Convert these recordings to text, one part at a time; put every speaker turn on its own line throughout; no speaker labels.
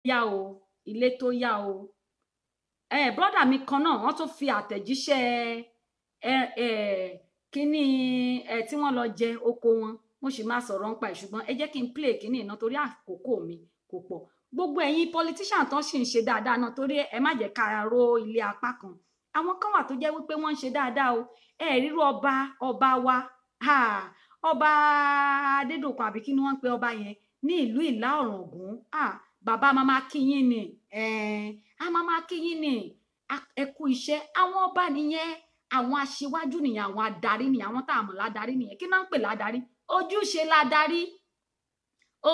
Yá o, ilé tó yá o. Brọ́dà mi kan náà, wọ́n tún fi àtẹ̀jíṣẹ́ ẹ ẹ kíní ẹ tí wọ́n lọ jẹ oko wọn. Mo sì máa sọ̀rọ̀ nípa ẹ̀, ṣùgbọ́n ẹ jẹ́ kí n play kíní iná torí àkókò mi kò pọ̀. Gbogbo ẹ̀yin politician tán sì ń ṣe dáadáa náà, torí ẹ má jẹ́ ká ro ilé apá kan. Àwọn kan wà tó jẹ́ wípé wọ́n ń ṣe dáadáa o. Ẹ ríru ọba wa, ọba Adédòkun, àbí kí ni wọ́n ń pe ọba yẹn ní ìlú Ìlá Ọ̀ràngún? Bàbá, máa kí yín ni, a máa kí yín ni, ẹ kú iṣẹ́. Àwọn ọba nìyẹn, àwọn aṣíwájú nìyẹn, àwọn adarí nìyẹn, àwọn tá a mọ̀ ládarí nìyẹn. Kí náà ń pè ládarí? Ojúṣe ládarí,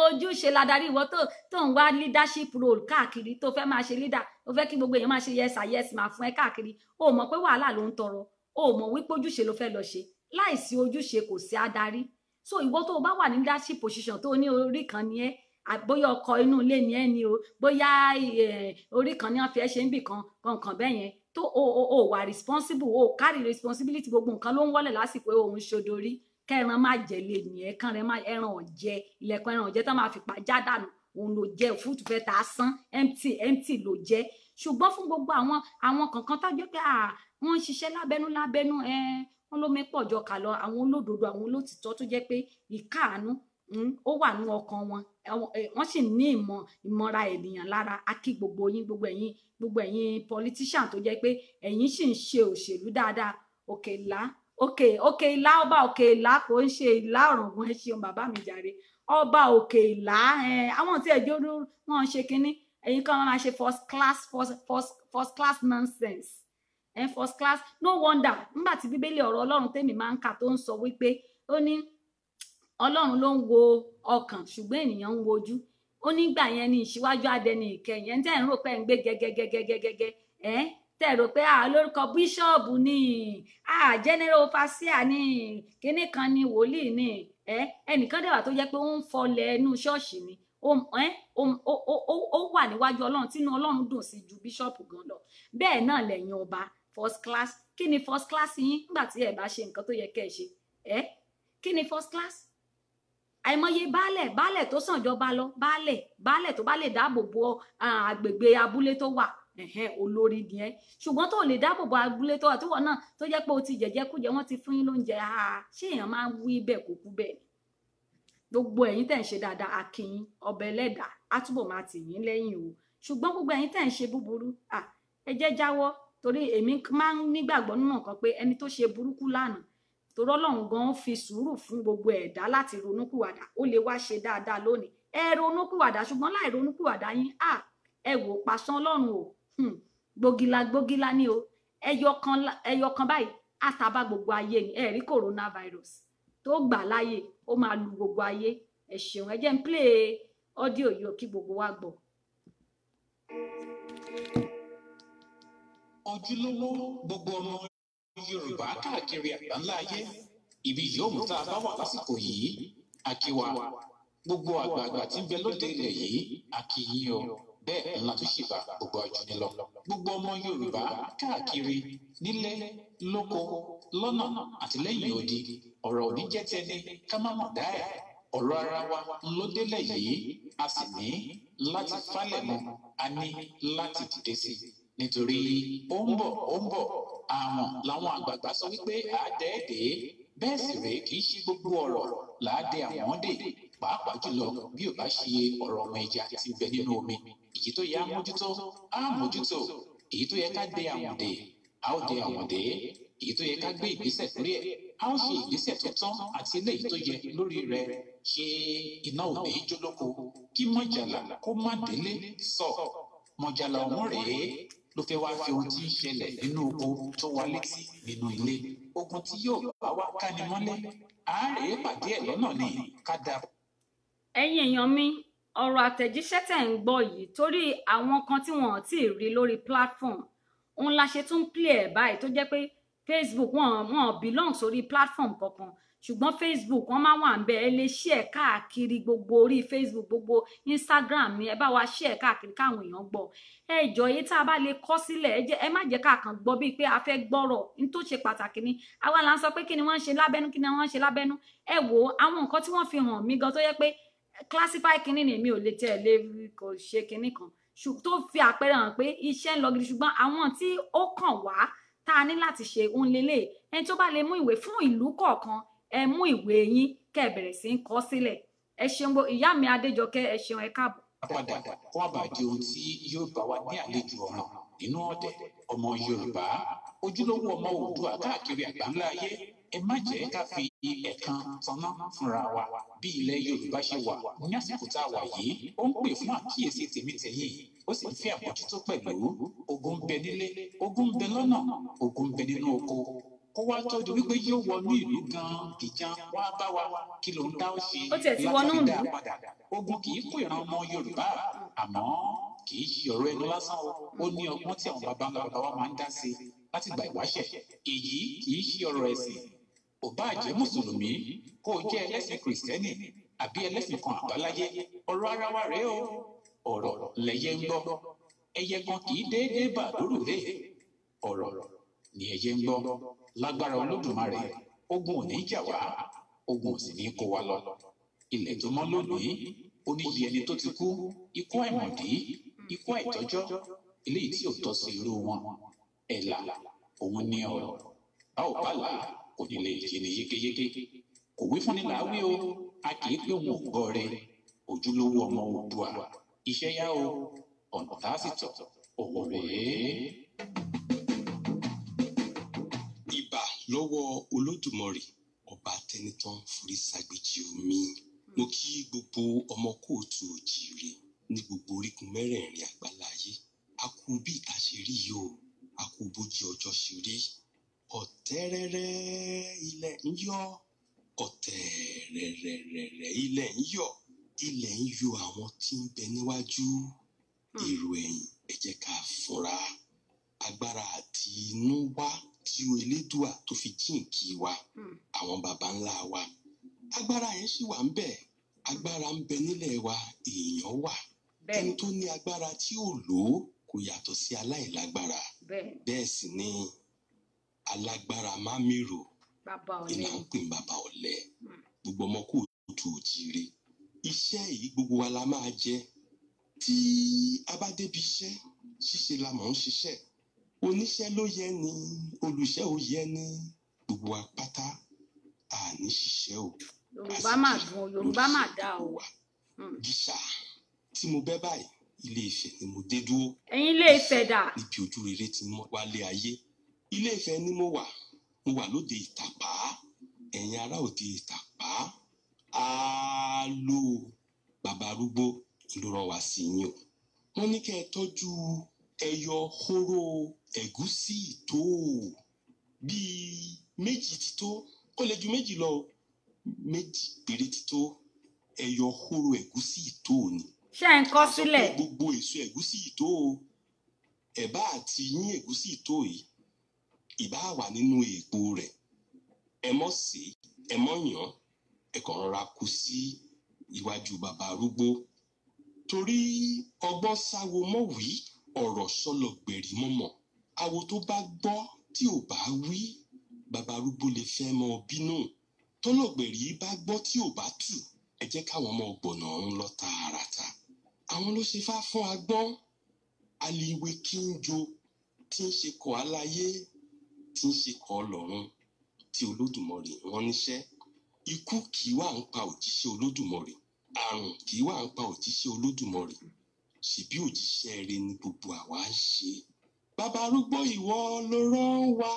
ojúṣe ládarí. Ìwọ tó ń wá leadership role káàkiri, tó fẹ́ máa ṣe leader, ó fẹ́ kí gbogbo èèyàn máa ṣe yes sir, yes ma fún ẹ káàkiri, ó mọ̀ pé wàhálà ló ń tọrọ. Ó mọ̀ wípé ojúṣe ló fẹ́ lọ ṣe. Láìsí ojúṣe, kò sí adarí. So ìwọ tó o bá wà ní leadership position, tó ní orí kan ni ẹ, bóyá ọkọ inú ilé ni ẹ ni o, bóyá orí kan ní wọ́n fi ẹ ṣe ń bì kan kankan bẹ́ẹ̀ yẹn, tó o wà responsible, o carry responsibility, gbogbo nǹkan ló ń wọlé lásìkò òun ṣodorí kẹran má jẹ lè nìyẹn, kán rẹ má ẹran ọ̀jẹ, ilẹ̀kùn ẹran ọ̀jẹ tó máa fi pa já dànù, òun ló jẹ. Òfúrufú fẹ́ ta sán, empty empty ló jẹ. Ṣùgbọ́n fún gbogbo àwọn kankan tá jẹ́ pé wọ́n ń ṣiṣẹ́ lábẹ́nú lábẹ́nú, wọ́n ló mi pọ̀ jọ kà lọ, àwọn olódodo, àwọn olótìtọ́ tó jẹ́ pé ìkáàánú ó wà ní ọkàn wọn, wọ́n sì ní ìmọ̀ ìmọ̀ra ènìyàn lára. A kí gbogbo yín, gbogbo ẹ̀yin politician tó jẹ́ pé ẹ̀yin sì ń ṣe òṣèlú dáadáa. Òkè Ìlá, Òkè Ìlá, ọba Òkè Ìlá, kò ń ṣe Ìlá Ọ̀ràngún. Ẹ ṣeun, bàbá mi jàre. Ọba Òkè Ìlá, àwọn tí ẹjọ́ wọn ṣe kínní, ẹ̀yin kan máa ṣe first class, first class nonsense, first class. No wonder, nígbà tí Bíbélì, ọ̀rọ̀ Ọlọ́run tèmi máa ń kà, tó ń sọ wípé ó ní Ọlọ́run ló ń wo ọkàn, ṣùgbọ́n ènìyàn ń wojú. Ó nígbà yẹn ní ìṣíwájú adẹni ìkẹyìn. Ẹ̀ ń tẹ́ ń rò pé ẹ̀ ń gbé gẹ́gẹ́gẹ́gẹ́gẹ́, ẹ̀ tẹ́ rò pé à lórúkọ bíṣọ́ọ̀bù ni, à general overseer ni, kíní kan ni, wòlíì ni, ẹ ẹnìkan dẹ̀ wà tó jẹ́ pé ó ń fọlẹ̀ ẹnu ṣọ́ọ̀ṣì ni, ó wà níwájú Ọlọ́run, tínú Ọlọ́run dùn sí ju bíṣọ́ọ̀bù gan lọ. Bẹ́ẹ̀ náà lẹ́yìn ọba first class. Kí ni first class yín nígbà tí ẹ bá ṣe nǹkan tó yẹ kẹ́ ẹ ṣe? Ẹ kí ni first class? Àìmọye baálẹ̀, baálẹ̀ tó sàn jọba lọ, baálẹ̀, baálẹ̀ tó bá lè dáàbò bo àgbègbè abúlé tó wà, ẹ̀hẹ́n, olórí ni ẹ́. Ṣùgbọ́n tó lè dáàbò bo abúlé tó wà, tó wọ̀ náà tó jẹ́ pé o ti jẹ̀jẹ̀kújẹ, wọ́n ti fún yín lóúnjẹ. Ṣé èèyàn máa ń wí bẹ́ẹ̀ kó kú bẹ́ẹ̀ ni? Gbogbo ẹ̀yin tẹ̀ ń ṣe dáadáa, a kí yín. Ọbẹ̀ ẹlẹ́dàá á túbọ̀ máa tì yín lẹ́yìn o. Ṣùgbọ́n gbogbo ẹ̀yin tẹ̀ ń ṣe búburú, ẹ jẹ́ jáwọ́, torí èmi máa ń nígbàgbọ́ nínú nǹkan pé ẹni tó ṣe burúkú lánàá, torí Ọlọ́run gan fi sùúrù fún gbogbo ẹ̀dá láti ronúpìwàdà, ó lè wá ṣe dáadáa lónìí. Ẹ ronúpìwàdà, ṣùgbọ́n láì ronúpìwàdà yín, ẹ wò pàṣán Ọlọ́run o, gbógila gbógila ní o. Ẹyọ kan báyìí àtàbà gbogbo ayé ni. Ẹ rí coronavirus tó gbà láyè, ó máa lu gbogbo ayé. Ẹ ṣeun. Ẹ jẹ́ n play audio yìí o, kí gbogbo wa gbọ́.
Ojúlówó gbogbo ọmọ Yorùbá káàkiri àgbáńlá ayé, ibi yòówù tá a bá wà lásìkò yìí, a kí wa. Gbogbo àgbààgbà tí ń bẹ lóde ilẹ̀ yìí, a kí yín o. Bẹ́ẹ̀ ńlá tó ṣìbà gbogbo àjùní lọ. Gbogbo ọmọ Yorùbá káàkiri, nílé lóko, lọ́nà àti lẹ́yìn odi, ọ̀rọ̀ òní jẹ́ tẹni ká má mọ̀ dá ẹ̀. Ọ̀rọ̀ ara wa ló délẹ̀ yìí, a sì ní láti falẹ̀ mọ́, a ní láti dìde sí i, nítorí ó ń bọ̀, ó ń bọ̀. Àwọn làwọn àgbààgbà sọ wípé àádẹ́ẹ̀dẹ́ bẹ́ẹ̀ sì rèé, kì í ṣe gbogbo ọ̀rọ̀ làádẹ àwọn dè, pàápàá jùlọ bí ò bá ṣe ọ̀rọ̀ ọmọ ẹja tí ń bẹ nínú omi. Èyí tó yẹ á mójútó, á mójútó. Èyí tó yẹ ká dé àwọn dè, á ó dé àwọn dè. Èyí tó yẹ ká gbé ìgbésẹ̀ lórí ẹ̀, á ó ṣe ìgbésẹ̀ tó tọ́ àti eléyìí tó yẹ lórí rẹ̀. Ṣé iná ò ní jó lóko kí mọ̀jàlá kó má délé sọ? Mọ̀jàlá ọ̀hún rèé ló fẹ́ wá fi ohun tí ń ṣẹlẹ̀ nínú oko tó wa létí nínú ilé. Ogun tí yóò bá wá káni mọ́lé, àárẹ̀ pàdé ẹ̀ lọ́nà ni ká dá.
Ẹ̀yin èèyàn mi, ọ̀rọ̀ àtẹ̀jíṣẹ́ tẹ̀ ń gbọ́ yìí, torí àwọn kan tí wọ́n ò tí ì rí lórí platform, òun la ṣe tún play ẹ̀ báyìí, tó jẹ́ pé Facebook wọn belong sórí platform kankan, ṣùgbọ́n Facebook wọn máa wà ń bẹ. Ẹ lè share káàkiri gbogbo orí Facebook, gbogbo Instagram ni ẹ bá wa share káàkiri káwọn èèyàn gbọ́. Ẹ jọ̀ọ́, èyí tá a bá lè kọ sílẹ̀, ẹ jẹ́ ẹ má jẹ́ ká kàn gbọ́ bíi pé a fẹ́ gbọ́rọ̀. Ní tó ṣe pàtàkì ni àwa là ń sọ pé kí ni wọ́n ń ṣe lábẹ́nú, kí ni wọ́n ń ṣe lábẹ́nú. Ẹ wò ó, àwọn nǹkan tí wọ́n fi hàn mí gan tó yẹ pé classify kinní ni, èmi ò lè tẹ̀ lé, kò ṣe kinní kan. tó fi àpẹẹrẹ hàn pé iṣẹ́ ń lọ gidi, ṣùgbọ́n àwọn tí ó kàn wá tá a ní láti ṣe òun lélẹ̀. Ẹni tó bá lè mú ìwé fún ìlú kọ̀ọ̀kan, ẹ mú ìwé yín kẹ́ ẹ bẹ̀rẹ̀ sí í kọ sílẹ̀. Ẹ ṣeun gbọ́ ìyá mi Adéjọkẹ́, ẹ ṣeun, ẹ káàbọ̀.
Padà kó má bàa di ohun tí yóò bá wa ní àlejò ọ̀ràn nínú ọ̀dẹ̀. Ọmọ Yorùbá, ojúlówó ọmọ Oòduà káàkiri àgbáńlá ayé, ẹ má jẹ́ ká fi ẹ̀kan tanná fúnra wa. Bí ilẹ̀ Yorùbá ṣe wà ní àsìkò tá a wà yìí, ó ń pè fún àkíyèsí tèmítẹ̀yìn, ó sì ń fẹ́ àmójútó pẹ̀lú. Ogun ń bẹ nílé, ogun ń bẹ lọ́nà, ogun ń bẹ nínú oko. Kó wá tó di wípé yóò wọnú ìlú gan-an gìjan wá bá wa, kí ló ń dá ó ṣe
Ó tiẹ̀ ti
láti
wọnú
fi dá
ìlú.
a padà. Ogun kì í kó ìran ọmọ Yorùbá, àmọ́ kì í ṣe ọ̀rọ̀ ẹnu lásán o. Ó ní ọgbọ́n tí àwọn baba ńlá baba wa máa ń dá sí láti gbà ìwáṣẹ̀. Èyí kì í ṣe ọ̀rọ̀ ẹ̀sìn. Ò bá jẹ́ mùsùlùmí, kó o jẹ́ ẹlẹ́sìn kìrìsìtẹ́nì àbí ẹlẹ́sìn kan àbáláyé, ọ̀rọ̀ ara wa rèé o. Ọ̀rọ̀ lẹyẹ ń gbọ́, ẹyẹ kan kì í déédéé bà lórùlé. Ọ̀rọ̀ ni ẹyẹ ń gbọ́. Lágbára Olódùmarè, ogun ò ní jà wá, ogun ò sì ní kó wa lọ. Ilẹ̀ tó mọ́ lónìí, ó ní iye ẹni tó ti kú, ikú àìmọ̀dí, ikú àìtọ́jọ́, eléyìí tí ò tọ́ sí irú wọn. Ẹ̀là òun ní ọ̀rọ̀, bá ò bá là á, kò ní lè yé ni yékéyéké. Kò wí fúnni là á wí o, a kì í pé òun ò gbọ́ rẹ. Ojúlówó ọmọ Oòduà, iṣẹ́ yá o, ọ̀nà tá a sì tọ̀ òun rèé.
Ìbà lọ́wọ́ Olódùmarè, ọba tẹnitán forí ságbèjì omi. Mo kí gbogbo ọmọ kóòtù òjìire ní gbogbo orígun mẹ́rẹ̀ẹ̀rin àgbáláyé. A kú bí ìta ṣe rí yìí o, a kú bójú ọjọ́ ṣe rí. Ọ̀tẹ́rẹ́rẹ́ ilẹ̀ ń yọ̀, ọ̀tẹ̀rẹ̀rẹ̀rẹ̀ ilẹ̀ ń yọ̀, ilẹ̀ ń yọ àwọn tí ń bẹ níwájú. Èrò ẹ̀yìn, ẹ jẹ́ ká fúnra. Agbára àti inú wá tí o Elédùà tó fi jíǹkí wa, àwọn baba ńlá wa. Agbára yẹn ṣì wà ń bẹ. Agbára ń bẹ nílẹ̀ wa, èèyàn wà. Ẹni tó ní agbára tí ò lò ó kò yàtọ̀ sí aláìlágbára. Bẹ́ẹ̀ sì ni alágbára má mèrò, ìlà ń pè bàbá ọ̀lẹ. Gbogbo ọmọ kóòtù òjíire. Iṣẹ́ yìí gbogbo wa la máa jẹ. Tí a bá débi iṣẹ́, ṣíṣe la mọ̀ ń ṣiṣẹ́. Oníṣẹ́ ló yẹ ni, olùṣẹ́ ò yẹ ni. Gbogbo wa pátá a ní ṣiṣẹ́ o.
Yorùbá mà dùn o, Yorùbá mà dá o.
Gíṣà tí mo bẹ́ báyìí, Ilé Ifẹ̀ ni mo dé dúró.
Ẹ̀yin Ilé Ifẹ̀ dà?
Níbi ojú rere ti mọ́ wálé ayé. Ilé Ifẹ̀ ni mo wà. Mo wà lóde Ìtàpá. Ẹ̀yin ará òde Ìtàpá. Àálò bàbá arúgbó ló rán wa sí yín o. Wọ́n ní kẹ́ ẹ tọ́jú ẹyọ hóró ẹ̀gúsí tó bíi méjì ti tó, ó lè ju méjì lọ o, méjì péré ti tó, ẹyọ hóró ẹ̀gúsí tó ni.
Ṣé ẹ ń kọ sílẹ̀?
Gbogbo èso ẹ̀gúsí tó o, ẹ̀bá àti yín ẹ̀gúsí tó yìí, ìbá wà nínú èèpo rẹ̀, ẹ mọ̀ sí, ẹ mọ̀ yàn, ẹ kàn rọra kú sí iwájú bàbá arúgbó. Torí ọgbọ́n sáwo mọ̀ wí, ọ̀rọ̀ sọlọ gbẹ̀rì mọ̀mọ̀. Awo tó bá gbọ́ tí ò bá wí, bàbá arúgbó lè fẹ́ mọ bínú. Tọ́lọ̀gbẹ̀rì bá gbọ́ tí ò bá tù, ẹ jẹ́ káwọn ọmọ ọgbọ̀nà ọ̀run lọ tààràtà. Àwọn ló ṣe fá fún agbọ́n. Aliwe kí ń jo, tí ń ṣe kọ́ aláyé, tí ń ṣe kọ́ ọlọ́run, tí Olódùmarè rán níṣẹ́. Ikú kì í wà ń pa òjíṣẹ́ Olódùmarè. Àrùn kì í wà ń pa òjíṣẹ́ Olódùmarè. Ṣèbí òjíṣẹ́ rere ni gbogbo àwa ń ṣe. Bàbá arúgbó ìwọ ló rán wa.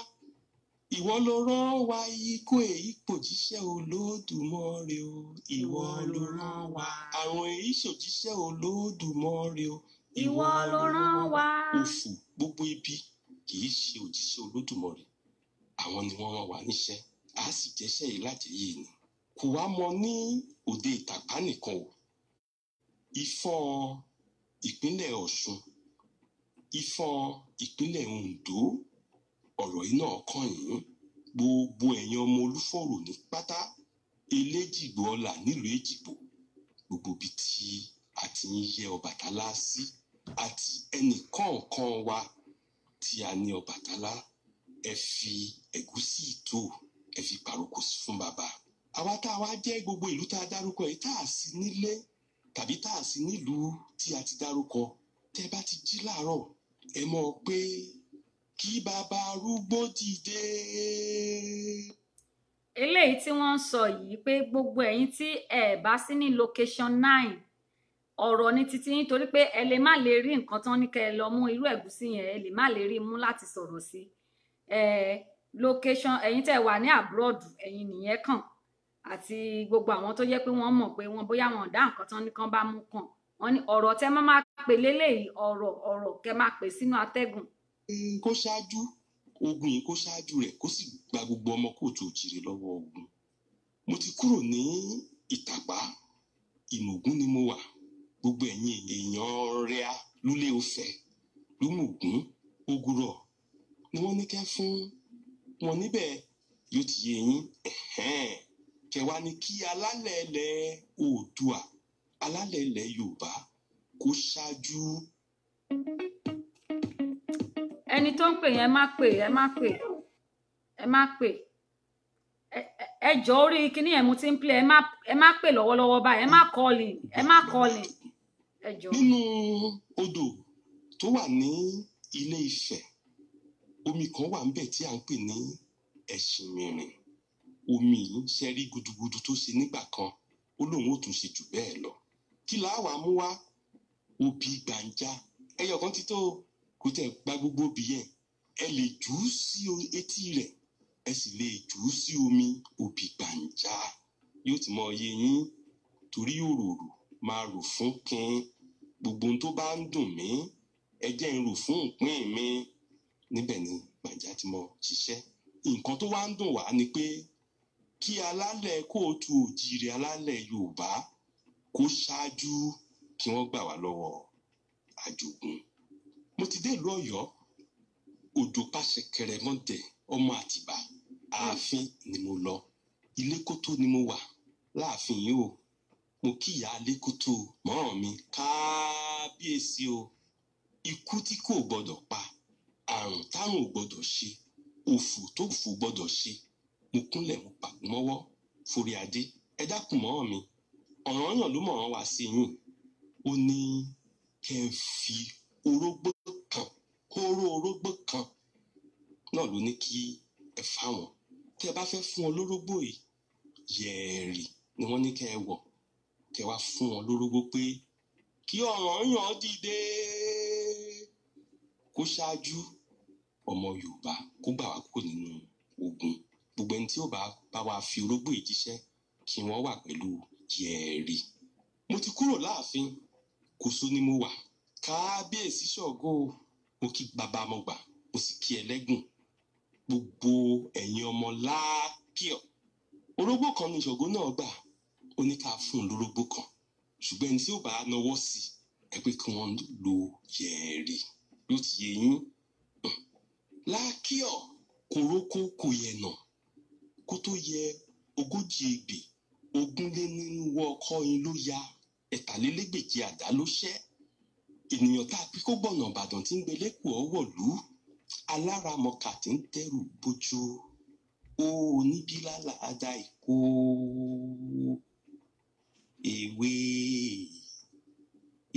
Ìwọ ló rán wa, ikú èyí pòjíṣẹ́ Olódùmarè o. Ìwọ ló rán wa. Àrùn èyí ṣòjíṣẹ́ Olódùmarè o.
Ìwọ ló rán wa.
Òfò gbogbo ibi kì í ṣe òjíṣẹ́ Olódùmarè. Àwọn ni wọ́n rán wa níṣẹ́. A sì jẹ́ṣẹ́ yìí láti yé ni. Kò wá mọ ní òde Ìtàpá nìkan o. Ifọ̀n ìpínlẹ̀ Ọ̀ṣun, Ifọ̀n ìpínlẹ̀ Oǹdó, ọ̀rọ̀ yìí náà kàn yín. Gbogbo ẹ̀yin ọmọ Olúfọ̀rọ̀ ní pátá, Eléjìgbò ọlà nílùú Èjìgbò, gbogbo ibi tí a ti ń yẹ Ọbàtálá sí àti ẹnì kọ̀ọ̀kan wa tí a ní Ọbàtálá, ẹ fi ẹ̀gúsí ìtò, ẹ fi pàrokò fún bàbá. Àwa tá a wá jẹ́ gbogbo ìlú tá a dárúkọ yìí tá a sí nílé tàbí tá a sí nílùú tí a ti dárúkọ, Tẹ́ bá ti jí láàárọ̀, ẹ mọ̀ pé kí bàbá arúgbó dìde.
Eléyìí tí wọ́n ń sọ yìí pé gbogbo ẹ̀yin tí ẹ bá sí ní location 9, ọ̀rọ̀ ní títí yín, torí pé ẹ lè má lè rí nǹkan tán ní kẹ́ ẹ lọ mú irú ẹ̀gúsí yẹn, ẹ lè má lè rí mú láti sọ̀rọ̀ sí ẹ location. Ẹ̀yin tẹ́ wà ní abroad, ẹ̀yin nìyẹn kàn, àti gbogbo àwọn tó jẹ́ pé wọ́n mọ̀ pé wọ́n bóyá wọn dá nǹkan tán ní kán bá mú kàn wọ́n ní ọ̀rọ̀ tẹ́ má máa pè léléyìí, ọ̀rọ̀ ọ̀rọ̀ kẹ́ máa pè sínú atẹ́gùn.
Kó ṣáájú ogun yìí, kó ṣáájú rẹ̀, kó sì gba gbogbo ọmọ kóòtù òjìrè lọ́wọ́ ogun. Mo ti kúrò ní Ìtàpá, Ìmọ̀gún ni mo wà. Gbogbo ẹ̀yin èèyàn rẹ̀ lúlé Ifẹ̀ lúmùgún Ògùrọ̀ ni wọ́n ní kẹ́ fún wọn níbẹ̀, yóò ti yé yín. Kẹwàá ni kí alálẹ̀ ilẹ̀ Oòduà, alálẹ̀ ilẹ̀ Yorùbá kó ṣáájú.
Ẹni tó ń pè yẹn, má pè, ẹ má pè, ẹ má pè, ẹ jọ, orí kíní ẹ̀ mo ti ń play, ẹ má pè lọ́wọ́lọ́wọ́ báyìí, ẹ má call in, ẹ má call in, ẹ jọ.
Nínú odò tó wà ní Ilé Ifẹ̀, omi kan wà níbẹ̀ tí à ń pè ní Ẹ̀ṣìnmìrìn. Omi yìí ṣe rí gudugudu tó ṣe nígbà kan, ó lóun ó tún ṣe jù bẹ́ẹ̀ lọ. Kí la wàá mú wá? Obì gbàǹjà ẹyọ kan ti tó, kò tẹ̀ gba gbogbo obì yẹn. Ẹ lè jù ú sí etí rẹ̀, ẹ sì lè jù ú sí omi. Obì gbàǹjà yóò ti mọ iye yín, torí òròrò máa rò fún kin gbogbo ohun tó bá ń dùn mí, ẹ jẹ́ ń rò fún ìpín mi. Níbẹ̀ ni gbàǹjà ti mọ ṣiṣẹ́. Nǹkan tó wá ń dùn wá ni pé kí alálẹ̀ kóòtù òjìrè, alálẹ̀ Yorùbá kó ṣáájú kí wọ́n gbà wá lọ́wọ́ àjògùn. Mo ti dé ìlú Ọ̀yọ́, odò pàṣẹ kẹrẹmọdẹ ọmọ Àtìbà, ààfin ni mo lọ. Ilékótó ni mo wà láàfin yìí o. Mo kí ìyá Ilékótó mọ́ mi, kábíyèsí o. Ikú tí kò gbọdọ̀ pa, àrùn tárùn ò gbọdọ̀ ṣe, òfò tó fò gbọdọ̀ ṣe. Mo kúnlẹ̀, mo pàgọ́ mọ́wọ́ forí adé. Ẹ dákun mọ́ mi, Ọ̀rànyàn ló mọ̀ wọ́n wá sí yín. Ó ní kẹ́ ẹ fi orógbó kan, kóró orógbó kan náà ló ní kí ẹ fáwọn. Tẹ́ ẹ bá fẹ́ fún wọn lórógbó yìí, yẹ̀ẹ̀rì ni wọ́n ní kẹ́ ẹ wọ̀, kẹ́ wá fún wọn lórógbó pé kí Ọ̀rànyàn dìde kó ṣáájú ọmọ Yorùbá, kó gbà wá kúrò nínú ogun. Gbogbo ẹni tí ó bá bá wa fi orógbó yìí jíṣẹ́, kí wọ́n wà pẹ̀lú yẹ̀ẹ̀rì. Mo ti kúrò láàfin, Kòso ni mo wà. Kábíyèsí Ṣàngó, mo kí bàbá mọ̀gbà, mo sì kí ẹlẹ́gùn, gbogbo ẹ̀yin ọmọ láàkíọ̀. Orógbó kan ní Ṣàngó náà gbà, ó ní ká fún un lórógbó kan, ṣùgbọ́n ẹni tí ó bá nawọ́ sí ẹ pé kí wọ́n lo yẹ̀ẹ̀rì, yóò ti yé yín. Láàkíọ̀ kòrókó kò yẹ̀nà kó tó yẹ 40 ebè, 220 ọkọ́ yín ló ya, 43 àdá ló ṣẹ́. Ènìyàn tá a pín kó gbọ̀nà Ìbàdàn tí ń gbẹlẹ́kùn ọ̀wọ̀lú, aláramọ̀kà tí ń dẹ́rù bójú ó oníbílálà ada ìkó ewé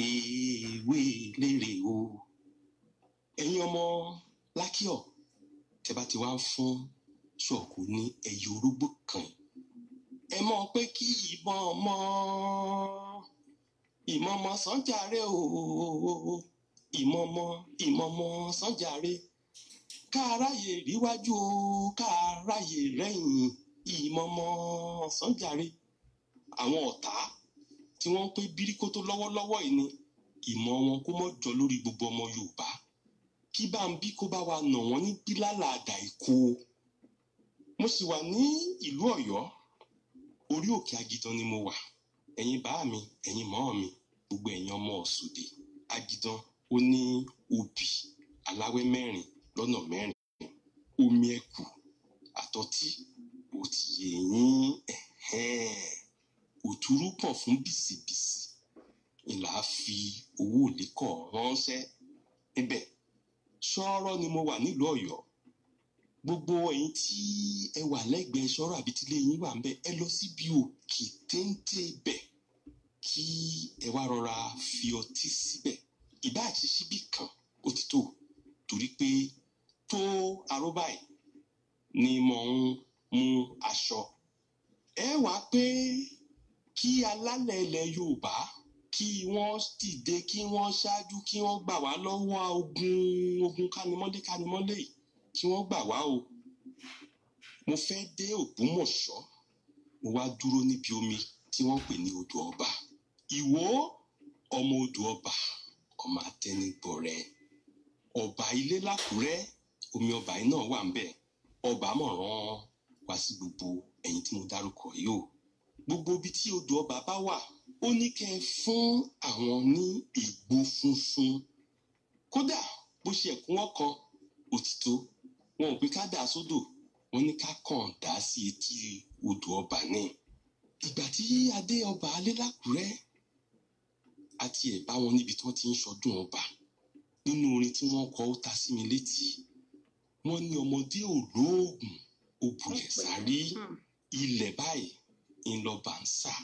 ewé lérè o. Ẹ̀yin ọmọ lákìọ̀, tẹ́ bá ti wá ń fún Ṣọ̀kú ní ẹyọ orógbó kan, ẹ mọ̀ pé kí ìbọn mọ́ ìmọ̀mọ́ sànjàre o, ìmọ̀mọ́ ìmọ̀mọ́ sànjàre, káàráyè ríwájú o, káàráyè rẹ́yìn, ìmọ̀mọ́ sànjàre. Àwọn ọ̀tá tí wọ́n ń pé bíríkótó lọ́wọ́lọ́wọ́ yìí ni ìmọ̀ wọn kó mọ́ jọ lórí gbogbo ọmọ Yorùbá, kí bá ń bí kó bá wa nà wọ́n ní bílálà àdà ìkó. Mo sì wà ní ìlú Ọ̀yọ́, orí òkè Agidan ni mo wà. Ẹ̀yin bá mi, ẹ̀yin mọ́ mi, gbogbo ẹ̀yin ọmọ Ọ̀ṣùdì Agidan, ó ní obì aláwẹ́ 4 lọ́nà 4, omi ẹ̀kú àtọtí, ó ti yé yín. Òtúrú pọ̀ fún bìsìbìsì ìlà fi owó òlékọ̀ ránṣẹ́ níbẹ̀. Ṣọ́ọ́rọ́ ni mo wà nílùú Ọ̀yọ́. Gbogbo ẹ̀yin tí ẹ wà lẹ́gbẹ̀ẹ́ ṣọ́ọ́rọ́ àbí tílé yín wà ń bẹ̀, ẹ lọ síbi òkè téńté bẹ̀, kí ẹ wá rọra fi ọtí síbẹ̀. Ìbá àti ṣíbí kan ó ti tó, torí pé tó aró báyìí ni mò ń mú aṣọ. Ẹ wá pé kí alálẹ̀ ilẹ̀ Yorùbá kí wọ́n dìde, kí wọ́n ṣáájú, kí wọ́n gbà wá lọ́wọ́ ogun kánimọ́lé kánimọ́lé yìí, kí wọ́n gbà wá o. Mo fẹ́ dé Ògbómọ̀ṣọ́, mo wá dúró níbi omi tí wọ́n pè ní odò ọba. Ìwó ọmọ odò ọba, ọmọ atẹnigbọrẹ ọba ilé lákùrẹ́, omi ọba yìí náà wà ń bẹ̀. Ọba mọ̀ràn wá sí gbogbo ẹ̀yin tí mo dárúkọ yìí o. Gbogbo ibi tí odò ọba bá wà, ó ní kẹ́ ẹ fún àwọn ní ìgbò funfun. Kódà bó ṣe ẹ̀kúnwọ́ kan òtítọ́, wọn ò pé ká dà sódò, wọn ní ká kàn dà sí etí odò ọba ní. Ìgbà tí adé ọba alé lákùrẹ́, àti ẹ̀ bá wọn níbi tí wọ́n ti ń ṣọdún ọba. Nínú orin tí wọ́n kọ, ó ta sí mi létí. Wọ́n ní ọmọdé ò lóògùn, ó bulẹ̀ sáré, ilẹ̀ báyìí ńlọba ń sà.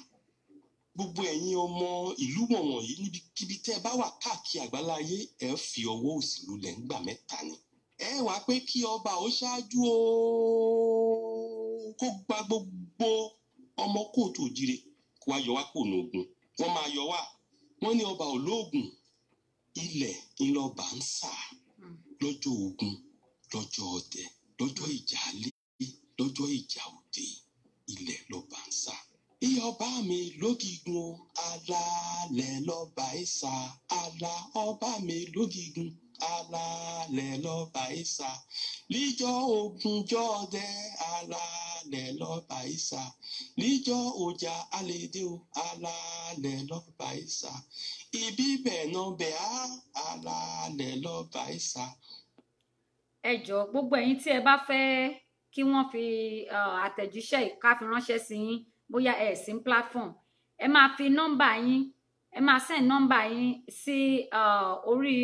Gbogbo ẹ̀yin ọmọ ìlú wọ̀nyí níbikíbi tẹ́ ẹ bá wà káàkiri àgbáláyé, ẹ fi ọwọ́ òsì lulẹ̀ ńgbà mẹ́ta ni. Ẹ wá pé kí ọba ó ṣáájú o, kó gba gbogbo ọmọ kóòtù òjire, kó wá yọ wá kó nu ogun. Wọ́n máa yọ wá. Wọ́n ní ọba ò lóògùn, ilẹ̀ ńlọba ń sà lọ́jọ́ ogun, lọ́jọ́ ọdẹ, lọ́jọ́ ìjà alẹ́, lọ́jọ́ ìjà òde, ilẹ̀ lọ́ba ń sà. Ìyọba mi lógìgun, alálẹ̀ lọ́ba ìsà, alá ọba mi lógìgun, alálẹ̀ lọ́ba ìsà, líjọ́ ogun jọ́ọ̀dẹ, alálẹ̀ lọ́ba ìsà, líjọ́ ọjà àlèdè o, alálẹ̀ lọ́ba ìsà, ibi bẹ̀ náà bẹ̀ á, alálẹ̀ lọ́ba ìsà.
Ẹ jọ̀ọ́ gbogbo ẹ̀yin tí ẹ bá fẹ́ kí wọ́n fi àtẹ̀jíṣẹ́ ká fi ránṣẹ́ sí yín, bóyá ẹ sí platform, ẹ máa fi nọ́mbà yín, ẹ máa send nọ́mbà yín sí orí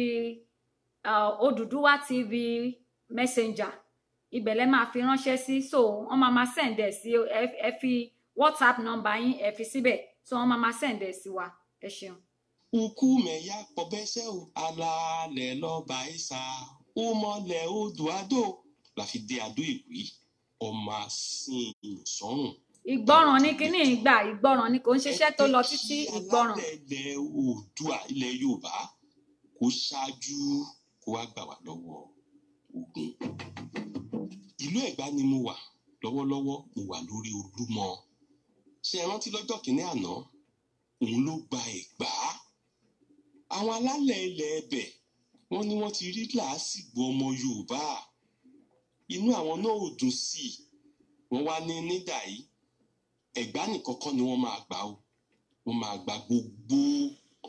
Odùduwà TV Messenger. Ibẹ̀ lẹ máa fi ránṣẹ́ sí, so wọ́n máa send ẹ̀ sí ẹ fi WhatsApp nọ́mbà yín ẹ fi síbẹ̀, so wọ́n máa send ẹ̀ sí wa. Ẹ ṣeun.
Ukú mẹ̀yà pọ̀bẹ́sẹ̀ o, alálẹ̀ lọ́ba ìsà, ó mọ̀lẹ̀ odò adó la fi dé adó ìwí, ọmọ àsìn sọ́run.
Ìgbọràn ní kíní ìgbà, ìgbọràn ni, kò ń ṣiṣẹ́ tó lọ títí, ìgbọràn.
Ẹ pé kí alálẹ̀ Oòduà ilẹ̀ Yorùbá kó ṣáájú kó wá gbà wá lọ́wọ́ ogun. Ìlú Ẹ̀gbá ni mo wà lọ́wọ́lọ́wọ́, mo wà lórí Olúmọ. Ṣé ẹ rántí lọ́jọ́ kìíní àná? Òun ló gba Ẹ̀gbá. Àwọn alálẹ̀ ilẹ̀ ẹbẹ̀ wọ́n ní wọ́n ti rí làásìgbò ọmọ Yorùbá. Inú àwọn náà ò dùn sí i. Wọ́n wá ní nídà yìí, Ẹ̀gbá nìkan kọ́ ni wọ́n máa gbà o. Wọ́n máa gba gbogbo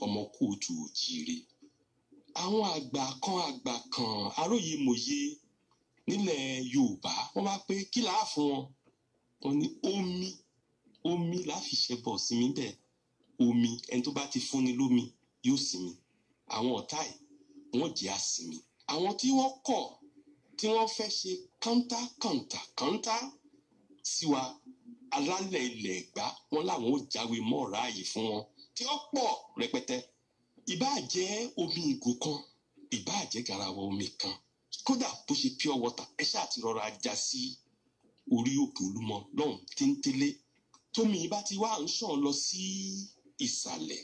ọmọ kóòtù òjìire. Àwọn àgbà kan aróyemòye nílẹ̀ Yorùbá wọ́n wá pé kí làá fún wọn. Wọ́n ní omi, omi làá fi ṣẹbọ sinmi bẹ́ẹ̀. Omi, ẹni tó bá ti fúnni lómi yóò sinmi. Àwọn ọ̀tá ẹ̀ wọ́n jẹ́ àsinmi. Àwọn tí wọ́n kọ̀ tí wọ́n fẹ́ ṣe kọ́ńtà kọ́ńtà kọ́ńtà sí wa, alálẹ̀ ilẹ̀ Ẹ̀gbá wọn làwọn ò jáwé mọ́ọ̀rá ààyè fún wọn tí ó pọ̀ rẹpẹtẹ. Ìbáà jẹ́ omi ìgò kan, ìbáà jẹ́ garawa omi kan, kódà bó ṣe pure water, ẹ ṣáà ti rọra já sí orí òkè Olúmọ lọ́hùn téńtélé. Tómi bá ti wá ń ṣàn lọ sí ìsàlẹ̀,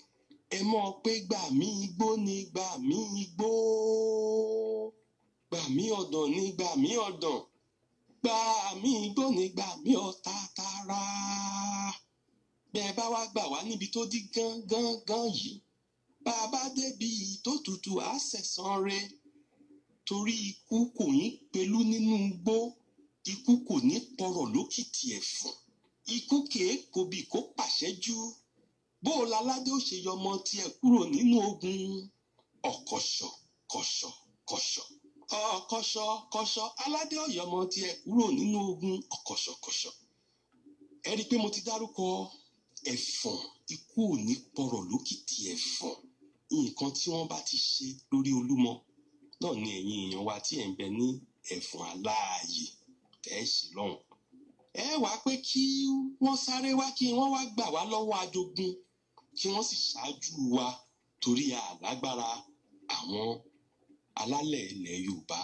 ẹ mọ̀ pé gbà mí igbó ni gbà mí igbó, gbà mí ọ̀dàn ni gbà mí ọ̀dàn, gbà mí igbó ni gbà mí ọ̀tá tara. Bẹ́ẹ̀ bá wá gbà wá níbi tó dí gán gán gán yìí, bá a bá débi tó tutù á sẹ̀sán re. Torí ikú kò ní pelú nínú igbó, ikú kò ní pọ̀rọ̀ lókìtì ẹ̀fọ̀n, ikú kèé kòbí kó pàṣẹ jú. Bó o láládé ó ṣe yọmọ tiẹ̀ kúrò nínú ogun. Ọ̀kọ̀ṣọ̀ kọ̀ṣọ̀ kọ̀ṣọ̀, ọ̀kọ̀ṣọ̀ kọ̀ṣọ̀, aládé ọ̀yọ́mọ tiẹ̀ kúrò nínú ogun. Ọ̀kọ̀ṣọ̀ kọ̀ṣọ̀. Ẹ rí i pé mo ti dárúkọ ẹ̀fọ̀n, ikú ò ní pọ̀rọ̀ lókìtì ẹ̀fọ̀n. Nǹkan tí wọ́n bá ti ṣe lórí Olúmọ náà ni ẹ̀yin èèyàn wa tí ẹ̀ ń bẹ ní ẹ̀fọ̀n aláàyè tẹ́ ẹ̀ ṣe lọ́hùn. Ẹ wá pé kí wọ́n sáré wá, kí wọ́n wá gbà wá lọ́wọ́ ajogun, kí wọ́n sì ṣáájú wa torí àlágbára. Àwọn alálẹ̀ ilẹ̀ Yorùbá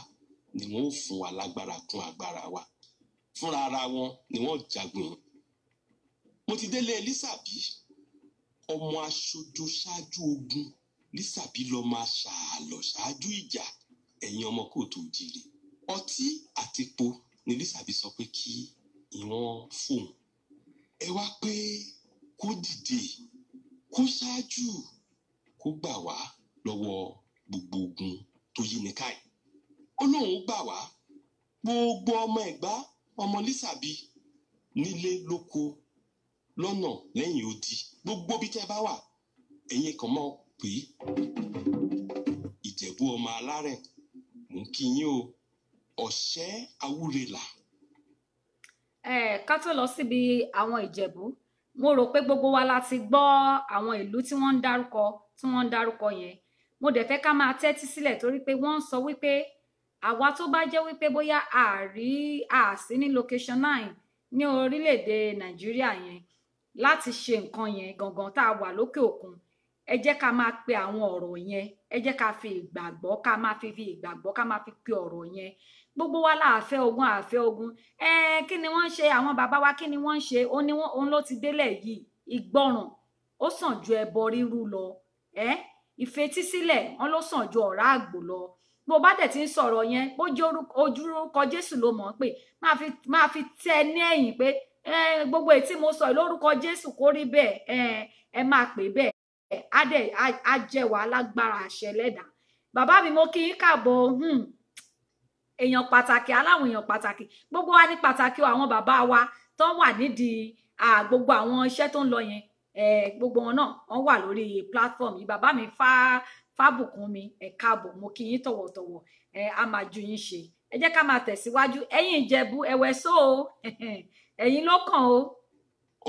ni wọ́n ó fún wa lágbára kún agbára wa. Fúnra ara wọn ni wọ́n jagun yìí. Mo ti délé Lísàbí, ọmọ aṣojo ṣáájú ogun. Lísàbí lọ máa ṣàlọ̀ ṣáájú ìjà. Ẹ̀yin ọmọ kóòtù òjìrè, ọtí àtepo ni Lísàbí sọ pé kí ìwọ̀n fóun. Ẹ wá pé kó dìde, kó ṣáájú, kó gbà wá lọ́wọ́ gbogbo ogun tó yí ni káì. Ó lóun gbà wá. Gbogbo ọmọ Ẹ̀gbá, ọmọ Lísàbí, nílé lóko, lọ́nà lẹ́yìn odi, gbogbo bí tẹ́ bá wà, ẹ̀yin kan mọ̀ pé Ìjẹ̀bú ọmọ alárẹ̀, mò ń kí yín o. Ọ̀ṣẹ́ awúrelà.
Ẹ ká tó lọ síbi àwọn Ìjẹ̀bú, mo rò pé gbogbo wa la ti gbọ́ àwọn ìlú tí wọ́n ń dárúkọ, tí wọ́n ń dárúkọ yẹn. Mo dẹ̀ fẹ́ ká máa tẹ́tí sílẹ̀ torí pé wọ́n ń sọ wípé àwa tó bá jẹ́ wípé bóyá àárí àsí ní location 9 ní orílẹ̀-èdè Nàìjíríà yẹn láti ṣe nǹkan yẹn gangan tá a wà lókè òkun, ẹ jẹ́ ká máa pe àwọn ọ̀rọ̀ yẹn, ẹ jẹ́ ká fi ìgbàgbọ́, ká máa fi ìgbàgbọ́, ká máa fi pe ọ̀rọ̀ yẹn. Gbogbo wa la àfẹ́ ogun, àfẹ́ ogun. Ẹ kí ni wọ́n ń ṣe àwọn bàbá wa, kí ni wọ́n ń ṣe? Ó ní wọ́n, òun ló ti délẹ̀ yìí. Ìgbọràn ó sàn ju ẹbọ rírú lọ. Ẹ ìfetísílẹ̀ wọn ló sàn ju ọ̀rá àgbò lọ. Bó bá dẹ̀ ti ń sọ̀rọ̀ yẹn, bó jẹ́ ojúrúkọ Jésù ló mọ̀ pé máa fi tẹ́ ní ẹ̀yìn pé gbogbo èyí tí mo sọ yìí lórúkọ Jésù kó rí bẹ́ẹ̀. Ẹ máa pè bẹ́ẹ̀, á dẹ̀ á jẹ́ wà lágbára àṣẹ lẹ́dàá. Bàbá mi, mo kí yín káàbọ̀. Èèyàn pàtàkì, aláwọn èèyàn pàtàkì, gbogbo wa ní pàtàkì o. Àwọn bàbá wa tó wà nídìí gbogbo àwọn iṣẹ́ tó ń lọ yẹn, gbogbo wọn náà wọ́n wà lórí platform yìí. Bàbá mi Fábùkún mi, ẹ káàbọ̀, mo kí yín tọ̀wọ̀tọ̀wọ̀. Á máa ju yín ṣe. Ẹ jẹ́ ká máa tẹ̀síwájú. Ẹ̀yin Ìjẹ̀bú ẹ̀wẹ̀ só o, ẹ̀yin ló kàn o.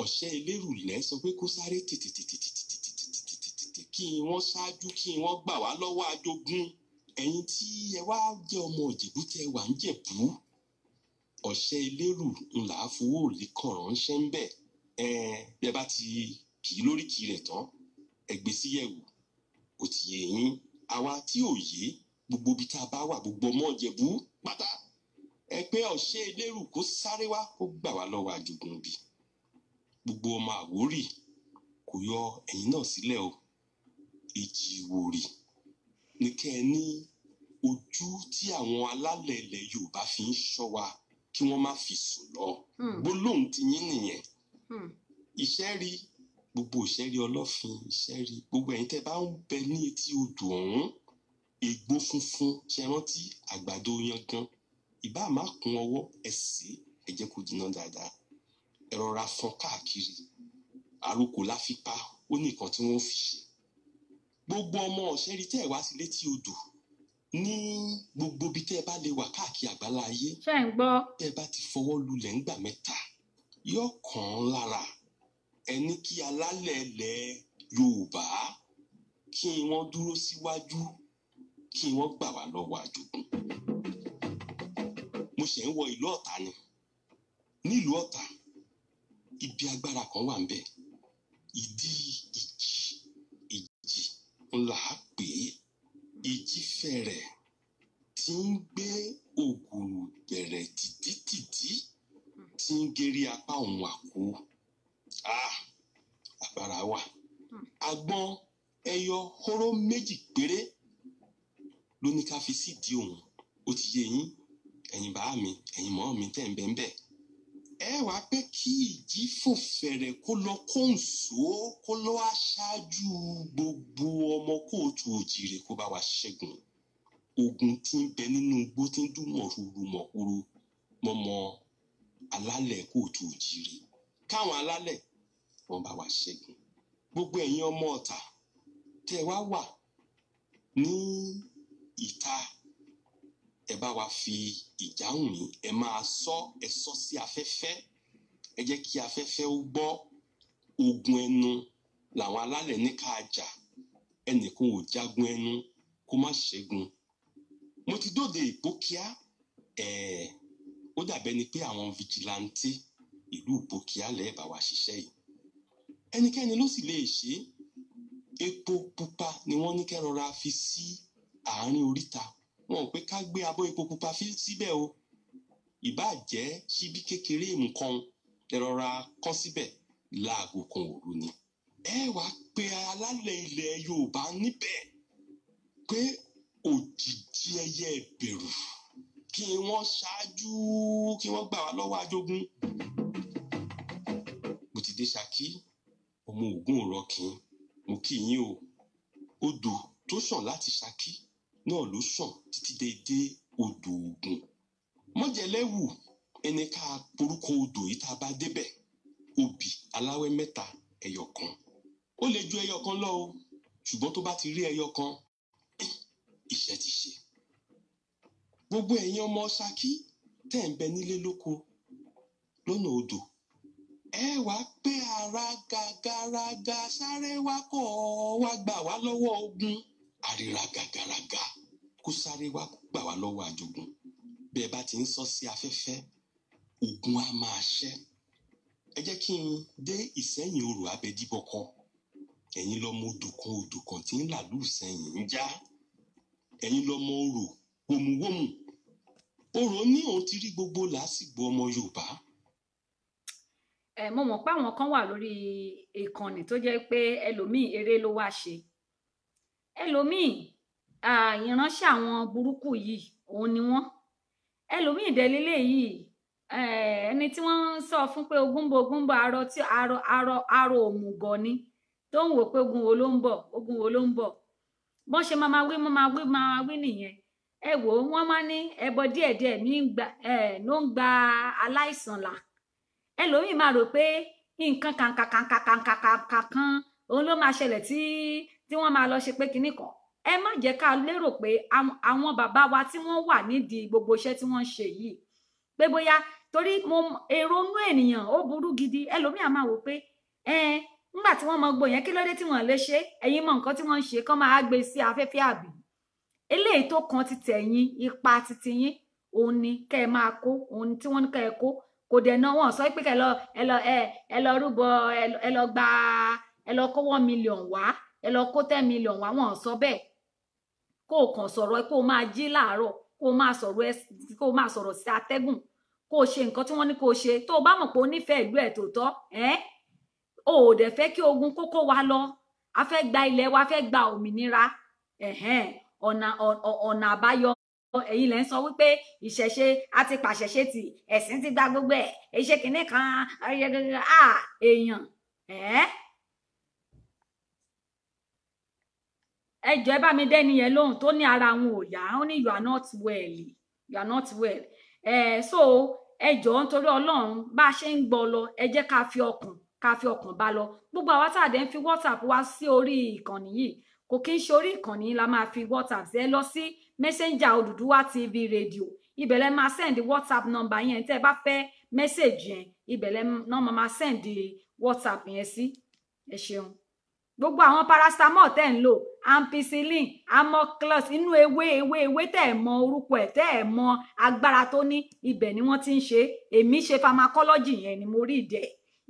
Ọ̀ṣẹ́ elérùlẹ̀ sọ pé kó sáré tètè kí wọ́n ṣáájú, kí wọ́n gbà wá lọ́wọ́ ajogun. Ẹ̀yin tí ẹ wá jẹ́ ọmọ Ìjẹ̀bú tẹ́ wà ń Jẹ̀bú, ọ̀ṣẹ́ elérù ńlá fowó òlé kàn ránṣẹ́ ń bẹ̀. Ẹ bí ẹ bá ti kì í lóríkì rẹ̀ tán, ẹ gbé sí yẹ̀wò, ó ti yé yín. Àwa tí ò yé, gbogbo ibi tá a bá wà, gbogbo ọmọ Ìjẹ̀bú pátá, ẹ pé ọ̀ṣẹ́ elérù kó sáré wá, kó gbà wá lọ́wọ́ ajogun bí. Gbogbo ọmọ Àwórì kò yọ ẹ̀yin náà sílẹ̀ o. Èjì Ìwòrì ní kẹ́ ẹ ní ojú tí àwọn alálẹ̀ ilẹ̀ Yorùbá fi ń ṣọ́ wa kí wọ́n má fi sùn lọ. Gbólóhùn ti yín nìyẹn. Iṣẹ́ rí gbogbo ìṣẹ́rí Ọlọ́fin, ìṣẹ́rí gbogbo ẹ̀yin tẹ́ bá ń bẹ ní etí odò ọ̀hún, ègbó funfun ṣe rántí àgbàdo yangan, ìbá má kún ọwọ́ ẹ sè é, ẹ jẹ́ kó jiná dáadáa, ẹ rọra fọ́n káàkiri. Àrokò la fi pa, ó ní nǹkan tí wọ́n fi ṣe. Gbogbo ọmọ ọ̀ṣẹ́rí tẹ́ ẹ wá sí létí odò ní gbogbo ibi tẹ́ ẹ bá lè wà káàkiri àgbálá ayé,
Ṣé ń gbọ́?
tẹ́ ẹ bá ti fọwọ́ lulẹ̀ ńgbà mẹ́ta, yóò kàn án lára. Ẹ ní kí alálẹ̀ ilẹ̀ Yorùbá kí wọ́n dúró síwájú, kí wọ́n gbà wá lọ́wọ́ àjogún. Mo ṣẹ̀ ń wọ ìlú Ọ̀tà ni. Nílùú Ọ̀tà, ibi agbára kan wà ń bẹ̀. Ìdí ìjì, ìjì ńlá pè é. Ìjì fẹ̀rẹ̀ tí ń gbé ògùrù bẹ̀rẹ̀ tìdítìdí tí ń gerí apá òun àkó. Agbára wà. Àgbọn ẹyọ hóró méjì péré ló ní ká fi sídìí òun. Ó ti yé yín, ẹ̀yin bàá mi, ẹ̀yin mọ́ mi tẹ́ ń bẹ́ ń bẹ̀. Ẹ wàá pé kí ìjì fò fẹ̀rẹ̀ kó lọ kóǹsó, kó lọ aṣáájú gbogbo ọmọ kóòtù òjìrè kó bá wa ṣẹ́gun ogun tí ń bẹ nínú igbó tí ń dún mọ̀húrú mọ̀húrú mọ́mọ́ alálẹ̀ kóòtù òjìrè, káwọn alálẹ̀ wọ́n bá wa ṣẹ́gun. Gbogbo ẹ̀yin ọmọ Ọ̀tà tẹ́ wá wà ní ìta, ẹ bá wa fi ìjáhùn yín, ẹ máa sọ, ẹ sọ sí afẹ́fẹ́, ẹ jẹ́ kí afẹ́fẹ́ ó gbọ́. Ogun ẹnu làwọn alálẹ̀ ní ká jà, ẹnìkan ò jagun ẹnu kó má ṣẹ́gun. Mo ti dóde Ìpókíà, ó dàbẹ́ ni pé àwọn fìjìláńtì ìlú Ìpókíà lẹ́ẹ̀ bá wa ṣiṣẹ́ yìí. Ẹnikẹ́ni ló sì lè ṣe é. Epo pupa ni wọ́n ní kẹ́ rọra fi sí àárín oríta. Wọn ò pé ká gbé abọ́ epo pupa fi síbẹ̀ o, ìbáà jẹ́ ṣíbí kékeré nǹkan ẹ rọra kán síbẹ̀ láago kan òru ni. Ẹ wàá pe alálẹ̀ ilẹ̀ Yorùbá níbẹ̀ pé òjìji ẹyẹ ìbẹ̀rù kí wọ́n ṣáájú kí wọ́n gbà wá lọ́wọ́ ajogun. Mo ti dé Ṣakí, ọmọ Ògún òrọ̀kìn, mo kí yín o. Odò tó ṣàn láti Ṣakí náà ló ṣàn títí dé dé odò Ògùn. Mọ́jẹ̀lẹ́wù ẹni ká porúkọ odò yìí tá a bá débẹ̀, obì aláwẹ́ mẹ́ta ẹyọ kan. Ó lè ju ẹyọ kan lọ o, ṣùgbọ́n tó bá ti rí ẹyọ kan, iṣẹ́ ti ṣe. Gbogbo ẹ̀yin ọmọ Ṣakí tẹ̀ ń bẹ nílé lóko lọ́nà odò, ẹ wàá pé ara gàgàràgà sáré wá kọ́ wá gbà wá lọ́wọ́ ogun. Àríra gàgàràgà kó sáré wá gbà wá lọ́wọ́ àjogún. Bí ẹ bá ti ń sọ sí afẹ́fẹ́, ogun á máa ṣẹ́. Ẹ jẹ́ kí n dé Ìsẹ́yìn Orò Abẹ́díbọkọ. Ẹ̀yin lọmọ odò kan tí ń làlú Ìsẹ́yìn ń já. Ẹ̀yin lọmọ orò wòmùwòmù. Orò ní òun ti rí gbogbo làásìgbò ọmọ Yorùbá.
Ẹ mo mọ̀ pé àwọn kan wà lórí ìkànnì tó jẹ́ pé ẹlòmíì eré ló wá ṣe, ẹlòmíì ìránṣẹ́ àwọn burúkú yìí òun ni wọ́n, ẹlòmíì dẹ̀lélẹ̀ yìí ẹni tí wọ́n ń sọ fún pé ogun ń bọ̀ ogun ń bọ̀, arọ tí arọ arọ arọ òmùgọ̀ ni tó ń wò pé ogun wo ló ń bọ̀, ogun wo ló ń bọ̀. Bọ́n ṣe máa máa wí máa wí máa wí nìyẹn. Ẹ wò ó, wọ́n máa ní ẹbọ díẹ̀díẹ̀ ní gba ló ń gba aláìsàn là. Ẹlòmíì máa rò pé nǹkan kàǹkàkàǹkàkàǹkà kan òun ló máa ṣẹlẹ̀ tí wọ́n máa lọ ṣe pé kinní kan. Ẹ má jẹ́ ká lérò pé àwọn bàbá wa tí wọ́n wà nídìí gbogbo iṣẹ́ tí wọ́n ń ṣe yìí pé bóyá torí mo èrò inú ènìyàn ó burú gidi. Ẹlòmíì á máa wò pé ńgbà tí wọ́n mọ gbò yẹn kí ló dé tí wọ́n lè ṣe, ẹ̀yin mọ nǹkan tí wọ́n ń ṣe kán máa gbé sí afẹ́fẹ́ àbí. Eléyìí tó kan ti tẹ̀yìn ipa titi yín òun ni kẹ́ ẹ máa kó, òun tí wọ́n ní kẹ́ ẹ kó. Kò dẹ̀ náà wọ́n sọ pé kẹ́ ẹ lọ rúbọ, ẹ lọ gba, ẹ lọ kó 1 million wá, ẹ lọ kó 10 million wá, wọ́n sọ bẹ́ẹ̀. Kó o kàn sọ̀rọ̀, kó o máa jí láàárọ̀, kó o máa sọ̀rọ̀, kó o máa sọ̀rọ̀ sí atẹ́gùn, kó o ṣe nǹkan tí wọ́n ní kó o ṣe. Tó o bá mọ̀ pé o nífẹ̀ẹ́ ìlú ẹ̀ tòótọ́, o ò dẹ̀ fẹ́ kí ogun kókó wa lọ, a fẹ́ gba ilẹ̀ wa, a fẹ́ gba òmìnira, ọ̀nà àbáyọ. Ẹ̀yin lẹ ń sọ wípé ìṣẹ̀ṣe a ti pàṣẹṣe tì, ẹ̀sìn ti gba gbogbo ẹ̀, ìṣe kìíní kan èèyàn. Ẹ jọ̀ọ́ ẹ bá mi dẹ́ni yẹn lóhùn tó ní ara àwọn ò yá, ó ní you are not well, you are not well. So ẹ jọ̀ọ́ nítorí Ọlọ́run, bá a ṣe ń gbọ́ lọ, ẹ jẹ́ ká fi ọkàn bá lọ. Gbogbo àwa tá a dẹ̀ ń fi WhatsApp wá sí orí ìkànnì yìí, kò kí ń ṣe orí ìkànnì la máa fi WhatsApp sí. Ẹ lọ sí Messenger Odùduwà TV Radio, ibẹ̀ lẹ máa send WhatsApp number yẹn. Tẹ́ ẹ bá fẹ́ message yẹn, ibẹ̀ lẹ náà máa send WhatsApp yẹn sí. Ẹ ṣeun. Gbogbo àwọn paracetamol tẹ́ ń lò, ampicillin, amoclos, inú ewé ewé ewé tẹ́ ẹ̀ mọ orúkọ ẹ̀, tẹ́ ẹ̀ mọ agbára tó ní, ibẹ̀ ni wọ́n ti ń ṣe. Èmi ṣe pharmacology yẹn ni mo rí ìdẹ̀.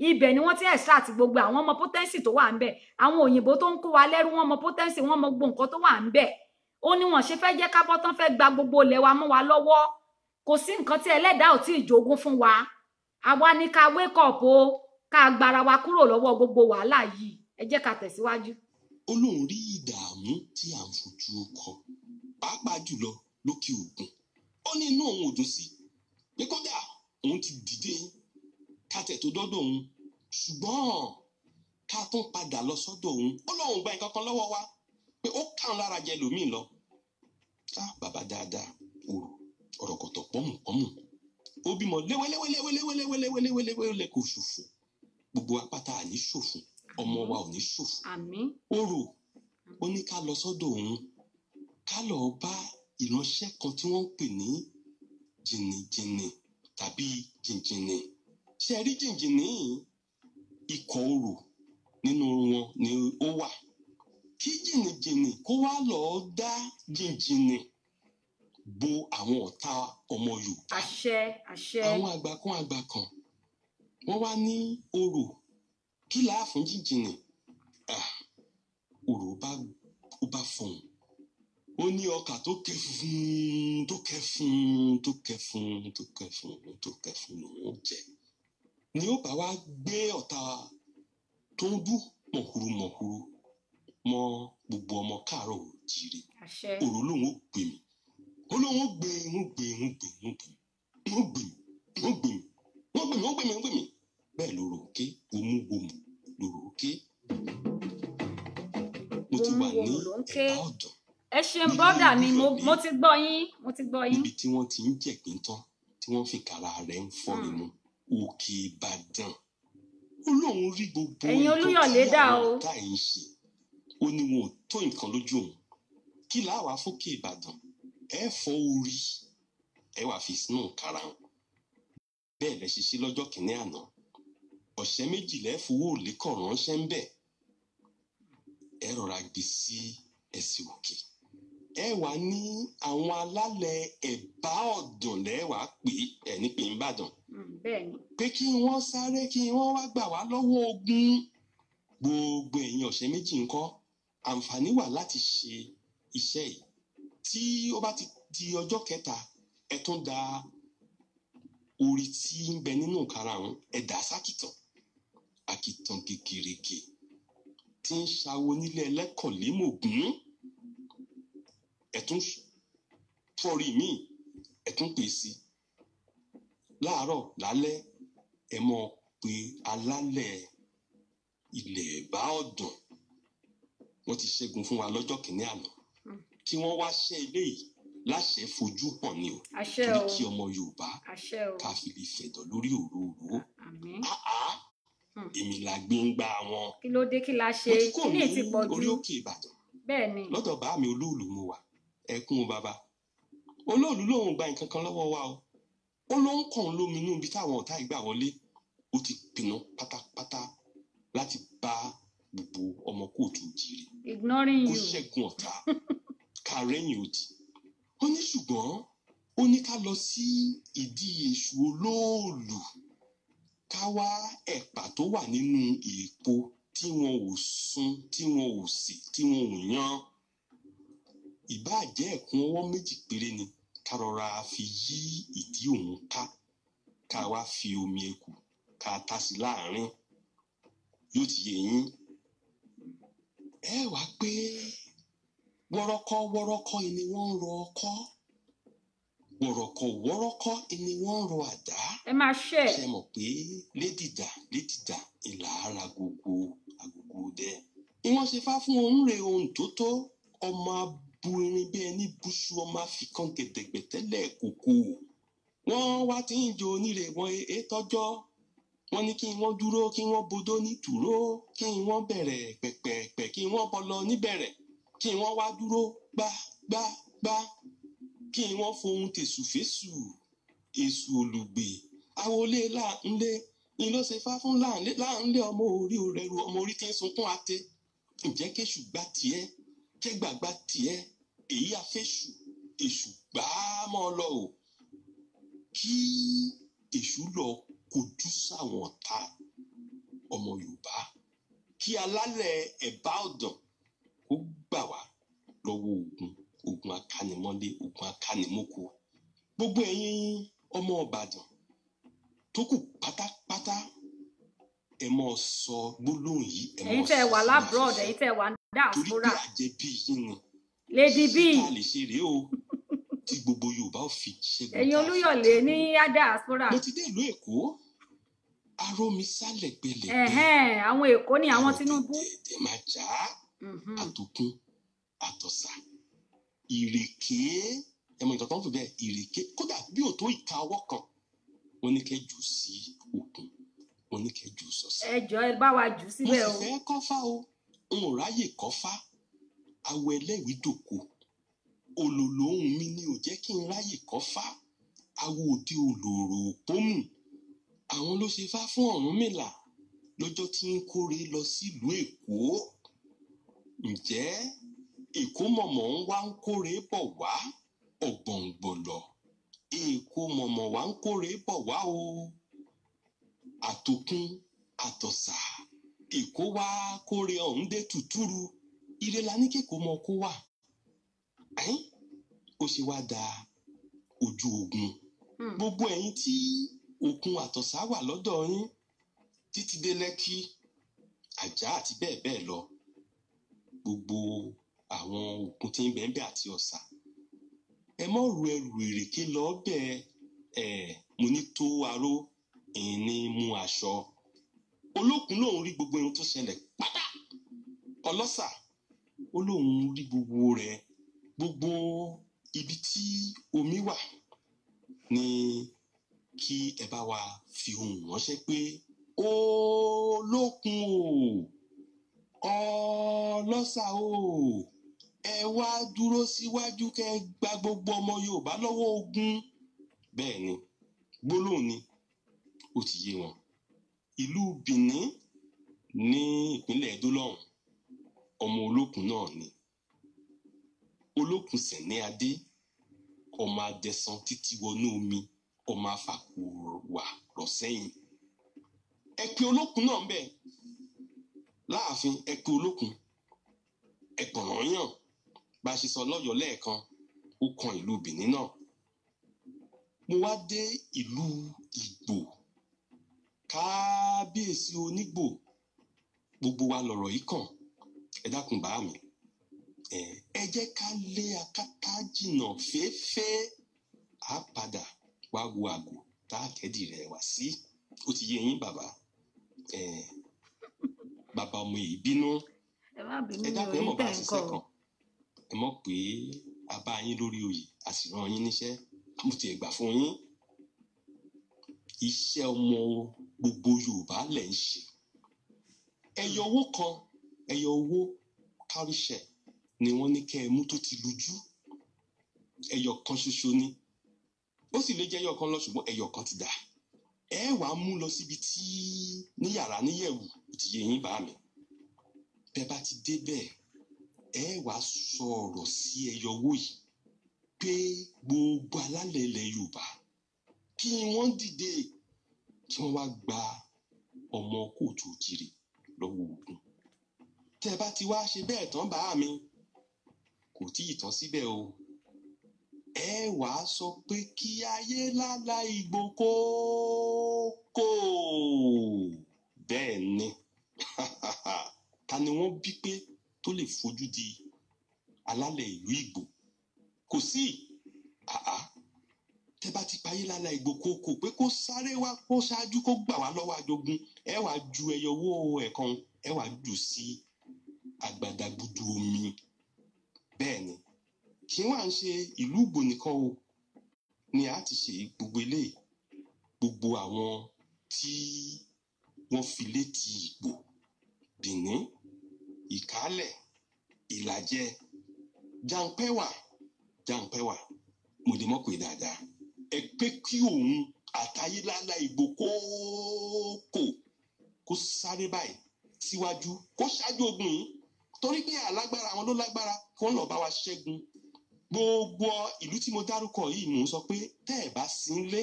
Ibẹ̀ ni wọ́n ti extract gbogbo àwọn ọmọ potency tó wà ńbẹ̀. Àwọn òyìnbó tó ń kó wa lẹ́rú, wọ́n mọ potency, wọ́n mọ gbogbo nǹkan tó wà ńbẹ̀. Ó ní wọ́n ṣe fẹ́ jẹ́ ká bọ́ tán, fẹ́ gba gbogbo ilẹ̀ wa mọ́ wa lọ́wọ́. Kò sí nǹkan tí ẹlẹ́dàá ò tí ì jogún fún wa. Àwa ní ká wake up o, ká gbára wa kúrò lọ́wọ́ gbogbo wàhálà yìí. Ẹ jẹ́ ká tẹ̀síwájú.
Ó lóun rí ìdààmú tí à ń fojú kọ, pàápàá jùlọ lókè òkun. Ó ní inú òun ò dùn sí pé kódà òun ti dìde kátẹ̀ tó dọ́dọ̀ òun, ṣùgbọ́n ká tún padà lọ sọ́dọ̀ òun. Ó lóun gba nǹkan kan lọ́wọ́ wa pé ó kàn lára jẹ lòmíì lọ. Ká bàbá dáadáa, òrò ọ̀rọ̀kọ̀tọ̀ pọ́nmùpọ́nmù, ó bímọ léwéléwéléwéléwéléwéléwéléwélé kò ṣòfò. Gbogbo apáta àní ṣòfò, ọmọ wa ò ní ṣòfò.
Àmín.
Orò ó ní ká lọ sọ́dọ̀ òun, ká lọ bá ìránṣẹ́ kan tí wọ́n ń pè ní jìnnìjìnnì tàbí jìnjìnnì. Ṣé rí jìnjìnnì? Ikọ̀ orò nínú wọn ni ó wà. Kí jìnnìjìnnì kó wá lọ dá jìnjìnnì bo àwọn ọ̀tá ọmọ Yorùbá.
Àṣẹ, àṣẹ.
Àwọn àgbà kan wọ́n wá ní orò kí là á fún jìnjìnnì. Orò ó bá fọhùn. Ó ní ọkà tó kẹ́ fún, tó kẹ́ fún, tó kẹ́ fún, tó kẹ́ fún, tó kẹ́ fún lòun ó jẹ. Ni ó bá wá gbé ọ̀tá tó ń dún mọ̀húrú mọ̀húrú mọ́ gbogbo ọmọ káàárọ̀ oòjíire.
Àṣẹ.
Òrò lòun ó gbè mí. Ó lóun ó gbè, ó gbè, ó gbè, ó gbè, ó gbè, ó gbè, ó gbè mí, ó gbè mí, ó gbè mí. Bẹ́ẹ̀ ló rò ó ké, wòmúwòmù ló rò ó ké. Mo ti wà ní
Wòmúwòmù ló ń ké.
Ẹ̀bá Ọ̀dàn
Ẹ ṣeun
nílé
brọ́dà mi,
Olúyọ̀lé,
mo ti gbọ́ yín, mo ti gbọ́ yín.
níbi tí wọ́n ti ń jẹ̀gbín tán, tí wọ́n fi kàrà rẹ̀ ń fọ́ni mu. Òkè Ìbàdàn. Ó lóun rí gbogbo
Ẹ̀yin
nǹkan
Olúyọ̀lé
tí
dà
àwọn
o.
ọ̀tá yìí ń ṣe. Ó ní wọn ò tó nǹkan lójú òun. Kí láwàá fókè Ìbàdàn? Ẹ fọ́ orí, ẹ wàá fi sínú kàrà hàn. Bẹ́ẹ̀ lẹ ṣiṣẹ́ lọ́jọ́ kìíní àná. Ọ̀sẹ̀ méjì lẹ fowó òlékọ̀ ránṣẹ́ ń bẹ̀. Ẹ rọra gbé sí ẹsẹ̀ òkè. Ẹ wà ní àwọn alálẹ̀ Ẹ̀bá Ọ̀dàn lẹ́wàá pé ẹ̀ ní pé ń bàdàn.
Bẹ́ẹ̀ ni.
Pé kí wọ́n sáré kí wọ́n wá gbà wá lọ́wọ́ ogun. Gbogbo ẹ̀yin ọ̀sẹ̀ méjì ńkọ́, àǹfààní wà láti ṣe iṣẹ́ yìí. Tí ó bá ti di ọjọ́ kẹta, ẹ tún da orí tí ń bẹ nínú karahun, ẹ dà sákìtàn. Àkìtàn kékeré tí ń ṣawo nílé ẹlẹ́kọ̀ọ́lémògún. Ẹ tún fọ́rí míì, ẹ tún pè sí. Láàárọ̀ lálẹ́, ẹ mọ̀ pé alálẹ̀ ilẹ̀ Ẹ̀bá Ọ̀dàn. Wọ́n ti ṣẹ́gun fún wa lọ́jọ́ kìíní àná. Kí wọ́n wá ṣẹ́ ilé yìí láṣẹ fojú hàn ni o.
Àṣẹ
Torí
o.
kí ọmọ Yorùbá
Àṣẹ o.
ká fi lè fẹ̀dọ̀ lórí òróòró.
Àmín.
Àá, èmi la gbé ń gbá wọn.
Kí ló dé, kí la ṣe?
Mo ti kúrò
Kí ni
ní
ti pọ̀
orí
jù?
òkè Ìbàdàn.
Bẹ́ẹ̀ ni.
Lọ́dọ̀ bàá mi Olóòlù mo wà. Ẹkún o bàbá. Olóòlù lòun gba nǹkan kan lọ́wọ́ wa o. Ó ló ń kàn lómi inú ibi táwọn ọ̀tá ìgbà wọlé. Ó ti pinnu pátápátá láti bá gbogbo ọmọ kóòtù òjìrì.
Ignoring
Kó
you.
ṣẹ́gun ọ̀tá ká rẹ́yìn òdì. Ó ní ṣùgbọ́n ó ní ká lọ sí ìdí èṣù olóòlù ká wá ẹ̀pà tó wà nínú èèpo tí wọn ò sun, tí wọn ò sè, tí wọn ò yan. Ìbáà jẹ́ ẹ̀kún ọwọ́ méjì péré ni ká rọra fi yí ìdí òun ká, ká wá fi omi eku ká ta sí láàrin. Yóò ti yé yín. Ẹ wá pé wọ́rọ́kọ́ wọ́rọ́kọ́ ni wọ́n ń rọ ọkọ́. Wọ̀rọ̀kọ̀ wọ́rọ́kọ́ ni wọ́n ń rọ àdá.
Ẹ máa share.
Ṣé mọ̀ pé lédìdà lédìdà ìlà ara gbogbo agogo dẹ. Ìwọ́n ṣe fá fún òun rè ohun tó tó. Ọmọ abu irin bí ẹni buṣu, ọmọ àfikàn gẹ̀dẹ̀gbẹ̀ tẹ́lẹ̀ kòkò. Wọ́n wá tí ń jo onírè wọn èé tọ́jọ́. Wọ́n ní kí wọ́n dúró, kí wọ́n bodó ní tùró, kí wọ́n bẹ̀rẹ̀ pẹ̀pẹ̀pẹ̀, kí wọ́n bọlọ níbẹ̀rẹ̀, kí wọ́n wá dúró gbá gbá gbá, kí wọ́n fohun tèṣù fésù, èṣù olùgbè. Àwọlé láńlé ni ló ṣe fá fún láńlé láńlé ọmọ orí òrẹ́rù ọmọ orí tí ń sunkún ate. Ǹjẹ́ kéṣù gbá tiẹ̀, kẹ́gbà gbá tiẹ̀, èyí afẹ́ṣù, èṣù gbá mọ́ ọ lọ o. Kí èṣù lọ kojú sáwọn ọ̀tá ọmọ Yorùbá. Kí alálẹ̀ Ẹ̀bá Ọ̀dàn kó gbà wá lọ́wọ́ ogun, ogun akánimọ́lé, ogun akánimóko. Gbogbo ẹ̀yin ọmọ Ìbàdàn tó kù pátápátá, ẹ mọ́ sọ gbólóhùn yìí, ẹ
Ẹ̀yin
mọ́
tẹ́
sọ
wà
sínú
lábroad,
afẹ́fẹ́.
ẹ̀yin tẹ́ wà ní
Torí pé
diaspora.
àjẹbí yín ni.
Lady B.
Ṣé ká lè ṣe rèé o tí gbogbo Yorùbá ò fi ṣẹ́gun
Ẹ̀yin
tá a fi
Olúyọ̀lé
jagun.
ní diaspora.
Mo ti dé ìlú Èkó, arómi sálẹ̀gbẹ̀lẹ̀gbẹ̀.
Ẹ̀hẹ́n, àwọn Èkó ni àwọn
Àwọn
Tinubu.
tẹ̀tẹ̀ máa jà á, àtòkun, àtọ̀sà, ìrèké. Ẹ mọ nǹkan tó ń fi bẹ́ẹ̀, ìrèké. Kódà bí ò tó ìka ọwọ́ kan, wọ́n ní kẹ́ jù sí òkun, wọ́n ní kẹ́ jù sọ̀sà.
Ẹ jọ̀ọ́ ẹ bá wa jù
Mo
síbẹ̀
sì
o.
fẹ́ kọ́fá o, n ò ráyè kọ́fá. Awọ ẹlẹ́wìí dòko. Òlòlò ohùn mi ni ò jẹ́ kí n ráyè kọ́fá. Awo òde òlòrò òpómù. Àwọn ló ṣe fá fún Ọ̀rúnmìlà lọ́jọ́ tí ń kórè lọ sílùú Èkó. Ǹjẹ́ Èkó mọ̀mọ́ ń wá ń kórè bọ̀ wá? Ọ̀gbọ̀ngbọ̀lọ̀. Èkó mọ̀mọ́ wá ń kórè bọ̀ wá o. Àtòkun, àtọ̀sà. Èkó wá kórè ọ̀hún dé tùtúrú. Ire la ní kéko mọ kó wà. Ẹ́n, ó ṣe wá da ojú ogun. Gbogbo ẹ̀yin tí òkun àtọ̀sá wà lọ́dọ̀ yín títí dé Lẹ́kí, Àjà àti bẹ́ẹ̀ bẹ́ẹ̀ lọ, gbogbo àwọn òkun tí ń bẹ ńbẹ̀ àti ọ̀sà, ẹ mọ́ ru ẹrù ìrèké lọ bẹ́ẹ̀. Ẹ̀ mo ní tó aró ìní mú aṣọ. Olókun lòun rí gbogbo ohun tó ṣẹlẹ̀ pátá. Ọlọ́sà ó lóun rí gbogbo rẹ̀. Gbogbo ibi tí omi wà ni kí ẹ bá wa fi ohùn ránṣẹ́ pé olókun o, ọlọ́sà o, ẹ wá dúró síwájú kẹ́ ẹ gba gbogbo ọmọ Yorùbá lọ́wọ́ ogun. Bẹ́ẹ̀ ni, gbólóhùn ni ó ti yé wọn. Ìlú Benin ní ìpínlẹ̀ Ẹdó lọ́hùn, ọmọ olókun náà ni. Olókun Sẹ̀ní Adé, ọmọ Adẹ̀sán títí wọnú omi, ọmọ afàkùwà rọ̀ sẹ́yìn. Ẹ pe olókun náà ń bẹ̀ láàfin, ẹ pe olókun, ẹ pọ̀nrán yàn. Bá a ṣe sọ lọ́yọ̀ọ́ lẹ́ẹ̀kan, ó kan ìlú Benin náà. Mo wá dé ìlú Ìgbò, kábíyèsí onígbò, gbogbo wa lọ̀rọ̀ yìí kàn. Ẹ dákun bá mi, ẹ jẹ́ ká lé akátá jìnnà fẹ́ẹ́fẹ́, á padà wá wo àgò tá a kẹ́dì rẹ̀ wá sí. Ó ti yé yín bàbá. Bàbá ọmọ yìí bínú.
Ẹ má bínú,
ẹ
mi ò
dákun, ẹ
rí
mọ̀ bá
tẹ̀
a
ń
ṣiṣẹ́
kọ.
kan, ẹ mọ̀ pé a bá yín lórí oyè, a sì rán yín níṣẹ́, mo ti gbà fún yín. Iṣẹ́ ọmọ gbogbo Yorùbá lẹ̀ ń ṣe. Ẹyọ owó kan, ẹyọ owó káríṣẹ̀ ni wọ́n ní kẹ́ ẹ mú tó ti lójú. Ẹyọ kan ṣoṣo ni, ó sì lè jẹ́ ẹyọ kan lọ, ṣùgbọ́n ẹyọ kan ti dà. Ẹ wàá mú lọ síbi tí ní yàrá níyẹ̀wù, ó ti yé yín bá mi. Bẹ́ẹ̀ bá ti débẹ̀, ẹ wàá sọ ọ̀rọ̀ sí ẹyọ owó yìí pé gbogbo alálẹ̀ ilẹ̀ Yorùbá kí wọ́n dìde, kí wọ́n wá gba ọmọ kóòtù òjìrì lọ́wọ́ ogun. Tẹ́ ẹ bá ti wá ṣe bẹ́ẹ̀ tán bá mi, kò tí ì tán síbẹ̀ o. Ẹ wàá sọ pé kí ayé lálá Ìgbò kókó. Bẹ́ẹ̀ ni, ta ni wọ́n bí pé tó lè fojú di alálẹ̀ ìlú Ìgbò? Kò sí. Àá, tẹ́ bá ti payé lálá Ìgbò kókó pé kó sáré wá, kó ṣáájú, kó gbà wá lọ́wọ́ ajogun, ẹ wàá ju ẹyọ owó ẹ̀kan, ẹ wàá jù sí agbadagudu omi. Bẹ́ẹ̀ ni, kí wọ́n à ń ṣe ìlú Ìgbò nìkan o ni a ti ṣe gbogbo eléyìí. Gbogbo àwọn tí wọ́n fi létí Ìgbò, Benin, Ìkálẹ̀, Ìlàjẹ, Jàǹpẹ́wà, Jàǹpẹ́wà, mo lè mọ̀ pé dáadáa. Ẹ pé kí òun àtayélálá Ìgbò kókó kó sáré báyìí síwájú, kó ṣáájú ogun yìí, torí pé alágbára àwọn ló lágbára, kí wọ́n lọ bá wa ṣẹ́gun. Gbogbo ìlú tí mo dárúkọ yìí, mò ń sọ pé tẹ́ ẹ bá sí ń lé,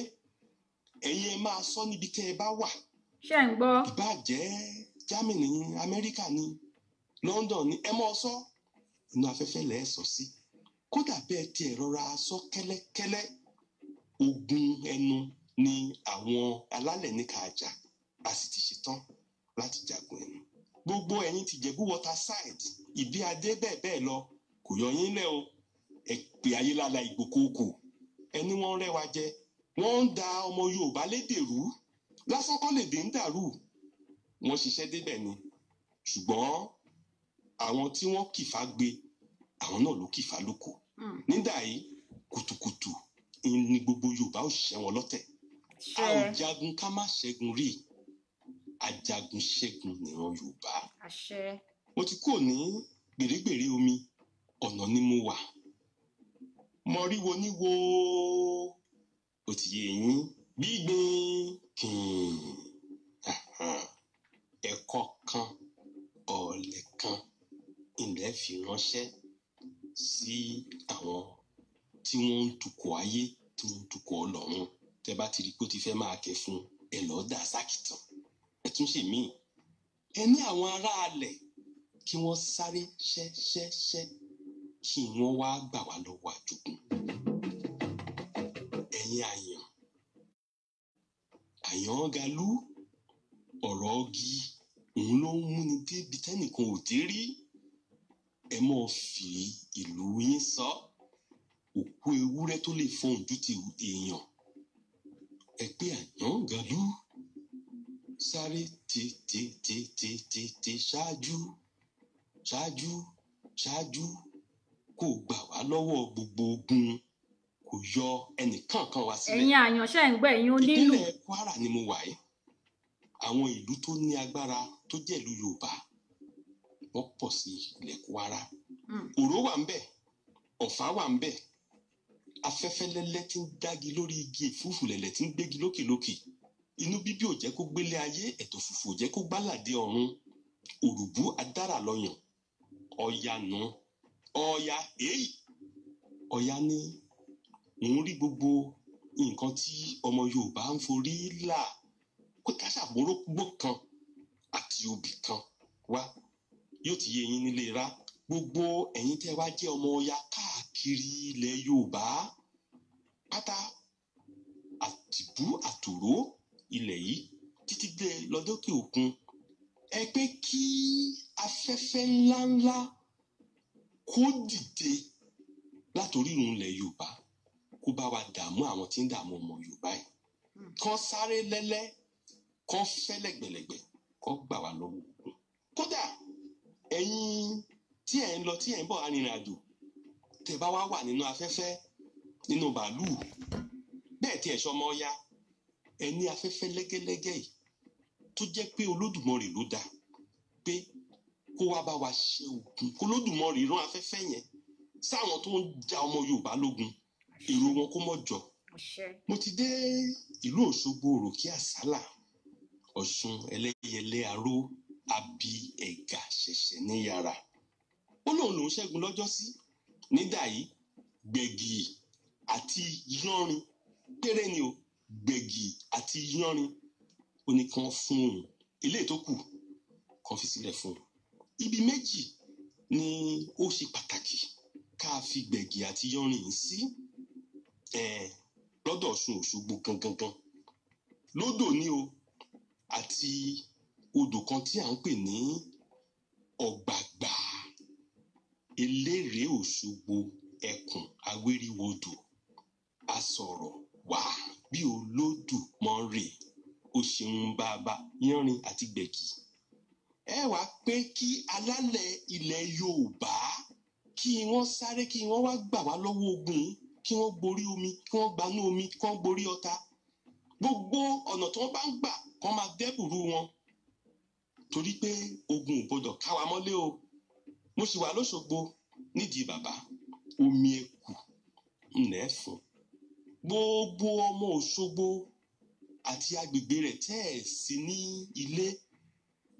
ẹ̀yin ẹ máa sọ níbi tẹ́ ẹ bá wà.
Ṣé ń gbọ́?
Ìbá jẹ́ Germany ní, Amẹ́ríkà ní, London ní, ẹ mọ́ ọ sọ inú afẹ́fẹ́ lẹ̀ ẹ́ sọ sí. Kódà bẹ́ẹ̀ tiẹ̀ rọra sọ kẹ́lẹ́kẹ́lẹ́, ogun ẹnu ni àwọn alálẹ̀ ní ká jà, a sì ti ṣetán láti jagun ẹnu. Gbogbo ẹ̀yin ti Jẹ̀bú water side, ìbí adé bẹ́ẹ̀ bẹ́ẹ̀ lọ, kò yọ yín lẹ́ o. Ẹ pè ayélálá Ìgbò kókò, ẹni wọ́n rẹ́ wa jẹ, wọ́n ń da ọmọ Yorùbá lédè rú lásán kọ́ lèdè ń dàrú. Wọ́n ṣiṣẹ́ débẹ̀ ni, ṣùgbọ́n àwọn tí wọ́n kìfà gbé, àwọn náà ló kìfà lóko. Nígbà yìí kùtùkùtù ni gbogbo Yorùbá ò ṣẹ́ wọn lọ́tẹ̀. A ò
Ṣe
jagun ká má ṣẹ́gun rí, ajagun ṣẹ́gun nìran Yorùbá.
Àṣẹ.
Mo ti kúrò ní gbèrègbèrè omi, ọ̀nà ni mo wà. Mo rí wo ní wo, ó ti yé yín gbígbín kìn. Ẹ̀kọ́ kan ọ̀ọ̀lẹ̀ kan ilẹ̀ fi ránṣẹ́ sí àwọn tí wọ́n ń tukọ̀ ayé, tí wọ́n ń tukọ̀ ọlọ́run. Tẹ́ bá ti rí i pé ó ti fẹ́ máa kẹ́ fún ẹ, lọ́ọ́ dà sákìtàn, ẹ tún ṣe míì. Ẹ ní àwọn aráalẹ̀ kí wọ́n sáré ṣẹ́ṣẹ́ṣẹ́. Kí wọ́n wá gbà wá lọ́wọ́ àjogún. Ẹ̀yin àyàn, àyàn galú, ọ̀rọ̀ ọgí òun ló ń múni débi tẹ́nìkan ò dé rí. Ẹ mọ́ fi ìlú yín sọ òkú ewúrẹ́ tó lè fọhùn ju ti èèyàn. Ẹ pé àyàn galú sáré tètè ṣáájú ṣáájú ṣáájú kó gbà wá lọ́wọ́ gbogbo ogun, kò yọ ẹnìkankan wá sílẹ̀.
Ẹ̀yin àyànṣẹ́ ń gbọ́, ẹ̀yin onílù.
Ìpínlẹ̀ Kwara ni mo wà yìí. Àwọn ìlú tó ní agbára tó jẹ́ ìlú Yorùbá wọ́n pọ̀ sí ilẹ̀ Kwara. Òró wà ń bẹ̀, Ọ̀fà wà ń bẹ̀, afẹ́fẹ́ lẹ́lẹ́ tí ń dági lórí igi èfúùfù lẹ̀lẹ̀ tí ń gbégi lókèlókè. Inú bíbí ò jẹ́ kó gbélé ayé, ẹ̀tọ̀ fùfù ò jẹ́ kó gbálàdé ọ̀run. Òrùbú adára lọ́yàn, Ọya nù, Ọya èyí. Ọya ní òun rí gbogbo nǹkan tí ọmọ Yorùbá ń forí là pé ká ṣàbórógbó kan àti obì kan wá. Yóò ti yé yín nílé rá. Gbogbo ẹ̀yin tẹ́ wá jẹ́ ọmọ Ọya káàkiri ilẹ̀ Yorùbá pátá, àtìbú àtòró ilẹ̀ yìí títí dé lọ́dọ́kè òkun, ẹ pé kí afẹ́fẹ́ ńláńlá kó dìde látòrí ìrùn ilẹ̀ Yorùbá kó bá wa dààmú àwọn tí ń dààmú ọmọ Yorùbá yìí. Kán sáré lẹ́lẹ́, kán fẹ́ lẹ́gbẹ̀lẹ́gbẹ̀, kán gbà wá lọ́wọ́ ogun. Kódà ẹ̀yin tí ẹ̀ ń lọ tí ẹ̀ ń bọ̀ arìnrìn-àjò, tẹ́ bá wá wà nínú afẹ́fẹ́ nínú bàálù bẹ́ẹ̀ tí ẹ̀ ṣọmọ Ọya, ẹ ní afẹ́fẹ́ lẹ́gẹ́lẹ́gẹ́ yìí tó jẹ́ pé Olódùmarè ló dá pé kó wá bá wa ṣe ogun, kó Olódùmarè rán afẹ́fẹ́ yẹn sáwọn tó ń ja ọmọ Yorùbá lógun, èrò wọn kó mọ̀ jọ. Mo ti dé ìlú Òṣogbo, Òròkè Àsálà, Ọ̀ṣun ẹlẹ́yẹlé aró, abi ẹ̀gà ṣẹ̀ṣẹ̀ ní yàrá. Ó lóun lòún ṣẹ́gun lọ́jọ́sí nídà yìí, gbẹ̀gì àti yánrin péré ni o, gbẹ̀gì àti yánrin. Ó ní kán fún òun, ilé tó kù kán fi sílẹ̀ fún òun. Ibi méjì ni ó ṣe pàtàkì ká fi gbẹ̀gì àti yánrin yìí sí, lọ́dọ̀ Ọ̀ṣun Òṣogbo gangan lódò ní o, àti odò kan tí à ń pè ní Ọ̀gbàgbà eléré Òṣogbo ẹkùn awéríwodò asọ̀rọ̀ wá bí Olódùmarè. Ó ṣeun bàbá yánrin àti gbẹ̀gì. Ẹ wá pé kí alálẹ̀ ilẹ̀ Yorùbá kí wọ́n sáré, kí wọ́n wá gbà wá lọ́wọ́ ogun yìí, kí wọ́n gborí omi, kí wọ́n gbanú omi, kí wọ́n gborí ọ̀tá. Gbogbo ọ̀nà tí wọ́n bá ń gbà kán máa dẹ́bùrú wọn, torí pé ogun ò gbọdọ̀ ká wa mọ́lé o. Mo sì wà lóṣogbo nídìí bàbá omi ẹkù ńlẹ̀ fún gbogbo ọmọ Òṣogbo àti agbègbè rẹ̀. Tẹ́ ẹ̀ sí ní ilé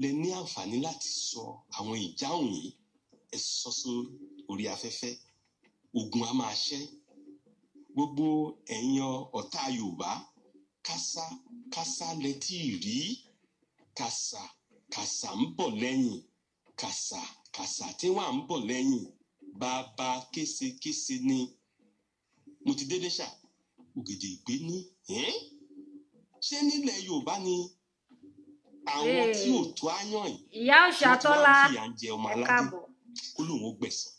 lẹ ní àǹfààní láti sọ àwọn ìjáhùn yìí, ẹ sọ sórí orí afẹ́fẹ́, ogun á máa ṣẹ́. Gbogbo ẹ̀yin ọ̀tá Yorùbá, kásá kásá lẹ tí ì rí, kàsà kàsà ń bọ̀ lẹ́yìn, kàsà kàsà tí wà ń bọ̀ lẹ́yìn, bàbá késekése ni. Mo ti dédé ṣà ògèdè ìgbé ní ṣé nílẹ̀ Yorùbá ni àwọn tí ò tó áyàn yìí
Ìyá Òṣàtọ́lá,
wọ́n ti wá ń fìyà jẹ ọmọ
ẹ
aládé.
káàbọ̀.
Ó lóun ó gbẹ̀san.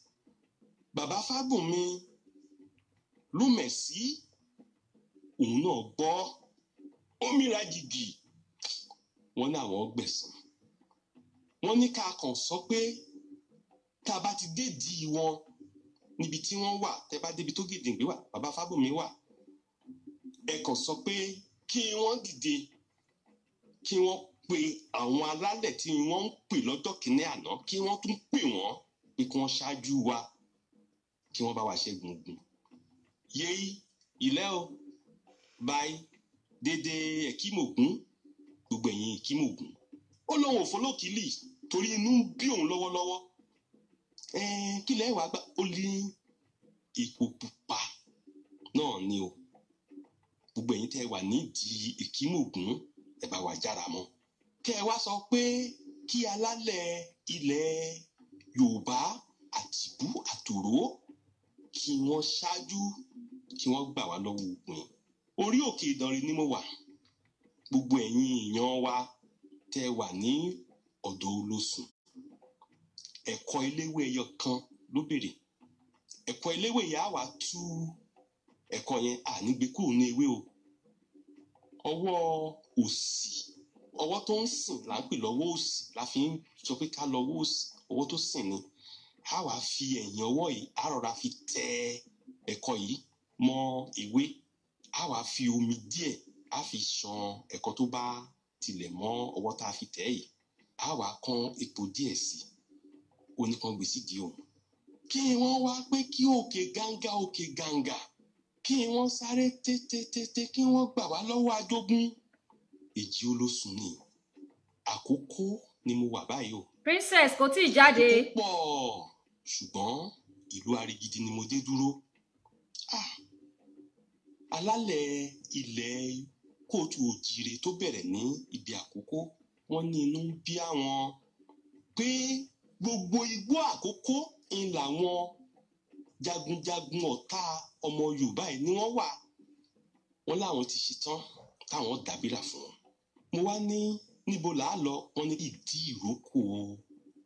Bàbá Fágúnmi ló mẹ̀sí òun náà gbọ́ omira jìgì, wọ́n ní àwọn gbẹ̀san. Wọ́n ní ká kàn sọ pé tá a bá ti dédìí wọn níbi tí wọ́n wà, tẹ́ bá débi tó Gèdèǹgbé wà, bàbá Fágúnmi wà, ẹ kàn sọ pé kí wọ́n dìde, kí wọ́n pe àwọn alálẹ̀ tí wọ́n ń pè lọ́jọ́ kìíní àná, kí wọ́n tún pè wọ́n pé kí wọ́n ṣáájú wa, kí wọ́n bá wa ṣẹ́gun ogun. Yéyí ilẹ̀ o báyìí dédé ẹ̀kímògún, gbogbo ẹ̀yin ẹ̀kímògún. Ó lóun ò fọlọ́kìlì torí inú ń bí òun lọ́wọ́lọ́wọ́. Kí lẹ́ wàá gbà? Ó lé epo pupa náà ni o. Gbogbo ẹ̀yin tẹ́ wà nídìí ẹ̀kímògún, ẹ bá wa jára mọ́. Kẹ́ ẹ wá sọ pé kí alálẹ̀ ilẹ̀ Yorùbá àti Àtìbú àtòró kí wọ́n ṣáájú kí wọ́n gbà wá lọ́wọ́ ogun yìí. Orí òkè Ìdànrè ni mo wà. Gbogbo ẹ̀yin èèyàn wa tẹ́ wà ní ọ̀dọ̀ Olósùn, ẹ̀kọ́ eléwé ẹyọ kan ló béèrè. Ẹ̀kọ́ eléwé yẹn á wá tú ẹ̀kọ́ yẹn, ànígbé kúrò ní ewé o. Ọwọ́ òsì, ọwọ́ tó ń sìn là ń pè lọ́wọ́ òsì, la fi ń sọ pé ká lọ́wọ́ òsì, ọwọ́ tó sìn ni. Á wá fi ẹ̀yìn ọwọ́ yìí, á rọra fi tẹ ẹ̀kọ́ yìí mọ́ ewé. Á wá fi omi díẹ̀, á fi ṣan ẹ̀kọ́ tó bá tilẹ̀ mọ́ ọwọ́ tá a fi tẹ̀ yìí. Á wá kán epo díẹ̀ sí i, ó ní kán gbé sídìí òun. Kí wọ́n wá pé kí òkè gángá, òkè gàǹgà, kí wọ́n sáré tètè kí wọ́n gbà wá lọ́wọ́ ajógún. Èjì Olósùn ni. Àkókò ni mo wà báyìí o.
Princess kò tíì jáde.
Àkókò pọ̀, ṣùgbọ́n ìlú Arigidi ni mo dé dúró. Alálẹ̀ ilẹ̀ kóòtù òjìrè tó bẹ̀rẹ̀ ní ibi Àkókò, wọ́n ní inú ń bí àwọn pé gbogbo igbó Àkókò ń làwọn jagunjagun ọ̀tá ọmọ Yorùbá yìí ni wọ́n wà. Wọ́n láwọn ti ṣetán táwọn dàbílà fún wọn. Mo wá ní níbo là á lọ? Wọ́n ní ìdí ìrókò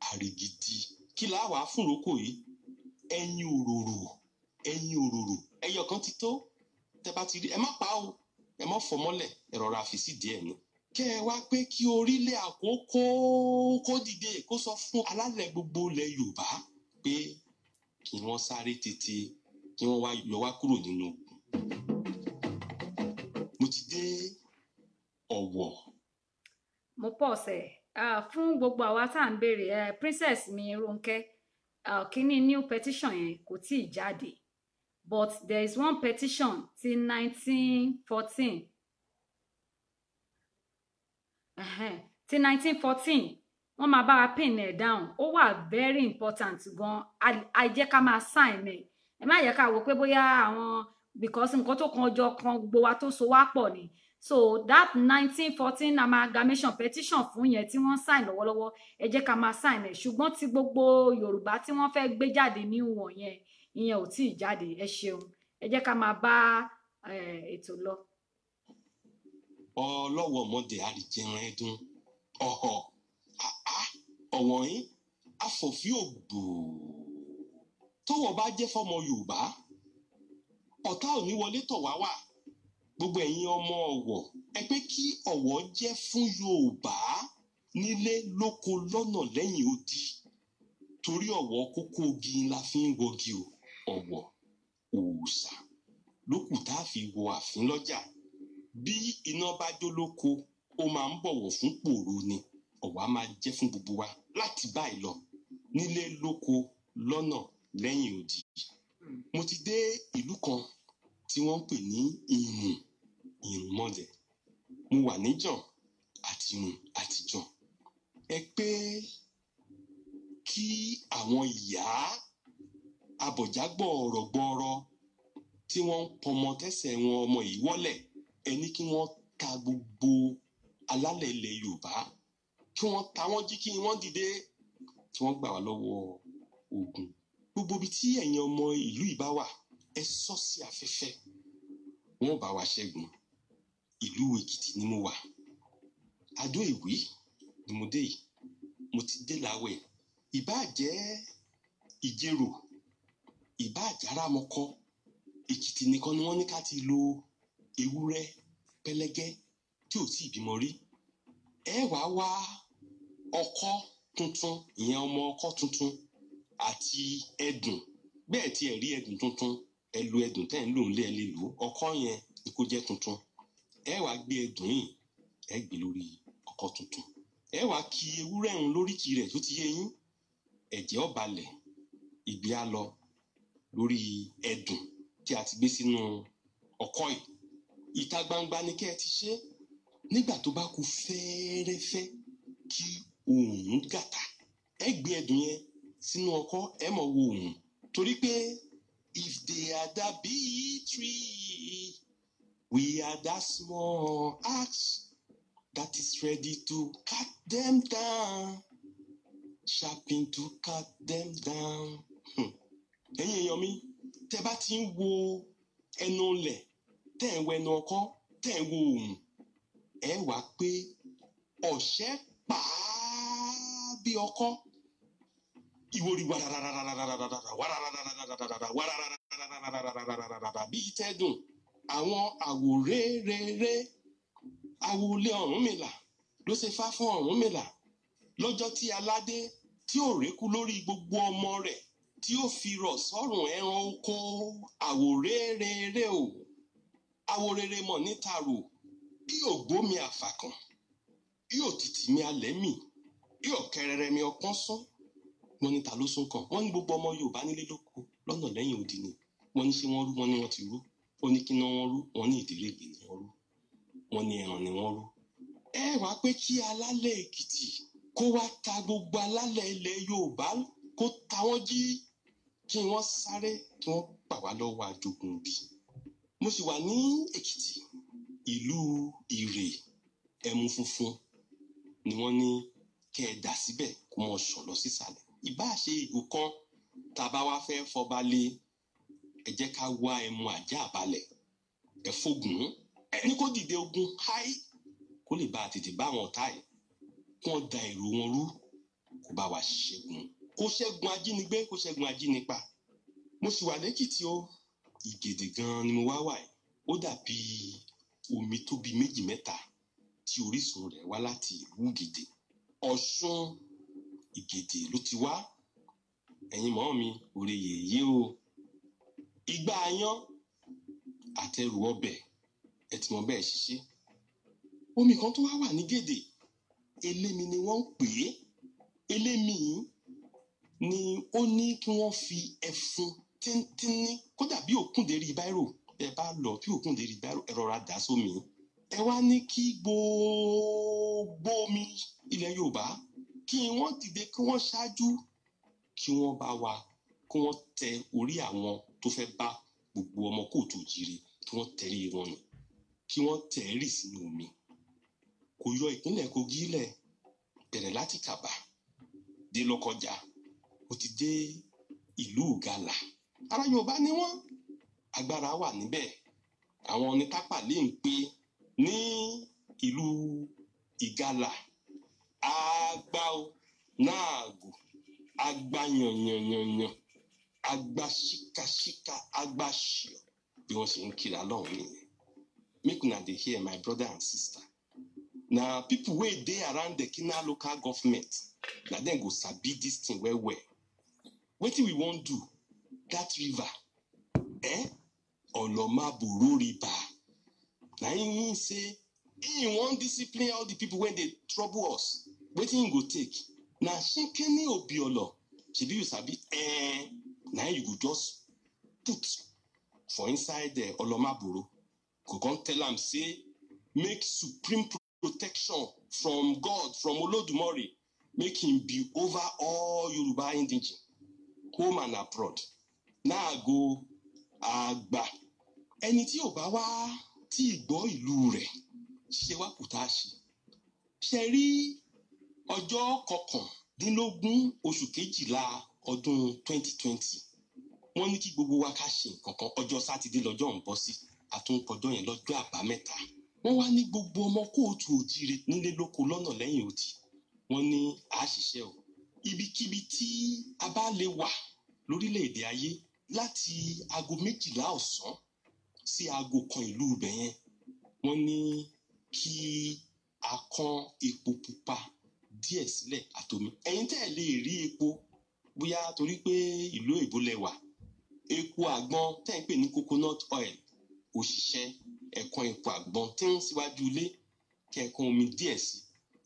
Arigidi. Kí là á wàá fún ìrókò yìí? Ẹyin òróró, ẹyin òróró ẹyọ kan ti tó. Tẹ bá ti rí, ẹ má pa o, ẹ má fọ́ mọ́lẹ̀, ẹ rọra fi sí díẹ̀ ni. Kẹ́ ẹ wá pé kí orílẹ̀ Àkókò kó dìde kó sọ fún alálẹ̀ gbogbo ilẹ̀ Yorùbá pé kí wọ́n sáré tètè kí wọ́n wá yọ wá kúrò nínú ogun. Mo ti dé Ọ̀wọ̀.
Mo pọ̀ ọ̀sẹ̀ fún gbogbo àwa tá à ń béèrè. Princess mi Rónkẹ́, kíní new petition yẹn kò tíì jáde, but there is one petition ti 1914, ti 1914, wọ́n máa bá wa pin ẹ̀ down. Ó wà very important gan. Àìjẹ́ ká máa sign ẹ̀, ẹ má yẹ ká wò pé bóyá àwọn, because nǹkan tó kan ọjọ́ kan gbogbo wa tó so wá pọ̀ ni. So that 1914 amalgamation petition fún yẹn tí wọ́n sign lọ́wọ́lọ́wọ́, ẹ jẹ́ ká máa sign ẹ̀. Ṣùgbọ́n ti gbogbo Yorùbá tí wọ́n fẹ́ gbé jáde ní wọ̀n yẹn, ìyẹn ò tí ì jáde. Ẹ ṣeun, ẹ jẹ́ ká máa bá ètò lọ.
Ọlọ́wọ́ ọmọdé àríjẹran ẹdun ọ̀họ̀ ọ̀wọ̀n yín afọ̀fí ògbò tọ́wọ́ bá jẹ́ fọmọ Yorùbá, ọ̀tá ò ní wọlé tọ̀ wá wà. Gbogbo ẹ̀yin ọmọ Ọ̀wọ̀, ẹ pé kí Ọ̀wọ̀ jẹ́ fún Yorùbá nílé lóko lọ́nà lẹ́yìn odi, torí Ọ̀wọ̀ kókó ogi la fi ń wọgi o. Ọ̀wọ̀ òòṣà lókù tá a fi wọ àfin lọ́jà. Bí iná bá jó lóko, ó máa ń bọ̀wọ̀ fún pòrò ni. Ọ̀wọ̀ á máa jẹ́ fún gbogbo wa láti báyìí lọ, nílé lóko lọ́nà lẹ́yìn odi. Mo ti dé ìlú kan tí wọ́n ń pè ní Ìrùn, Ìrùnmọlẹ̀. Mo wà níjàn àti Ìrùn àtijọ́. Ẹ pé kí àwọn ìyá abọ̀já gbọ̀ọ̀rọ̀gbọ̀ọ̀rọ̀ tí wọ́n ń pọnmọ tẹ́sẹ̀ wọn ọmọ yìí wọ́lẹ̀, ẹ ní kí wọ́n ta gbogbo alálẹ̀ ilẹ̀ Yorùbá, kí wọ́n ta wọ́n jí, kí wọ́n dìde, tí wọ́n gbà wá lọ́wọ́ ogun. Gbogbo ibi tí ẹ̀yin ọmọ ìlú yìí bá wà, ẹ sọ sí afẹ́fẹ́, wọ́n bá wa ṣẹ́gun. Ìlú Èkìtì ni mo wà. Adó Ìwí ni mo dé yìí. Mo ti dé Láwẹ̀. Ìbáà jẹ́ Ìjerò, ìbáà jẹ́ Arámọkọ, Èkìtì nìkan ni wọ́n ní ká ti lo ewúrẹ́ pẹ́lẹ́gẹ́ tí ò tí ì bímọ rí. Ẹ wá wá ọkọ́ tuntun, ìyẹn ọmọ ọkọ́ tuntun àti ẹdùn. Bẹ́ẹ̀ tí ẹ rí ẹdùn tuntun, ẹ lo ẹdùn tẹ́ ń lò nílé, ẹ lè lò ó. Ọkọ́ yẹn ni kó jẹ́ tuntun. Ẹ wá gbé ẹdùn yìí, ẹ gbé lórí ọkọ́ tuntun. Ẹ wá ki ewúrẹ́ ń lóríkì rẹ̀ tó ti yé yín. Ẹ̀jẹ̀ ó balẹ̀, ìgbé á lọ lórí ẹdùn tí a ti gbé sínú ọkọ́ yìí. Ìta gbangba ni kẹ́ ẹ ti ṣe. Nígbà tó bá kú fẹ́ẹ́rẹ́fẹ́ kí oòrùn gàtà, ẹ gbé ẹdùn yẹn sínú ọkọ́, ẹ mọ̀ wo oòrùn. Torí pé if they are the big tree, we are the small axe that is ready to cut them down, sharpen to cut them down. Ẹ̀yin èèyàn mi, tẹ́ bá ti ń wo ẹnu lẹ̀, tẹ́ ń wo ẹnu ọkọ́, tẹ́ ń wo òun, ẹ wá pé ọ̀ṣẹ́ pàá bí ọkọ́. Ìwòrì wàràràràràràràrà wàràràràràràrà wàràràràràràrà bí tẹ́dùn. Àwọn àwòréréré àwòlé Ọ̀rúnmìlà ló ṣe fá fún Ọ̀rúnmìlà lọ́jọ́ tí aládé tí ò rékú lórí gbogbo ọmọ rẹ̀ tí ó fi rọ̀ sọ́rùn ẹran oko. Àwòréréré o, àwòréré mọ̀ níta rò bí ògbómi àfàkàn, bí òtìtì mi alẹ́ mì, bí ọ̀kẹ́rẹ́rẹ́ mi ọpọ́n sún. Wọ́n ní ta ló sún kàn? Wọ́n ní gbogbo ọmọ Yorùbá nílé lóko lọ́nà lẹ́yìn odi ni. Wọ́n ní ṣé wọ́n rú? Wọ́n ní wọ́n ti rú. Ó ní kí ná wọ́n rú? Wọ́n ní ìdírègbè ni wọ́n rú. Wọ́n ní ẹran ni wọ́n rú. Ẹ wá pé kí alálẹ̀ Èkìtì kó wá ta gbogbo alálẹ̀ ilẹ̀ Yorùbá, kó ta wọ́n jí, kí wọ́n sáré kí wọ́n gbà wá lọ́wọ́ ajogun bí. Mo sì wà ní Èkìtì, ìlú Ìrè, ẹmu funfun ni wọ́n ní kẹ́ ẹ dà síbẹ̀ kó mọ ṣàn lọ sísàlẹ̀. Ìbáà ṣe ìgò kan tá a bá wá fẹ́ fọba lé, ẹ jẹ́ ká wá ẹmu àjá balẹ̀, ẹ fógun ẹni kó dìde ogun háì, kó lè bá a tètè bá àwọn ọ̀tá ẹ̀, kó wọ́n da èrò wọn rú, kó bá wa ṣẹ́gun, kó ṣẹ́gun ajínigbé, kó ṣẹ́gun ajínipa. Mo sì wà lẹ́kìtì o, Ìgèdè gan-an ni mo wá wà yìí. Ó dàbí omi tó bí méjì mẹ́ta tí orísun rẹ̀ wá láti ìlú Ìgèdè. Ọ̀ṣun Ìgèdè ló ti wá. Ẹ̀yin mọ́ mi, òre yèyé o. Igbá ayán àtẹrù ọbẹ̀, ẹ ti mọ bẹ́ẹ̀ ṣiṣẹ́. Omi kan tó wá wà ní Gèdè, elémi ni wọ́n ń pè é. Elémi yìí ni ó ní kí wọ́n fi ẹfun tíntínní, kódà bí òkúndérí báírò, ẹ bá lọ bí òkúndérí báírò, ẹ rọra dà sómi. Ẹ wá ní kí gbogbo omi ilẹ̀ Yorùbá kí wọ́n dìde, kí wọ́n ṣáájú, kí wọ́n bá wa, kí wọ́n tẹ orí àwọn tó fẹ́ bá gbogbo ọmọ kóòtù òjìrè, kí wọ́n tẹ̀lé wọn nù, kí wọ́n tẹ̀ rì sínú omi. Kò yọ ìpínlẹ̀ Kogi lẹ̀, bẹ̀rẹ̀ láti Kàbà dé Lọ́kọjà, ó ti dé ìlú Ìgalà. Ará Yorùbá ni wọ́n, agbára wà níbẹ̀. Àwọn onítàpá lè ń pè ní ìlú Ìgalà, àgbà o náàgò, àgbà yànyànyànyàn, àgbà ṣíkàṣíkà, àgbà ṣíọ, bí wọ́n ṣe ń kíra lọ́hùn nìyẹn. Make una dey hear, my brother and sister. Na people wey dey around the Kina local government, na dem go sabi this thing well well. Wetin we wan do, that river, eh? Olomaboro River. Na him mean say he wan discipline all the people wey dey trouble us. Wetin him go take? Na Shinkini Obiolo, shebi you sabi, eh? Na him you go just put for inside the Olomaboro. Go come tell am say make supreme protection from God, from Olodumare, make him be over all Yoruba indigene, home and abroad. Náà go àgbà. Ẹni tí ò bá wá tí ì gbọ́ ìlú rẹ̀ ṣe wá kù tá a ṣe. Ṣe rí ọjọ́ 19 oṣù kejìlá ọdún 2020, wọ́n ní kí gbogbo wa ká ṣe nǹkan kan. Ọjọ́ Sátidé lọ́jọ́ ń bọ́ sí, àtúnkọjọ́ yẹn lọ́jọ́ àbámẹ́ta. Wọ́n wá ní gbogbo ọmọ kóòtù òjìrè nílé lóko lọ́nà lẹ́yìn odi, wọ́n ní à á ṣiṣẹ́ o. Ibikíbi tí a bá lè wà lórílẹ̀‐èdè ayé láti aago 12 ọ̀sán sí aago 1 ìlú ibẹ̀ yẹn, wọ́n ní kí a kán epo pupa díẹ̀ sílẹ̀ àtomi. Ẹ̀yin tẹ́ ẹ̀ lè rí epo bóyá torí pé ìlú òyìnbó lẹ wà, epo àgbọn tẹ́ ẹ̀ ń pè ní coconut oil òṣìṣẹ́, ẹ̀kan epo àgbọn tí ń síwájú ilé, kí ẹ kán omi díẹ̀ sí,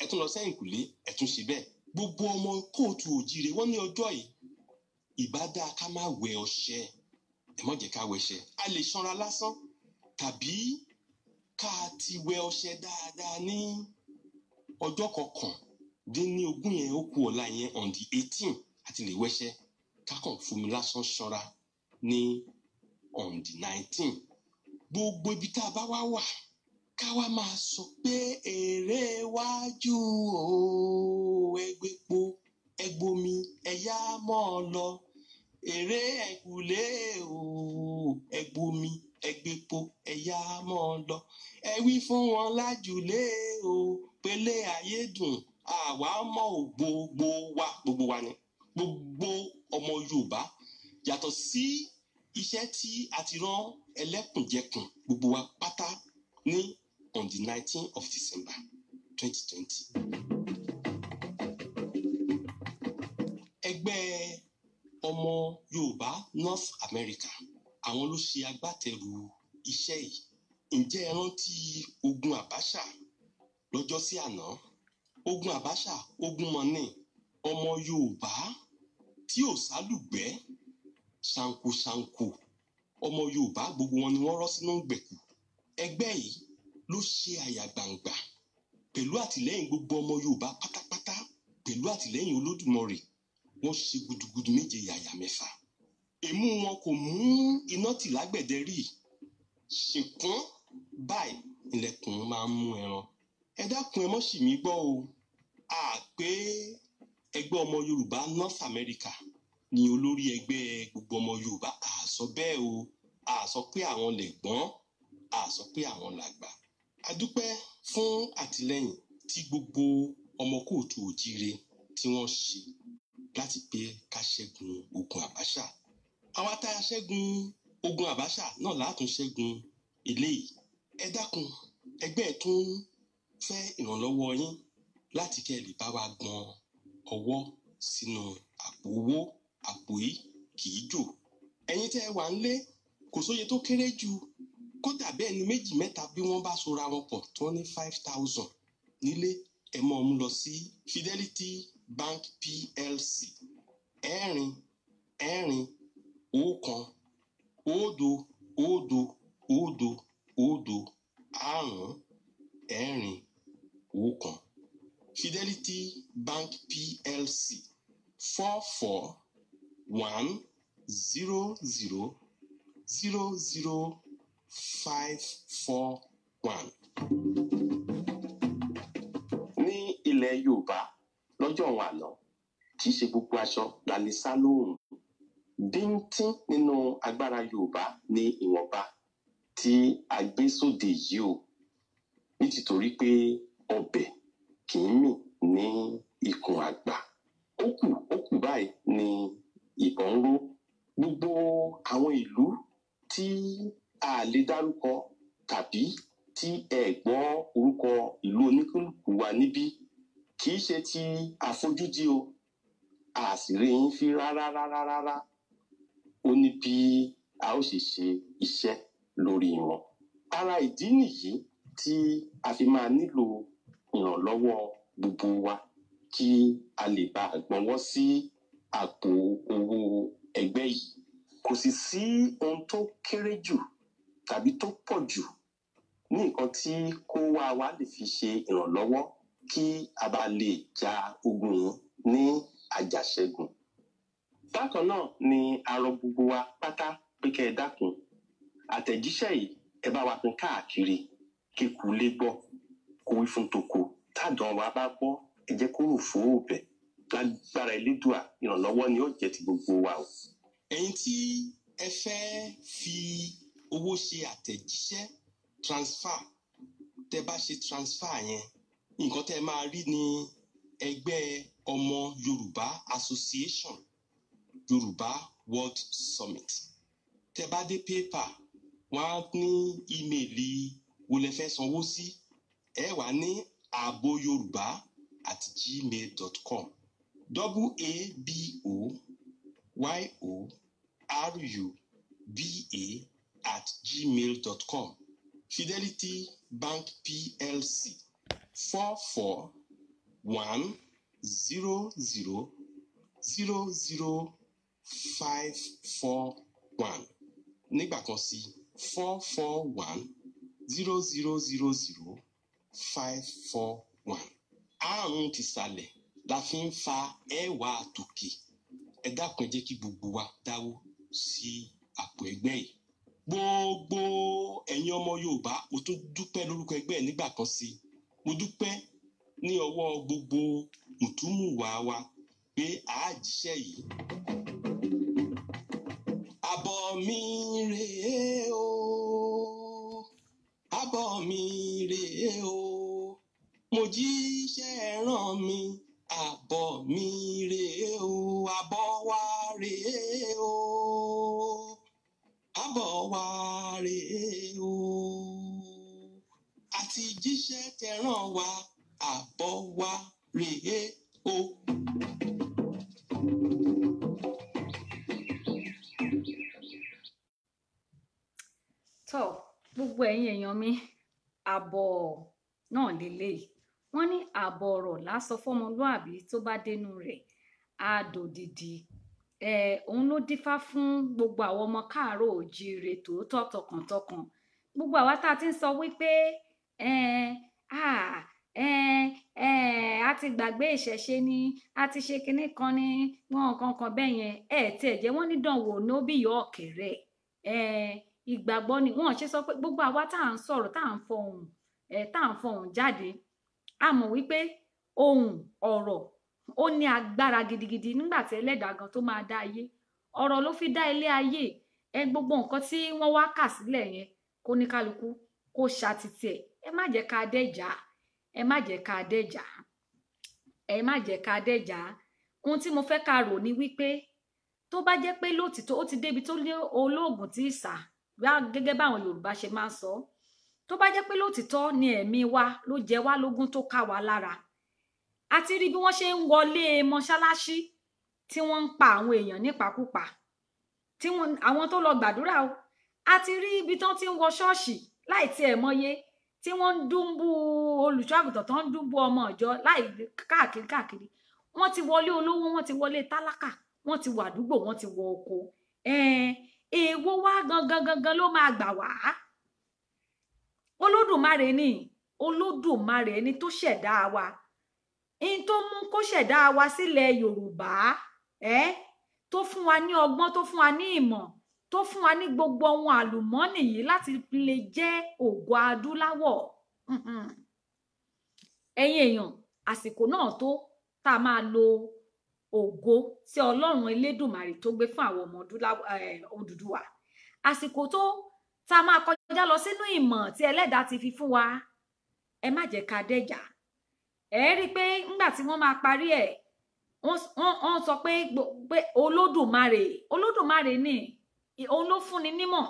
ẹ tún lọ sẹ́yìnkùlé, ẹ tún ṣe bẹ́ẹ̀. Gbogbo ọmọ kóòtù òjìrè wọ́n ní ọjọ́ yìí ìbá dáa ká má wẹ ọṣẹ, ẹ má jẹ́ ká wẹṣẹ. A lè ṣanra lásán tàbí ká ti wẹ ọṣẹ dáadáa ní ọjọ́ 19 yẹn, ó kù ọ̀la yẹn on the 18 àti lè wẹṣẹ, ká kàn fomi lásán ṣanra ní on the 19. Gbogbo ibi tá a bá wá wà, ká wá máa sọ pé èrè wájú o, ẹgbẹ́po ẹgbomi ẹ̀yà mọ́ ọ lọ, Èrè ẹ̀kúlé o, ẹgbomi ẹgbẹ́po ẹ̀yà mọ́ ọ lọ. Ẹ wí fún wọn lájúlé o, pélé ayé dùn, àwa mọ̀ ò, gbogbo wa, gbogbo wa ni gbogbo ọmọ Yorùbá. Yàtọ̀ sí iṣẹ́ tí a ti rán ẹlẹ́kùnjẹkùn gbogbo wa pátá ní on the 19 of December 2020. Ẹgbẹ́ ọmọ Yorùbá North America, àwọn ló ṣe agbátẹrù iṣẹ́ yìí. Ǹjẹ́ ẹ rántí ogun Abacha lọ́jọ́ sí àná? Ogun Abacha, ogun mọ́nì ọmọ Yorùbá tí ò sálùgbẹ́ ṣàǹkóṣàǹkó, ọmọ Yorùbá gbogbo wọn ni wọ́n rọ́ sínú ìgbèkùn. Ẹgbẹ́ yìí ló ṣe àyà gbangba pẹ̀lú àtìlẹ́yìn gbogbo ọmọ Yorùbá pátápátá, pẹ̀lú àtìlẹ́yìn Olódùmarè. Wọ́n ṣe gudugudu méje yàyà mẹ́fà. Èmú wọn kò mú iná tì lágbẹ̀dẹ rí ṣìkún báyìí, ilẹ̀kùn máa ń mú ẹran. Ẹ dákun, ẹ mọ́ sì mí gbọ́ o. A pé ẹgbẹ́ ọmọ Yorùbá North America ni olórí ẹgbẹ́ gbogbo ọmọ Yorùbá, a sọ bẹ́ẹ̀ o. A sọ pé àwọn lẹ̀gbọ́n, a sọ pé àwọn làgbà. A dúpẹ́ fún àtìlẹ́yìn tí gbogbo ọmọ kóòtù òjíire tí wọ́n ṣe láti pé ká ṣẹ́gun ogun Abacha. Àwa tá a ṣẹ́gun ogun Abacha náà látún ṣẹ́gun eléyìí. Ẹ dákun, ẹgbẹ́ ẹ̀ tún fẹ́ ìrànlọ́wọ́ yín láti kẹ́ ẹ lè bá wa gbọn ọwọ́ sínú àpò owó. Àpò yìí kì í jò. Ẹ̀yin tẹ́ ẹ wà ń lé, kò sóye tó kéré jù. Kódà bẹ́ẹ̀ ni méjì mẹ́ta bí wọ́n bá sora wọn pọ̀ tí wọ́n ní 5,000 nílé, ẹ mọ́ ọ mú lọ sí Fidelity Bank PLC, 4 4 1 0 0 0 0 5 4 1. Fidelity Bank PLC, 4410000541.
Ní ilẹ̀ Yorùbá lọ́jọ́ òun àná, kì í ṣe gbogbo aṣọ la lè sá lóòrùn. Bíntín nínú agbára Yorùbá ní ìwọ̀nba tí a gbé sóde yìí o, nítorí pé ọbẹ̀ kì í mì ní ikùn àgbà. Ó kù ó kù báyìí ní ìbọn ń ró. Gbogbo àwọn ìlú tí a lè dárúkọ tàbí tí ẹ gbọ́ orúkọ ìlú oníkálukú wa níbí, kì í ṣe ti àfojúdi o, a sì rí yín fi rárá rárá rárá. Ó ní bí a ó ṣe ṣe iṣẹ́ lórí wọn. Ara ìdí nìyí tí a fi máa nílò ìrànlọ́wọ́ gbogbo wa kí a lè bá a gbọ́nwọ́ sí àpò owó ẹgbẹ́ yìí. Kò sì sí ohun tó kéré jù tàbí tó pọ̀ jù ní nǹkan tí kó wá wa lè fi ṣe ìrànlọ́wọ́ kí a bá lè ja ogun yìí ní àjàṣẹ́gun. Bákan náà ni a rọ gbogbo wa pátá pé kẹ́ ẹ dákun, àtẹ̀jíṣẹ́ yìí, ẹ bá wa pín káàkiri, kíkú lé gbọ́ kó wí fún toko. Tádàn wa bá gbọ́, ẹ jẹ́ kó rò fóòbẹ̀. Lágbára Elédùà, ìrànlọ́wọ́ ni ó jẹ́ ti gbogbo wa o.
Ẹ̀yin tí ẹ fẹ́ fi owó ṣe àtẹ̀jíṣẹ́ transfer, tẹ́ bá ṣe transfer yẹn, nǹkan tẹ́ máa rí ní ẹgbẹ́ ọmọ Yorùbá Association Yorùbá World Summit. Tẹ́ bá dé PayPal, wọ́n á ní email wo lẹ fẹ́ sanwó sí. Ẹ wà ní aboyorùbá@gmail.com, waaboyoruba@gmail.com. Fidelity Bank PLC, 4410000541. Nígbà kan sí, 4410000541. Àrùn tìsàlẹ̀ la fi ń fa ẹwà tòkè. Ẹ dákun, ẹ jẹ́ kí gbogbo wa dáwó sí àpò ẹgbẹ́ yìí. Gbogbo ẹ̀yin ọmọ Yorùbá, mo tún dúpẹ́ lórúkọ ẹgbẹ́ ẹ̀ nígbà kan sí. Mo dúpẹ́ ní ọwọ́ gbogbo mùtúmùwà wa pé àájíṣẹ́ yìí. mi rèé o, àbọ̀ mi rèé o, mo jíṣẹ́ rán mi, àbọ̀ mi rèé o, àbọ̀ wa rèé o, àbọ̀ wa rèé o, àti jíṣẹ́ tẹ̀ràn wa, àbọ̀ wa rèé o.
Tọ́ gbogbo ẹ̀yin èèyàn mi, àbọ̀ náà lélẹ́yìí. Wọ́n ní àbọ̀ ọ̀rọ̀ lásọ fọ́mọlúàbí tó bá dénú rẹ̀ á dòdìdì. Òun ló dífá fún gbogbo àwọn ọmọ káàárọ̀ òjíire tòótọ́ tọkàntọkàn. Gbogbo àwa tá a ti ń sọ wípé a ti gbàgbé ìṣẹ̀ṣe ni, a ti ṣe kinní kan ni, wọn nǹkan kan bẹ́ẹ̀ yẹn. Ẹ tiẹ̀ jẹ́ wọ́n ní dànwó nóbìyọ̀ ọ̀kẹ́rẹ́. Ìgbàgbọ́ ni wọ́n ṣe sọ pé gbogbo àwa tá à ń sọ̀rọ̀, tá à ń fọhùn, tá à ń fọhùn jáde, a mọ̀ wípé ohùn ọ̀rọ̀ ó ní agbára gidigidi nígbà tí ẹlẹ́dàá gan tó máa dá ayé. Ọ̀rọ̀ ló fi dá ilé ayé. Gbogbo nǹkan tí wọ́n wá kà sílẹ̀ yẹn, kó ní kálukú kó ṣàtìtì ẹ̀. Ẹ má jẹ́ ká dẹ́jà, ẹ má jẹ́ ká dẹ́jà, ẹ má jẹ́ ká dẹ́jà. Ohun tí mo fẹ́ ká rò ni wípé tó bá jẹ́ pé lótìtọ́ ó ti débi tó lé olóògùn tí ì sà, gẹ́gẹ́ báwọn Yorùbá ṣe máa ń sọ, tó bá jẹ́ pé lótìtọ́ ni ẹ̀mí wa ló jẹ wá lógún tó ká wa lára. A ti rí bí wọ́n ṣe ń wọlé mọ́ṣáláṣí tí wọ́n ń pa àwọn èèyàn nípakúpa, tí wọ́n àwọn tó lọ gbàdúrà o. A ti rí ibi tán ti ń wọ ṣọ́ọ̀ṣì láì tiẹ̀ mọye, tí wọ́n ń dúnbú olùṣọ́ àgùntàn, tó ń dúnbú ọmọ ìjọ láì káàkiri káàkiri. Wọ́n ti wọlé olówó, wọ́n ti wọlé tálákà, wọ́n ti wọ àdúgbò, wọ́n ti wọ oko. Èèwọ̀ wá gangan gangan ló máa gbà wá. Olódùmarè ni, Olódùmarè ẹni tó ṣẹ̀dá wa, in tó mú kó ṣẹ̀dá wa sílẹ̀ Yorùbá, tó fún wa ní ọgbọ́n, tó fún wa ní ìmọ̀, tó fún wa ní gbogbo ohun àlùmọ́nì yìí láti lè jẹ́ ògo adúláwọ̀. Ẹ̀yin èèyàn, àsìkò náà tó tá a máa lo ògo tí Ọlọ́run Elédùmarè tó gbé fún àwọn ọmọ Odùduwà. Àsìkò tó tá a máa kọjá lọ sínú ìmọ̀ tí ẹlẹ́dàá ti fi fún wa. Ẹ má jẹ́ ká dẹ́jà. Ẹ rí i pé ńgbà tí wọ́n máa parí ẹ̀, wọ́n sọ pé Olódùmarè, Olódùmarè ni, òun ló fúnni nímọ̀,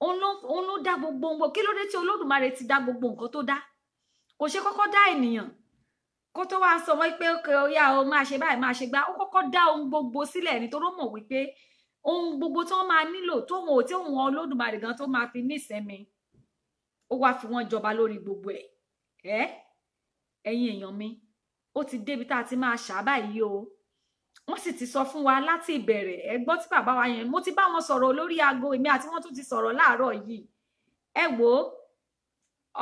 òun ló dá gbogbo nǹkan. Kí ló dé tí Olódùmarè ti dá gbogbo nǹkan tó dá? Kò ṣe kọ́kọ́ dá ènìyàn kó tó wá sọ wọ́n pé ókè ó yá o, máa ṣe báyìí, máa ṣe gbá. Ó kọ́kọ́ dá ohun gbogbo sílẹ̀ nítorí ó mọ̀ wípé ohun gbogbo tí wọ́n máa nílò tóun ò tí òun Olódùmarè gan tó máa fi nísẹ̀mí, ó wá fi wọ́n jọba lórí gbogbo ẹ̀. Ẹ̀yin èèyàn mi, ó ti débi tá a ti máa ṣà báyìí o. Wọ́n sì ti sọ fún wa láti ìbẹ̀rẹ̀. Ẹ gbọ́ tí bàbá wa yẹn, mo ti bá wọn sọ̀rọ̀ lórí aago, èmi àti wọ́n tún ti sọ̀rọ̀ láàárọ̀ yìí. Ẹ wò ó,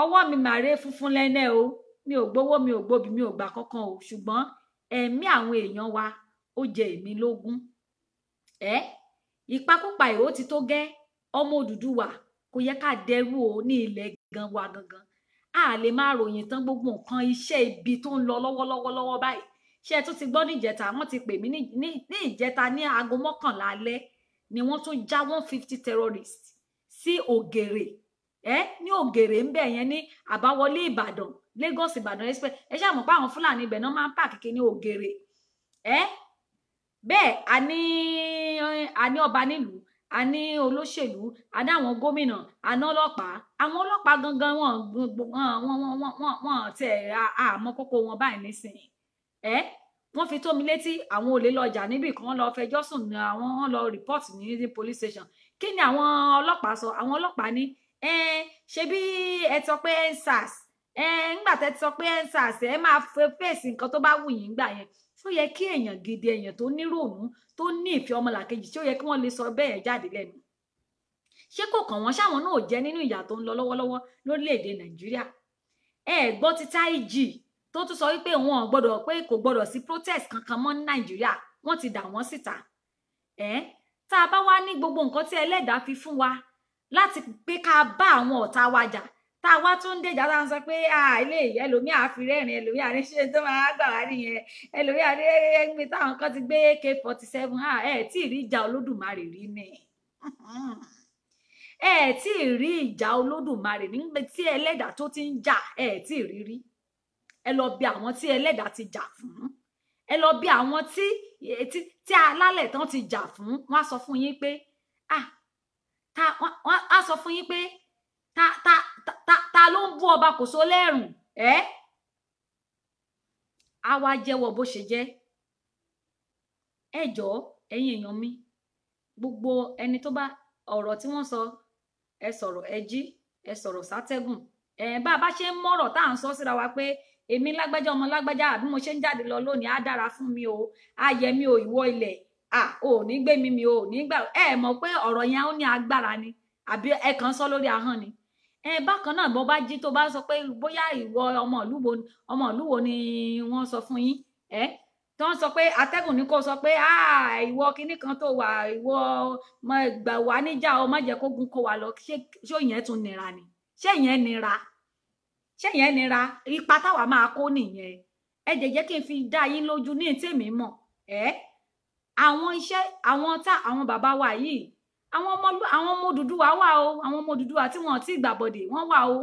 ọwọ́ mi màrè funfun lẹ́nẹ́ o, mi ò gbowó, mi ò gbobì, mi ò gbà kankan o, ṣùgbọ́n ẹ̀mí àwọn èèyàn wa ó jẹ èmi lógún. Ìpakúpa ìhó ti tó gẹ́. Ọmọ Odùduwà kò yẹ ká dẹrú o ní ilẹ̀ gan wa gangan. A lè máa ròyìn tán gbogbo nǹkan iṣẹ́ ibi tó ń lọ lọ́wọ́lọ́wọ́ lọ́wọ́ báyìí. Ṣé ẹ tún ti gbọ́ níjẹta? Wọ́n ti pè mí ní ìjẹta ní aago 11 alẹ́ ni wọ́n tún já 150 terrorists sí Ògèrè. Ní Ògèrè ń bẹ̀ yẹn ní àbáwọlé Ìbàdàn, Lagos Ìbàdàn express. Ẹ ṣáà mọ̀ pé àwọn Fúlàní ibẹ̀ náà máa ń pàkìkì ní Ògèrè. Bẹ́ẹ̀ a ní ọba nílùú, a ní olóṣèlú, a ní àwọn gómìnà, a ní ọlọ́pàá. Àwọn ọlọ́pàá gangan wọ́n tẹ̀ àmọ́ kókó wọn báyìí nísìnyí. Wọ́n fi tó mi létí àwọn olè lọ jà níbì kan, lọ fẹjọ́ sùn ní àwọn, wọ́n lọ report ní police station. Kí ni àwọn ọlọ́pàá sọ? Àwọn ọlọ́pàá ní ṣe bí ẹ sọ pé EndSARS, ńgbà tẹ́ ti sọ pé EndSARS, ẹ máa fèsì nǹkan tó bá wù yín gbà yẹn. Tó yẹ kí èèyàn gidi, èèyàn tó níròònú, tó ní ìfẹ́ ọmọlàkejì, tí ó yẹ kí wọ́n lè sọ bẹ́ẹ̀ jáde lẹ́nu? Ṣé kò kàn wọ́n? Ṣáwọn náà ò jẹ́ nínú ìyà tó ń lọ lọ́wọ́lọ́wọ́ lórílẹ̀‐èdè Nàìjíríà? Ẹ gbọ́ ti IG tó tún sọ wípé wọn ò gbọ́dọ̀, pé kò gbọ́dọ̀ sí protest kankan mọ́ ní Nàìjíríà, wọ́n ti dà wọ́n síta. Tá a bá wá ní gbogbo nǹkan tí ẹlẹ́dàá fi fún wa láti pé ká bá àwọn ọ̀tá wa jà, tá a wá tún dèjà, tá a sọ pé ilé ẹlòmíà fi rẹ́rìn, ẹlòmíà ní ṣe tó máa gbà wá nìyẹn, ẹlòmíà ní ẹgbẹ́ táwọn kan ti gbé AK-47. Ẹ tí ì rí ìjà Olódùmarè rí ni. Ẹ tí ì rí ìjà Olódùmarè nígbà tí ẹlẹ́dàá tó ti ń jà, ẹ tí ì rí rí. Ẹ lọ bi àwọn tí ẹlẹ́dàá ti jà fún, ẹ lọ bi àwọn tí tí alálẹ̀ tán ti jà fún. Wọ́n á sọ fún yín pé ah ta, wọ́n á sọ fún yín pé ta ta ta ta ló ń bú ọba Kòso lẹ́rùn. Ẹ á wá jẹ́wọ́ bó ṣe jẹ́. Ẹ jọ̀ọ́ ẹ̀yin èèyàn mi, gbogbo ẹni tó bá ọ̀rọ̀ tí wọ́n sọ, ẹ sọ̀rọ̀, ẹ jí, ẹ sọ̀rọ̀ sátẹ́gùn. Ẹ bá a bá ṣe ń mọ̀rọ̀ tá à ń sọ síra wa pé èmi lágbájá ọmọ lágbájá, àbí mo ṣe ń jáde lọ lónìí, á dára fún mi o, á yẹ mi o, ìwọ ilẹ̀ à ò ní gbé mi mi ò ní gbà. Ẹ mọ̀ pé ọ̀rọ̀ yẹn ó ní agbára ni, àbí ẹ kàn ń sọ lórí ahọ́n ni. Ẹ bákan náà, bó bá jí tó bá sọ pé bóyá ìwọ ọmọ ìlú wo, ọmọ ìlú wo ni wọ́n sọ fún yín, ẹ tó ń sọ pé atẹ́gùn ní kó sọ pé ìwọ kinní kan tó wà, ìwọ gbà wá níjà o, má jẹ́ kógun kó wa lọ. Ṣé ìyẹn tún nira ni? Ṣé ìyẹn nira? Ṣé ìyẹn nira? Ipa táwa máa kó nìyẹn. Ẹ jẹ́ kí n fi dá yín lójú ní tèmi mọ̀. Ẹ àwọn iṣẹ́ àwọn tá àwọn bàbá wa yìí, àwọn ọmọ Odùduwà wà o, àwọn ọmọ Odùduwà tí wọn ti gbàbọdè wọn wà o,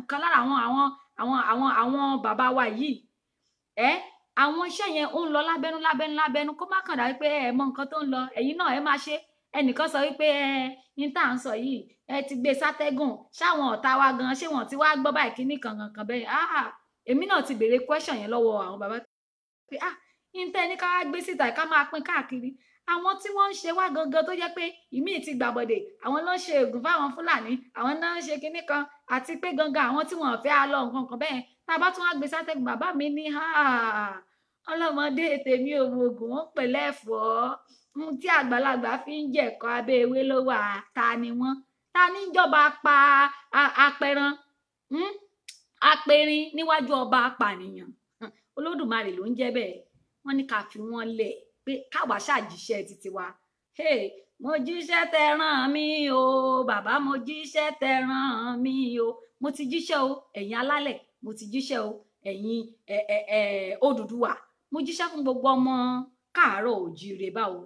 kan lára àwọn àwọn àwọn àwọn àwọn bàbá wa yìí. Ẹ àwọn iṣẹ́ yẹn ó ń lọ lábẹ́nú lábẹ́nú lábẹ́nú, kó má kàn dá wípé ẹ mọ nǹkan tó ń lọ, ẹ̀yin náà ẹ máa ṣe. Ẹnìkan sọ wípé ẹ ní tá à ń sọ yìí, ẹ ti gbé sátẹ́gùn, ṣáwọn ọ̀tá wa gan ṣé wọ́n ti wá gbọ́ báyìí kíní kankan kan bẹ́ẹ̀. Ah, èmi náà ti béèrè question yẹn lọ́wọ́ àwọn bàbá pé ah, ní tẹ́ ní ká wá gbé síta ká máa pín káàkiri, àwọn tí wọ́n ń ṣe wá gangan tó jẹ́ pé ìmíì ti gbàbọ̀dè, àwọn ló ń ṣe ègún fáwọn Fúlàní, àwọn náà ń ṣe kinní kan, àti pé gangan àwọn tí wọ́n fẹ́ á lọ nǹkan kan bẹ́ẹ̀. Tá a bá tún wá gbé sátẹ́gùn, bàbá mi ní ọlọ́mọdé tèmi ò mọ ògùn wọn pẹ̀lẹ́ ẹ̀fọ́ ohun tí àgbàlagbà fi ń jẹ̀kọ́ abẹ́ ewé ló wà. Ta ni wọ́n? Ta ní jọba pa apẹran, apẹrin níwájú ọba apànìyàn? Olódùmarè ló ń jẹ́ bẹ́ẹ̀. Wọ́n ní ká fi wọ́n lẹ̀ pé káwa ṣàjíṣẹ́ títí wa. Mo jíṣẹ́ tẹ́ rán mi o bàbá, mo jíṣẹ́ tẹ́ rán mi o, mo ti jíṣẹ́ o ẹ̀yin alálẹ̀, mo ti jíṣẹ́ o ẹ̀yin Odùduwà, mo jíṣẹ́ fún gbogbo ọmọ káàárọ̀ òjíire. Báwo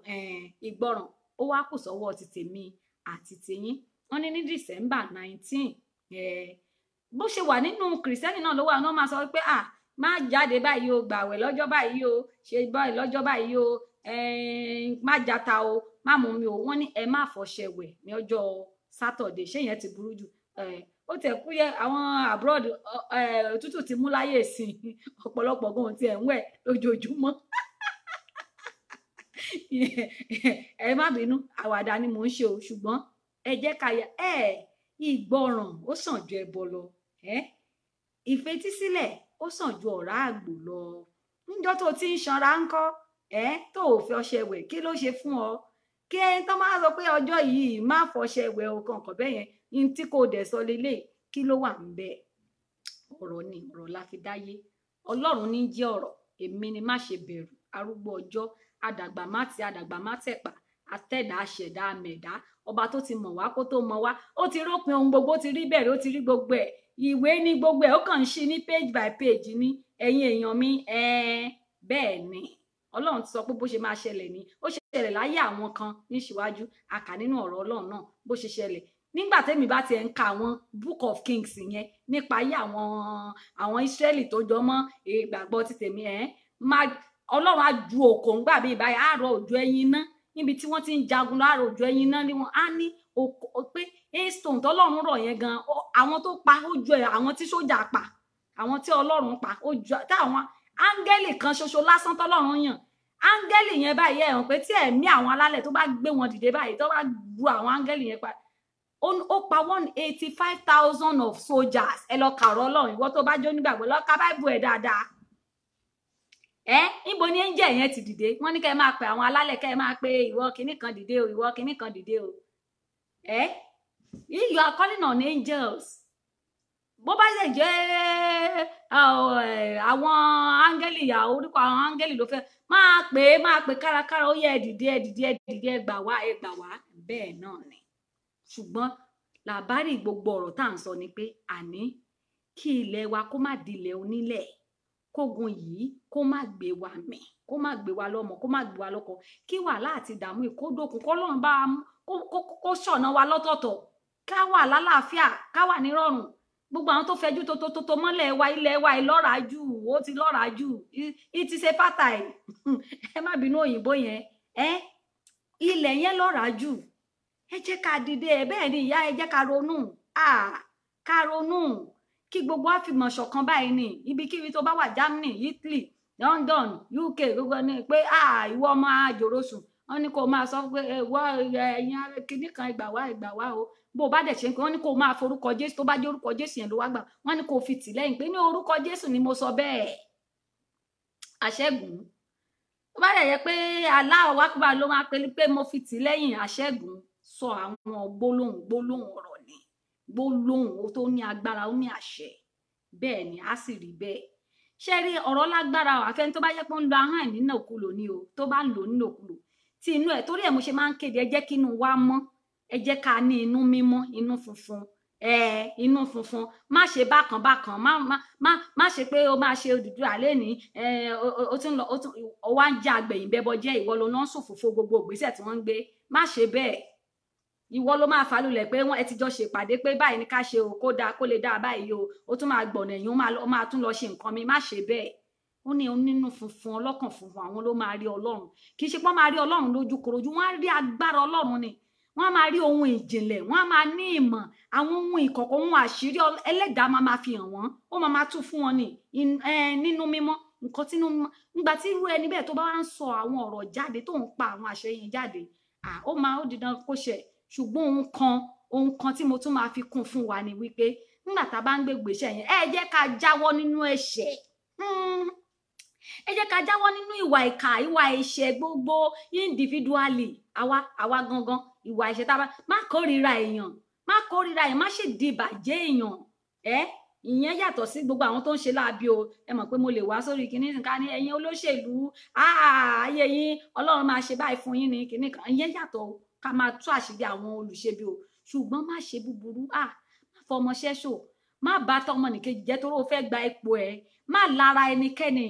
ìgbọràn ó wá kù sọ́wọ́ ti tèmi àti tiyín. Wọ́n ní ní December 19, bó ṣe wà nínú kìrìsìtẹ́nì náà ló wà, wọ́n máa sọ pé ah, má jáde báyìí o, gbàwẹ̀ lọ́jọ́ báyìí o, ṣe báyìí lọ́jọ́ báyìí o, má jata o, má mú mi o. Wọ́n ní ẹ má fọṣẹ wẹ̀ ní ọjọ́ Sátọ̀dé. Ṣé yẹn ti burú jù? Ó tẹ̀ kú yẹ àwọn abroad, òtútù ti mú láyè sí ọ̀pọ̀lọpọ̀ gan tí ẹ̀ ń wẹ̀ lójoojúmọ́. Ẹ má bínú, àwàdà ni mò ń ṣe o, ṣùgbọ́n ẹ jẹ́ ká yẹ ẹ ìgbọràn ó sàn ju ẹbọ lọ, ìfetísílẹ̀ ó sàn ju ọ̀rá àgbò lọ. Níjọ́ tó ti ń sanra ńkọ́, tó ò fi ọṣẹ wẹ̀, kí ló ṣe fún ọ? Kí ẹni tó máa sọ pé ọjọ́ yìí má fọṣẹ wẹ̀ o kànkàn bẹ́ẹ̀ yẹn, ní tí kò dẹ̀ sọ lélẹ̀, kí ló wà ń bẹ̀? Ọ̀rọ̀ ni, ọ̀rọ̀ la fi dáyé. Ọlọ́run ní jẹ́ ọ̀rọ̀. Èmi ni má ṣe bẹ̀rù, arúgbó ọjọ́, àdàgbà má ti àdàgbà má tẹ̀pà, atẹ́dà aṣẹ̀dá amẹ̀dá, ọba tó ti mọ̀ wá kó tó mọ̀ wá, ó ti rópin ohun gbogbo, ó ti rí bẹ̀rẹ̀, ó ti rí gbogbo ẹ̀, ìwé ní gbogbo ẹ̀, ó kàn ń ṣí ní page by page ní. Ẹ̀yin èèyàn mi, bẹ́ẹ̀ ni Ọlọ́run ti sọ pé bó ṣe máa ṣẹlẹ̀ ni ó ṣẹlẹ̀ láyé àwọn kan níṣíwájú, a kà nínú ọ̀rọ̀ Ọlọ́run náà bó ṣe ṣẹlẹ̀. Nígbà tẹ́mi bá tiẹ̀ ń ka àwọn Book of Kings yẹn nípa ayé àwọn Ísírẹ́lì tó jọ mọ́ ìgbàgbọ́ ti tèmi, máa Ọlọ́run á ju òkò ńgbà bíi báyìí, á rọ òjò ẹyin ná níbi tí wọ́n ti ń jagun lọ, á rọ òjò ẹyin ná ni wọ́n á ní òkò pé hailstone tọ́lọ́run rọ̀ yẹn gan, àwọn tó pa ó ju àwọn tí sójà pa, àwọn tí Ọlọ́run pa ó ju táwọn áńgẹ́lì kan ṣoṣo lásán tọ́lọ́run yàn. Áńgẹ́lì yẹn báyìí ẹ̀ hàn pé tí ẹ̀mí àwọn alálẹ̀ tó bá gbé wọn dìde báyìí, tó bá bu àwọn áńgẹ́lì yẹn pa, ó pa 185,000 of soldiers. Ẹ lọ kàrọ Ọlọ́run, ìwọ tó bá jó nígbàgbọ́ lọ ka Báíbù ẹ̀ dáadáa. Níbo ni angel yẹn ti dìde? Wọ́n ní kẹ́ ẹ máa pe àwọn alálẹ̀, kẹ́ ẹ máa pe ìwọ kinní kan dìde o, ìwọ kinní kan dìde o. You are calling on angels. Bó bá lè jẹ́ àwọn áńgẹ́lì, orúkọ àwọn áńgẹ́lì ló fẹ́ máa pè é, máa pè kárakára, ó yẹ ẹ dìde, ẹ dìde, ẹ dìde, ẹ gbà wá, ẹ gbà wá. Bẹ́ẹ̀ náà ni. Ṣùgbọ́n làbárì gbogbo ọ̀rọ̀ tá à ń sọ ni pé àní kí ilẹ̀ wa kó má di ilẹ̀ onílẹ̀, Kógun yìí kó má gbé wa mì, kó má gbé wa lọ́mọ, kó má gbé wa lọ́kọ, kí wàhálà àti ìdààmú yìí kó dókun, k'Ọlọ́run bá kó ṣọ̀nà wa lọ́tọ̀ọ̀tọ̀, ká wà lálàáfíà, ká wà nírọ̀rùn. Gbogbo àwọn tó fẹjú tó mọ́lẹ̀ wa, ilẹ̀ wa ìlọ́ra jù, ó ti lọ́ra jù, ìtì ṣe fàtàì. Ẹ má bínú òyìnbó yẹn, ẹ ilẹ̀ yẹn lọ́ra jù. Ẹ jẹ́ ká dìde, ẹ bẹ́ẹ̀ ni ìyá, ẹ jẹ́ ká ronú, ká ronú kí gbogbo wa fìmọ̀ ṣọ̀kan báyìí ni. Ibikíbi tó bá wà, Germany, Italy, London, UK, gbogbo ni pé ìwọ ọmọ àjòrò sùn, wọ́n ní kó máa sọ pé ìwọ ẹ̀yin kìíní kan, ìgbà wá, ìgbà wá o. Bó o bá dẹ̀ ṣe ń pé wọ́n ní kó máa forúkọ Jésù, tó bá jẹ́ orúkọ Jésù yẹn ló wá gbà, wọ́n ní kó fi tì lẹ́yìn pé ní orúkọ Jésù ni mo sọ bẹ́ẹ̀, àṣẹ́gun. Tó bá dẹ̀ yẹ pé Allahu Akbar ló máa pe pé mo fi tì lẹ́yìn, àṣẹ́gun. Sọ àwọn gbólóhùn gbólóhùn ọ̀rọ̀ ni, gbólóhùn tó ní agbára, ó ní àṣẹ. Bẹ́ẹ̀ ni a sì rí bẹ́ẹ̀. Ṣé rí ọ̀rọ̀ lágbára o, àfẹni tó bá jẹ́ pé ó ń lo ahọ́n ẹ̀ nínàkulò ni o, tó bá ń lò nínàkulò tí inú ẹ̀. Torí ẹ̀ mo ṣe máa ń kéde, ẹ jẹ́ kí inú wa mọ́, ẹ jẹ́ ká ní inú mímọ́, inú funfun, inú funfun. Má ṣe bákan bákan, má má má má ṣe pé o máa ṣe Odùduwà lẹ́ni, o tún lọ, o tún o wá ń jẹ́ àgbẹ̀yìn bẹ́bọ jẹ́, ìwọ ló ń ṣòfófó gbogbo ìgbésẹ̀ tí wọ́n ń gbé. Má ṣe bẹ́ẹ̀. Ìwọ ló máa falulẹ̀ pé wọ́n ẹ ti jọ ṣèpàdé pé báyìí ni ká ṣe o, kó dáa, kó lè dáa báyìí o, ó tún máa gbọ̀nà ẹ̀yìn, ó máa tún lọ ṣe nǹkan mi. Má ṣe bẹ́ẹ̀. Ó ní onínú funfun, ọlọ́kàn funfun, àwọn ló máa rí Ọlọ́run. Kì í ṣe pé wọ́n máa rí Ọlọ́run lójúkorojú, wọ́n á rí agbára Ọlọ́run ni, wọ́n á máa rí ohun ìjìnlẹ̀, wọ́n á máa ní ìmọ̀ àwọn ohun ìkọ̀kọ̀, ohun àṣírí Ẹlẹ́dàá máa máa fi hàn wọ́n, ó máa máa tú fún wọn ní nínú mímọ́. Nǹkan tínú mímọ́, nígbà tí irú ẹni bẹ́ẹ̀ tó bá wá ń sọ àwọn ọ̀rọ̀ jáde, tó ń pa àwọn àṣẹ yẹn jáde, ó máa ó di dandan kó ṣẹ. Ṣùgbọ́n ohun kan tí mo tún máa fi kún fún wa ni wípé nígbà tá a bá ń gbé ìgbésẹ̀ yẹn, ẹ jẹ́ ká jáwọ́ nínú ẹ̀ṣẹ̀, ẹ jẹ́ ká jáwọ́ nínú ìwà ìkà, ìwà ẹ̀ṣẹ̀ gbogbo individually, àwa gangan, ìwà ẹ̀ṣẹ̀ tá a bá má kórìíra èèyàn, má kórìíra èèyàn, má ṣe di ìbàjẹ́ èèyàn. Ẹ ìyẹn yàtọ̀ sí gbogbo àwọn tó ń ṣe láabi o. Ẹ mọ̀ pé mo lè wá sórí kinní nǹkan ní ẹ̀yin olóṣèlú, ayé yín Ọlọ́run máa ṣe báyìí fún yín ní kinní kan. Ìyẹn yàtọ̀ o, ká máa tú àṣírí àwọn olùṣebi o. Ṣùgbọ́n má ṣe búburú, má fọmọ ṣẹ́ṣò, má bá tọmọnìkejì jẹ́ torí o fẹ́ gba ipò ẹ̀, má lára ẹnikẹ́ni,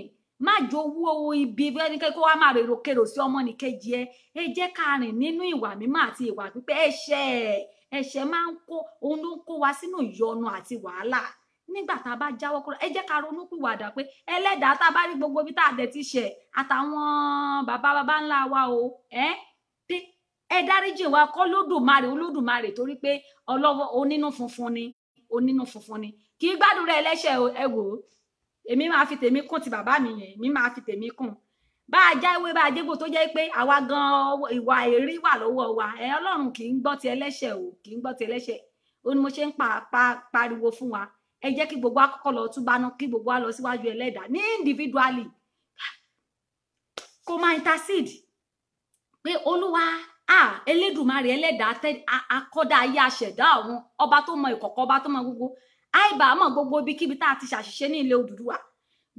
má jowú ibi ẹnikẹ́ni kó wá máa rèrò kèrò sí ọmọnìkejì ẹ. Ẹ jẹ́ ká rìn nínú ìwà mímọ́ àti ìwà pípé. Ẹ̀ṣẹ̀ máa ń kó, òun ló ń kó wa sínú ìyọnu àti wàhálà. Nígbà tá a bá jáwọ́ kúrò, ẹ jẹ́ ká ronú pìwàdà pé Ẹlẹ́dàá, tá a bá rí gbogbo ibi tá a dẹ̀ ti ṣẹ̀ àtàwọn bàbá bàbá ńlá wa o, ẹ pé ẹ dáríjì wa kọ́ Olódùmarè, Olódùmarè, torí pé ọlọ́wọ́ onínú funfun ni, onínú funfun ni, kì í gbàdúrà ẹlẹ́ṣẹ̀ o. Ẹ wò ó, èmi máa fi tèmi kún ti bàbá mi yẹn, èmi máa fi tèmi kún. Bá a já ewé, bá a jégbò, tó jẹ́ pé àwa gan ìwà èrí wà lọ́wọ́ wa, ẹ Ọlọ́run kì í gbọ́ ti ẹlẹ́ṣẹ̀ o, kì í gbọ́ ti ẹlẹ́ṣẹ̀. Ó ní mo ṣe ń pariwo fún wa, ẹ jẹ́ kí gbogbo wa kọ́kọ́ lọ túbá ná, kí gbogbo wa lọ síwájú Ẹlẹ́dàá ní individually, kó máa intercede pé Olúwa, Elédùmarè Ẹlẹ́dàá akọ́dá ayé, aṣẹ̀dá ọ̀run, ọba tó mọ ìkọ̀kọ̀, ọba tó mọ gbogbo àìbá mọ̀, gbogbo ibikíbi tá a ti ṣàṣìṣe ní ilẹ̀ Odùduwà,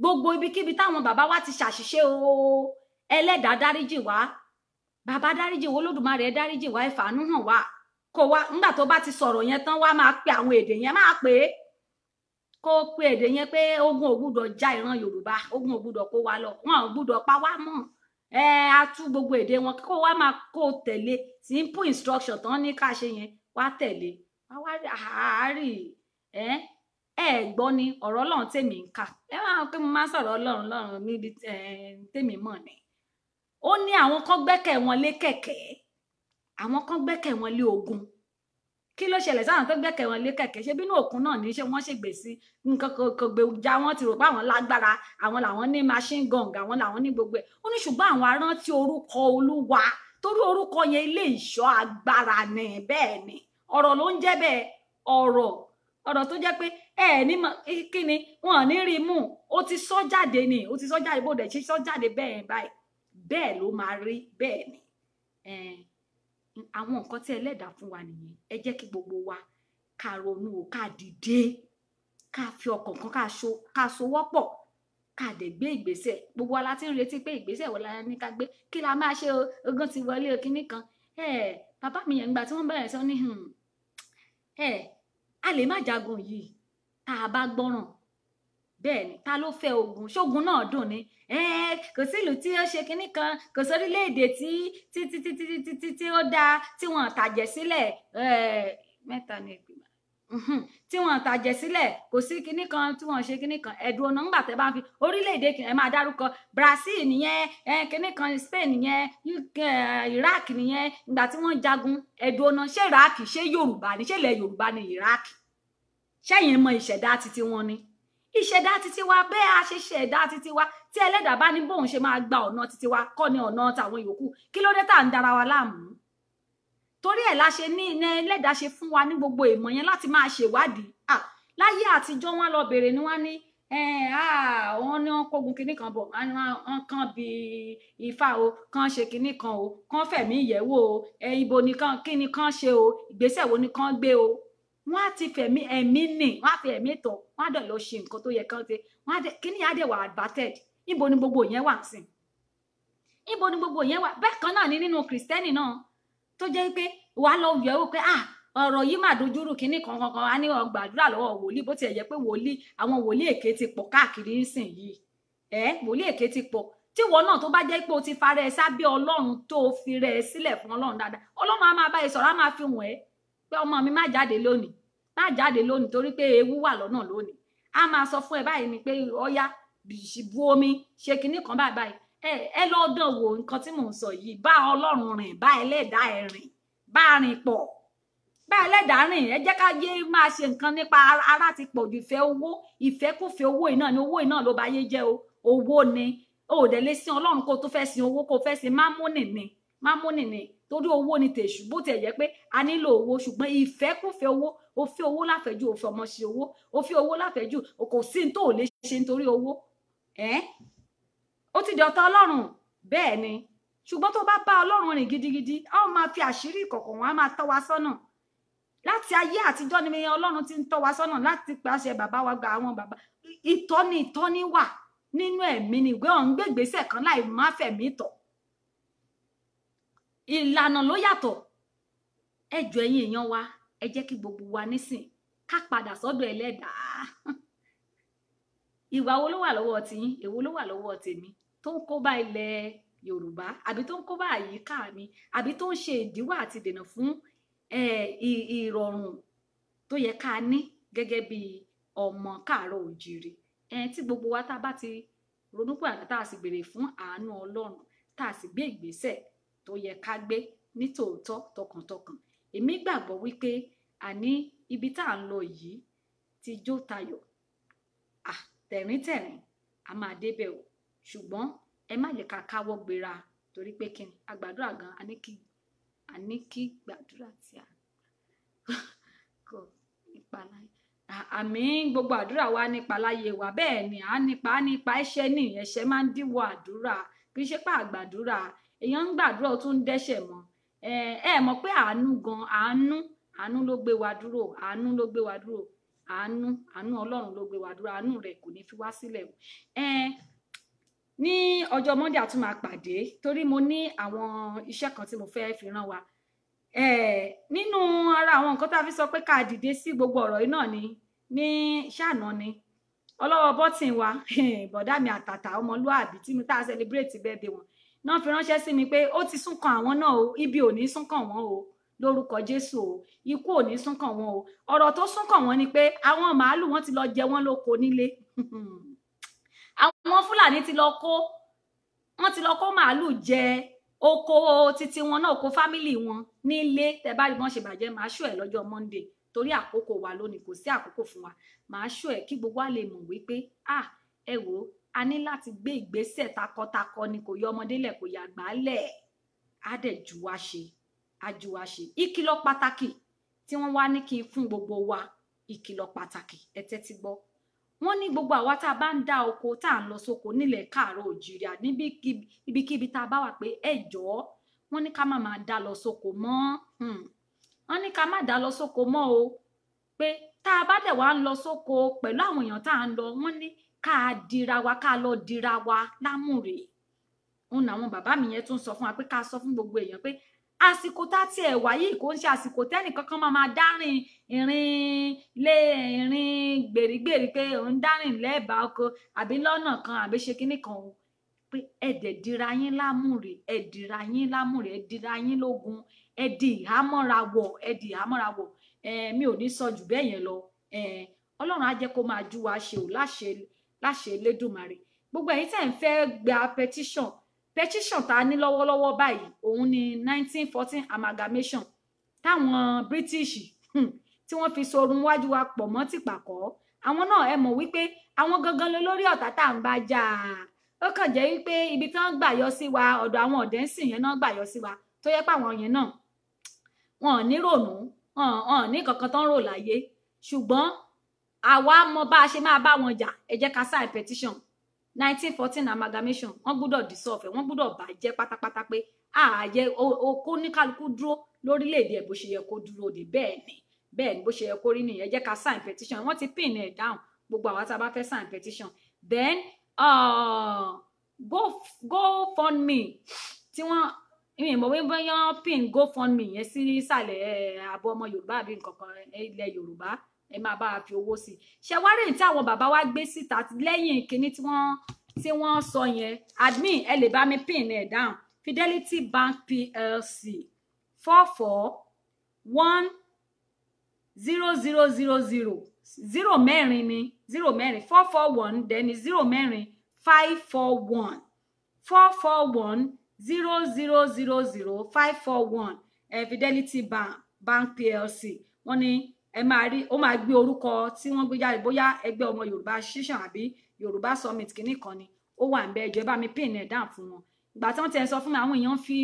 gbogbo ibikíbi táwọn bàbá wa ti ṣàṣìṣe o, Ẹlẹ́dàá dáríjì wá, bàbá dáríjì wá, Olódùmarè ẹ dáríjì wá, ẹ fàánú hàn wá. Kó wá nígbà tó bá ti sọ̀rọ̀ yẹn tán, wá máa pe àwọn èdè yẹn, máa pè é, kó pe èdè yẹn pé ogun ò gbúdọ̀ já ìran Yorùbá, ogun ò gbúdọ̀ kó wa lọ, wọn ò gbúdọ̀ pa wá mọ́. Ẹ á tú gbogbo èdè wọn, kó wá máa kó tẹ̀lé simple instruction tán ní ká ṣe yẹn, wá tẹ̀lé wá àárí. Ẹ gbọ́ ni ọ̀rọ̀ Ọlọ́run tèmi ń kà, ẹ máa pé mo máa sọ̀rọ̀ Ọlọ́run lọ́run níbi tèmi mọ̀ ni. Ó ní àwọn kan gbẹ́kẹ̀ wọn lé kẹ̀kẹ́, àwọn kan gbẹ́kẹ̀ wọn lé ogun. Kí ló ṣẹlẹ̀ sáwọn tó gbẹ́kẹ̀ wọn lé kẹ̀kẹ́? Ṣé bínú òkun náà ní ṣé wọ́n ṣègbè sí nǹkan kò gbé já, wọ́n ti rò pé àwọn lágbára, àwọn làwọn ní machine gun, àwọn làwọn ní gbogbo ẹ̀. Ó ní ṣùgbọ́n àwọn arántí orúkọ Olúwa, torí orúkọ yẹn ilé ìṣọ́ agbára ni. Bẹ́ẹ̀ ni ọ̀rọ̀ ló ń jẹ́ bẹ́ẹ̀, ọ̀rọ̀ tó jẹ́ pé ẹ ní kí ni wọn ò ní rí mú, ó ti sọ jáde ni, ó ti sọ jáde, bó dẹ̀ ṣe sọ jáde bẹ́ẹ̀ báyìí, bẹ́ẹ̀ ló máa rí. Bẹ́ẹ̀ ni àwọn nǹkan tí Ẹlẹ́dàá fún wa nìyẹn. Ẹ jẹ́ kí gbogbo wa ká ronú o, ká dìde, ká fi ọkàn kan, ká sowọ́pọ̀, ká dẹ̀ gbé ìgbésẹ̀. Gbogbo wa la ti ń retí pé ìgbésẹ̀ wo la ní ká gbé, kí la máa ṣe o, ogun ti wọlé o, kinní kan. Bàbá mi yẹn gbà tí wọ́n bẹ̀rẹ̀ sọ ní a lè má jagun yìí tá a bá gbọ́ràn. Bẹ́ẹ̀ ni, ta ló fẹ́ ogun? Ṣógun náà dùn ni? Kò sí ìlú tí ó ṣe kinní kan, kò sí orílẹ̀-èdè tí tí tí tí tí tí tí ó dáa tí wọ́n tàjẹ̀ sílẹ̀, mẹ́ta ni ìgbìmọ̀ tí wọ́n tàjẹ̀ sílẹ̀, kò sí kinní kan tí wọ́n ṣe kinní kan. Ẹ̀dùn ọ̀nà ńgbà tẹ́ bá ń fi orílẹ̀-èdè ẹ máa dárúkọ Brazil nìyẹn, kinní kan Spain nìyẹn, Iraq nìyẹn, ìgbà tí wọ́n jagun. Ẹ̀dùn ọ̀nà, ṣé Iraq, ṣé Yorùbá ni? Ṣé ilẹ̀ Yorùbá ni Iraq? Ṣẹ́yìn mọ ìṣẹ̀dá titi wọn ni? Ìṣẹ̀dá titi wa, bẹ́ẹ̀ a ṣe ṣẹ̀dá titi wa, tí ẹlẹ́dàá bá ní bóun ṣe máa gba ọ̀nà titi wa kọ́ ni ọ̀nà tàwọn yòókù. Kí ló dé tá à ń dara wa láàmú? Torí ẹ̀ la ṣe ní iná ẹlẹ́dàá ṣe fún wa ní gbogbo ìmọ̀ yẹn láti máa ṣèwádìí. Láyé àtijọ́ wọn lọ bèrè ni wọ́n ní wọ́n ní wọ́n kógun kinní kan bọ̀, wọ́n kàn bí ifá o, kàn ṣe kinní kan o, kàn fẹ̀mí ìyẹ̀wò o, ibo ni kàn, kí ni kàn ṣe o, ìgbésẹ̀ wo ni kàn gbé o. Wọ́n á ti fẹ̀mí ẹ̀mí nì, wọ́n á fi ẹ̀mí tọ̀, wọ́n á dẹ̀ lọ ṣe nǹkan tó yẹ kán ṣe, wọ́n á dẹ̀ kíní á dẹ̀ wà adverted. Níbo ni gbogbo yẹn wà sí? Níbo ni gbogbo yẹn wà? Bẹ́ẹ̀ kan náà ni nínú kìrìsìtẹ́nì náà, tó jẹ́ pé wàá lọ yẹ̀ wò pé ọ̀rọ̀ yìí mà dojúrú kinní kan kankan, á ní ó gbàdúrà lọ́wọ́ wòlíì, bó tiẹ̀ jẹ́ pé wòlíì, àwọn wòlíì èké ti pọ̀ káàkiri nísìn yìí. Wòlíì èké ti pọ̀. Tí ìwọ náà tó bá jẹ́ pé o ti fara ẹ sábẹ́ Ọlọ́run, tó o fi rẹ̀ ẹ sílẹ̀ fún Ọlọ́run dáadáa, Ọlọ́run á máa bá ẹ sọ̀rọ̀, á máa fi wọ̀n ẹ́ pé ọmọ mi má jáde lónìí, má jáde lónìí torí pé ewu wà lọ́nà lónìí. Á máa sọ fún ẹ báyìí ni pé ọya bu omi ṣe kinní kan báyìí báyìí. Ẹ lọ dán wò nǹkan tí mò ń sọ yìí. Bá Ọlọ́run rìn, bá ẹlẹ́dàá ẹ rìn, bá rìn pọ̀, bá ẹlẹ́dàá rìn. Ẹ jẹ́ ká yé máa ṣe nǹkan nípa ara ti pọ̀ jù, ìfẹ́ owó, ìfẹ́kùfẹ́ owó iná ni, owó iná ló bá yé jẹ́ o. Owó ni o ò dẹ̀ lè sin Ọlọ́run kó tó fẹ́ sin owó, kó fẹ́ sin mámúnì ni, mámúnì ni, torí owó ni tèṣù. Bó tiẹ̀ jẹ́ pé a nílò owó, ṣùgbọ́n ìfẹ́kùfẹ́ owó, o fi owó láfẹ̀jù, o fi ọmọ ṣe owó, o fi owó láfẹ̀jù, o kò sí ní tó ò lè ṣe nítorí owó. Ó ti di ọ̀tá Ọlọ́run. Bẹ́ẹ̀ ni, ṣùgbọ́n tó bá bá Ọlọ́run rìn gidigidi, a ó máa fi àṣírí ìkọ̀kọ̀ wọn, á máa tọ́ wa sọ́nà. Láti ayé àtijọ́ ni Ọlọ́run ti ń tọ́ wa sọ́nà láti pàṣẹ bàbá wa gba àwọn bàbá. Ìtọ́ni ìtọ́ni wà nínú ẹ̀mí ni, ìgbé ọ̀hún gbégbèsè kan láì má fẹ̀mí tọ̀. Ìlànà ló yàtọ̀. Ẹ jọ̀ọ́ ẹ̀yin èèyàn wa, ẹ jẹ́ kí gbogbo wa nísìn ká padà sọ́dọ̀ ẹlẹ́dàá. Ìwà wo ló wà lọ́wọ́ tiyín? Èwo ló wà lọ́wọ́ tèmi tó ń kó bá ilẹ̀ Yorùbá, àbí tó ń kó bá àyíká mi, àbí tó ń ṣe ìdíwọ́ àti ìdènà fún ìrọ̀rùn tó yẹ ká ní gẹ́gẹ́ bí ọmọ káàárọ̀ òjíire? Tí gbogbo wa tá a bá ti ronúpìwàdà, tá a sì béèrè fún àánú Ọlọ́run, tá a sì gbé ìgbésẹ̀ tó yẹ ká gbé nítòótọ́ tọkàntọkàn, èmi gbàgbọ́ wípé àní ibi tá à ń lọ yìí ti jó tayọ̀, tẹ̀ríntẹ̀rín a máa débẹ̀ o. Ṣùgbọ́n ẹ má jẹ́ ká káwọ́ gbéra, torí pé kí ni a gbàdúrà gan, a ní kí gbàdúrà tí a kò nípa láyé. Àmì gbogbo àdúrà wa nípa láyé wa. Bẹ́ẹ̀ ni, a nípa ẹ̀ṣẹ̀ ní, ẹ̀ṣẹ̀ máa ń díwọ́ àdúrà. Kì í ṣe pé àgbàdúrà, èèyàn ń gbàdúrà ó tún ń dẹ́ṣẹ̀ mọ́. Ẹ mọ̀ pé àánú gan, àánú ló gbé wa dúró, àánú ló gbé wa dúró, àánú Ọlọ́run ló gbé wa dúró, àánú rẹ̀ kò ní fi wá sílẹ̀ o. Ní ọjọ́ Monday a tún máa pàdé, torí mo ní àwọn iṣẹ́ kan tí mo fẹ́ fi rán wa. Nínú ara àwọn nǹkan tá a fi sọ pé ká dìde sí gbogbo ọ̀rọ̀ yìí náà ni ní ṣáàná ni ọlọ́wọ́ bọ́tìn wa, bọ̀dá mi àtàtà ọmọlúàbí tí mo tá a celebrate birthday wọn náà fi ránṣẹ́ sí mi pé ó ti sún kan àwọn náà o, ibi ò ní sún kàn wọ́n o, lórúkọ Jésù o, ikú ò ní sún kàn wọ́n o. Ọ̀rọ̀ tó sún kàn wọ́n ni pé àwọn màálù wọn ti lọ jẹ wọ́n lóko nílé. Àwọn Fúlàní ti lọ kó, wọ́n ti lọ kó màálù jẹ oko títí wọn náà, oko fámìlì wọn nílé. Tẹ́ bá rí bọ́n ṣe bàjẹ́, màá ṣó ẹ̀ lọ́jọ́ Monday, torí àkókò wa lónìí, kò sí àkókò fún wa. Màá ṣó ẹ̀ kí gbogbo wa lè mọ̀ wípé ẹ wò ó, a ní láti gbé ìgbésẹ̀ takọtakọ ni, kò yọ ọmọdé lẹ̀, kò yà àgbà lẹ̀, á dẹ̀ ju wa ṣe, á ju wa ṣe. Ìkìlọ̀ pàtàkì tí wọ́n wá ní kí n fún gbogbo wa, ìkìlọ̀ pàtàkì, ẹ tẹ́tí gbọ́. Wọ́n ní gbogbo àwa tá a bá ń dá oko, tá à ń lọ sóko nílẹ̀ káàárọ̀ òjìrì, níbikíbi tá a bá wà, pé ẹ jọ̀ọ́, wọ́n ní ká má máa dá lọ sóko mọ́. Wọ́n ní ká má dá lọ sóko mọ́ o, pé tá a bá dẹ̀ wá ń lọ sóko pẹ̀lú àwọn èèyàn tá à ń lọ, wọ́n ní ká dira wa, ká lọ dira wa lámùrè. Òun làwọn bàbá mi yẹn tún sọ fún wa pé ká sọ fún gbogbo èèyàn pé àsìkò tá tiẹ̀ wá yìí kò ń ṣe àsìkò tẹ́nì kankan máa máa dárìn ìrìn lé ìrìn gbè gbèrígbèrí pé òun dárìn lẹ́ẹ̀bà oko àbí lọ́nà kan àbí ṣe kinní kan o, pé ẹ dẹ̀ dira yín lámùrè, ẹ dira yín lámùrè, ẹ dira yín lógun, ẹ di ìhámọ́ra wọ̀, ẹ di ìhámọ́ra wọ̀. Mi ò ní sọ jù bẹ́ẹ̀ yẹn lọ. Ọlọ́run á jẹ́ kó máa jú wa ṣe ò láṣẹ láṣẹ Elédùmarè. Gbogbo ẹ̀yin tẹ́ ń fẹ́ gba petition, petition tá a ní lọ́wọ́lọ́wọ́ báyìí òun ni 1914 amalgamation táwọn British tí wọ́n fi sorun wájú wa pọ̀ mọ́ tìpàkọ́. Àwọn náà ẹ mọ̀ wípé àwọn gangan ló lórí ọ̀tá tá à ń bá jà. Ó kàn jẹ́ wípé ibi tí wọ́n gbà yọ sí wa, ọ̀dọ̀ àwọn ọ̀dẹ́nsìn yẹn náà gbà yọ sí wa, tó yẹ pé àwọn yẹn náà wọn ò ní rònú, wọn ò ní kankan tó ń rò láyé. Ṣùgbọ́n àwa mọ bá a ṣe máa bá wọn jà. Ẹ jẹ́ ká sign petition 1914 amalgamation. Wọ́n gbọ́dọ̀ dissolve ẹ̀, wọ́n gbọ́dọ̀ bàjẹ́ pátápátá, pé ààyè okó ní kálukú dúró lórílẹ̀‐èdè ẹ̀ bó ṣe yẹ kó dúró dé. Bẹ́ẹ̀ ni, bẹ́ẹ̀ ni, bó ṣe yẹ kó rí nìyẹn. Ẹ jẹ́ ká sign petition. Wọ́n ti pin ẹ̀ down, gbogbo àwa tá a bá fẹ́ sign petition. Then GoFundMe tí wọ́n mi mọ̀ wí bóyá pin GoFundMe yẹn sí ìsàlẹ̀ àbọ̀ ọmọ Yorùbá àbí nǹkan kan ilẹ̀ Yorùbá, ẹ máa bá a fi owó sí i. Ṣe wá rí tí àwọn bàbá wa gbé síta lẹ́yìn kinní tí wọ́n sọ yẹn, admin ẹ lè bá mi pin ẹ̀ down. Fidelity Bank PLC 441 0 0 0 0 0 mẹ́rin ni 0 mẹ́rin 441 then 0 mẹ́rin 541 441 0 0 0 0 541. Fidelity Bank PLC. Wọ́n ní ẹ máa rí, ó máa gbé orúkọ tí wọ́n gbé jáde, bóyá ẹgbẹ́ ọmọ Yorùbá ṣíṣàn àbí Yorùbá Summit kìíní kan ni ó wà ń bẹ. Ẹjọ́ ẹ bá mi pin ẹ̀ down fún wọn. Ìgbà tí wọ́n ti ẹ̀ sọ fún mi, àwọn èèyàn fi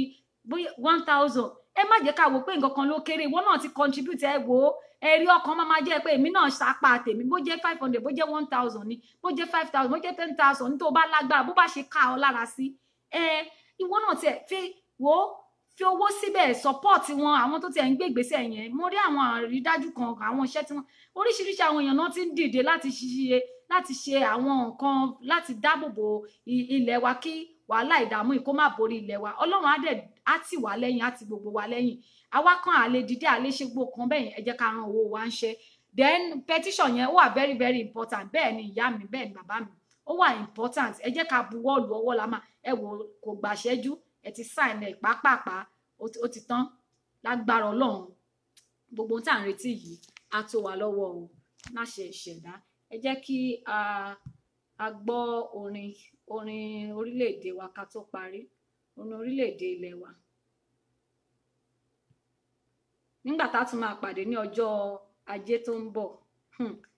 bóyá 1000. Ẹ má jẹ́ ká wò pé nǹkan kan ló kéré. Ìwọ náà ti contribute, ẹ wò ó, ẹ̀rí ọkàn máa jẹ́ pé èmi náà sapá tèmi, bó jẹ́ 500, bó jẹ́ 1000 ni, bó jẹ́ 5000, bó jẹ́ 10,000 ní, tó bá lágbára, bó bá ṣe ká ọ lára sí. Ẹ ìwọ náà tiẹ̀ fi wò ó, fi owó síbẹ̀, support wọn. Àwọn tó tiẹ̀ ń gbé ìgbésẹ̀ yẹn, mo rí àwọn àrídájú kan, àwọn iṣẹ́ tí wọ́n oríṣiríṣi àwọn èèyàn náà ti ń dìde láti ṣe, láti ṣe àwọn nǹkan láti dáàbò bo ilẹ̀ wa, kí wàhálà ìdààmú yìí kó má borí ilẹ̀ wa. Ọlọ́run á dẹ̀ á tì wá lẹ́yìn, á ti gbogbo wa lẹ́yìn. Àwa kan àlè dìde, àlè ṣe gbogbo kan bẹ́ẹ̀ yẹn. Ẹ jẹ́ ká ran owó wa ń ṣe. Then petition yẹn ó wà very very important. Bẹ́ẹ̀ ni ìyá mi, bẹ́ẹ̀ ni bàbá mi, ó wà important. Ẹ jẹ́ ká buwọ́ lu ọwọ́ la máa ẹ wò kò gbàṣẹ́jú, ẹ ti sign ẹ̀ pápápá, ó ti tán. Lágbára Ọlọ́run, gbogbo ohun tá à ń retí yìí á tó wa lọ́wọ́ o, má ṣe ìṣẹ̀dá. Ẹ jẹ́ kí a gbọ́ orin orílẹ̀-èdè wa ká tó parí, orin orílẹ̀-èdè ilẹ̀ wa. Nígbà tá a tún máa pàdé ní ọjọ́ Ajé tó ń bọ̀,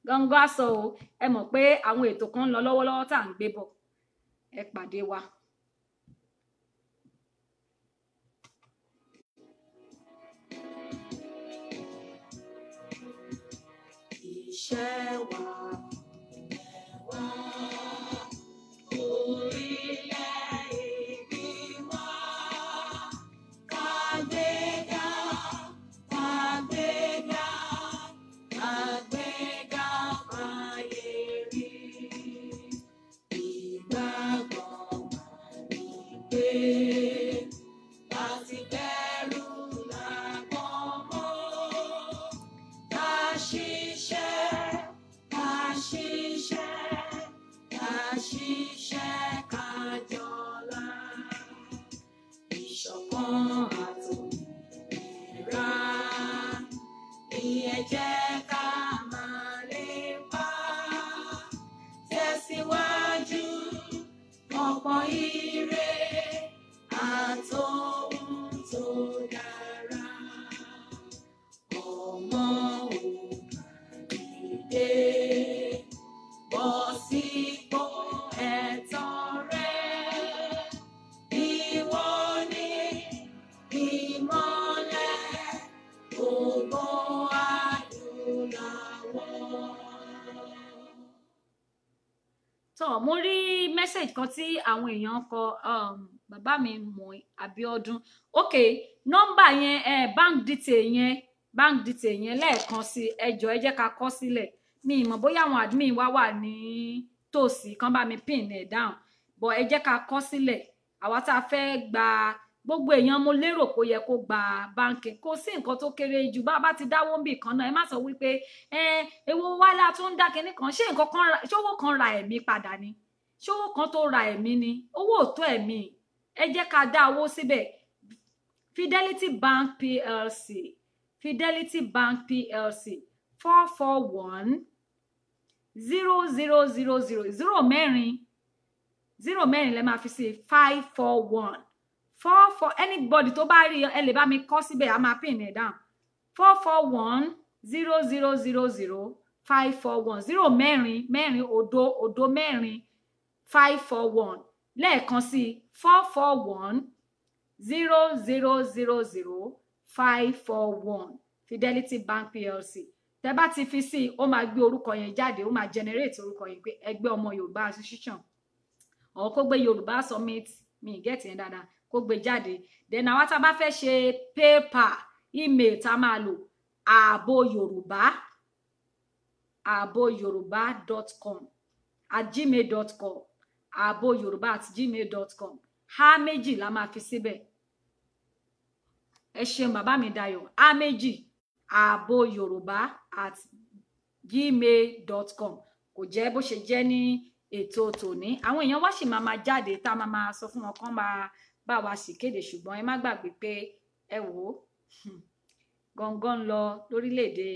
gangan á sọ o. Ẹ mọ̀ pé àwọn ètò kan ń lọ lọ́wọ́lọ́wọ́ tá à ń gbé bọ̀. Ẹ pàdé wa. Iṣẹ́ wa wá orílẹ̀-èdè wa, kàgbéga, kàgbéga, kàgbéga fáyé rí. Ìgbàgbọ́ wa ni pé láti bẹ̀rù làgbọ́n mọ́, ká ṣiṣẹ́, ká ṣiṣẹ́, ká ṣiṣẹ́ ká jọlá. Ìṣọ̀kan àtòmìnira ní ẹ jẹ́ ká máa lépa. Tẹ̀síwájú ọ̀pọ̀ ire àtohun tó dára. Ọmọ Oòduà dìde, bọ́ sípò ẹ̀tọ́ rẹ. Ìwọ ni ìmọ́lẹ̀ gbogbo adúláwọ̀. Tọ́ mo rí message kan tí àwọn èèyàn kọ, bàbá mi mọ̀ Abíọ́dún. Ok, nọ́mbà yẹn, bank detail yẹn, bank detail yẹn lẹ́ẹ̀kan sí, ẹ jọ̀ọ́ ẹ jẹ́ ká kọ sílẹ̀. Mi ì mọ̀ bóyá àwọn admin wa wà ní tòsí kán bá mi pin ẹ̀ down, but ẹ jẹ́ ká kọ sílẹ̀. Àwa tá a fẹ́ gba Gbogbo èèyàn mo lérò kó yẹ kó gba báńkì. Kò sí nǹkan tó kéré jù. Bá bá ti dáwó ń bì kan náà, ẹ má sọ wípé ẹ èwo wá la tún ń dá kinní kan. Ṣé nǹkan kan ṣówó kan ra ẹ̀mí padà ni? Ṣówó kan tó ra ẹ̀mí ni? Owó ò tó ẹ̀mí. Ẹ jẹ́ ká dá owó síbẹ̀. Fidelity Bank PLC, Fidelity Bank PLC, 441 0 0 0 0 0 mẹ́rin, 0 mẹ́rin lẹ máa fi sí 541 4 4. Anybody tó bá rí, ẹ lè bá mi kọ síbẹ̀, a máa pin ẹ̀ down. 4 4 1 0 0 0 0 5 4 1 0 mẹ́rin mẹ́rin òdo òdo mẹ́rin 5 4 1. Lẹ́ẹ̀kan sí 4 4 1 0 0 0 0 5 4 1, Fidelity Bank PLC. Tẹ́ bá ti fi sí, ó máa gbé orúkọ yẹn jáde, ó máa generate orúkọ yẹn pé Ẹgbẹ́ Ọmọ Yorùbá Association, or kó gbé Yorùbá Summit, mi get yẹn dáadáa, kó gbé jáde. Then àwa tá a bá fẹ́ ṣe PayPal, email tá a máa lò, ààbò yorùbá ààbòyorùbá.com @gmail.com, ààbòyorùbá@gmail.com. H méjì la máa fi síbẹ̀. Ẹ ṣeun bàbá mi Dayọ̀. H méjì, ààbòyorùbá@gmail.com. Kò jẹ́ bó ṣe jẹ́ ní ètò tòní. Àwọn èèyàn wá sì máa máa jáde, tá a máa máa sọ fún wọn kán máa bá wa sì kéde. Ṣùgbọ́n ẹ má gbàgbé pé ẹ wò ó, gangan lọ lórílẹ̀‐èdè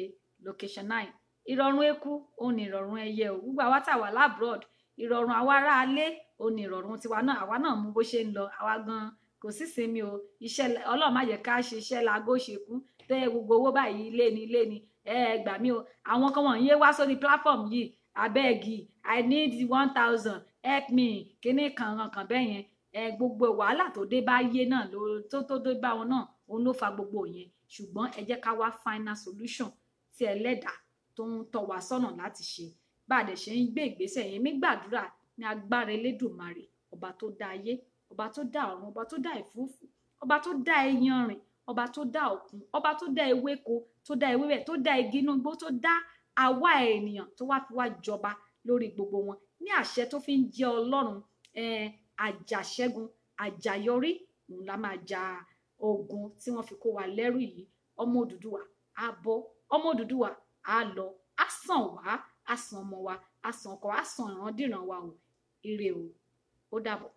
location 9. Ìrọ̀rùn eku òun ni ìrọ̀rùn ẹyẹ o. Gbogbo àwa tá a wà l'abroad, ìrọ̀rùn àwa aráalé òun ni ìrọ̀rùn tiwa náà. Àwa náà mú bó ṣe ń lọ. Àwa gan kò sí sinmi o. Iṣẹ́ Ọlọ́run má jẹ́ ká ṣe iṣẹ́ láago ṣe kú tẹ́ gbogbo owó báyìí ilé ni ilé ni. Ẹ gbà mí o. Àwọn kan wọ̀nyí wá sórí platform yìí, abeg, I need 1000, help me, kíní kan kan bẹ́ẹ̀ yẹn. Ẹ gbogbo wàhálà tó dé bá yé náà ló tó dé bá wọn náà, òun ló fa gbogbo yẹn. Ṣùgbọ́n ẹ jẹ́ ká wá final solution tí ẹlẹ́dàá tó ń tọ́ wa sọ́nà láti ṣe. Bá a dẹ̀ ṣe ń gbé ìgbésẹ̀ yẹn, mi gbàdúrà ní agbára Elédùmarè, ọba tó dá ayé, ọba tó dá ọ̀run, ọba tó dá ẹ̀fúùfù, ọba tó dá iyanrìn, ọba tó dá òkun, ọba tó dá ewéko, tó dá ewébẹ̀, tó dá igi inú igbó, tó dá àwa ènìyàn, tó wá fi wá jọba lórí gbogbo wọn, ní àṣẹ tó fi ń jẹ́ Ọlọ́run, àjàṣẹ́gun àjàyọrí, òun la máa ja ogun tí wọ́n fi kó wa lẹ́rú yìí. Ọmọ Odùduwà á bọ́, ọmọ Odùduwà á lọ, á sàn wá, á sàn ọmọ wa, á sàn ọkọ, á sàn ìrandíran wa o. Ire o, ó dàbọ̀.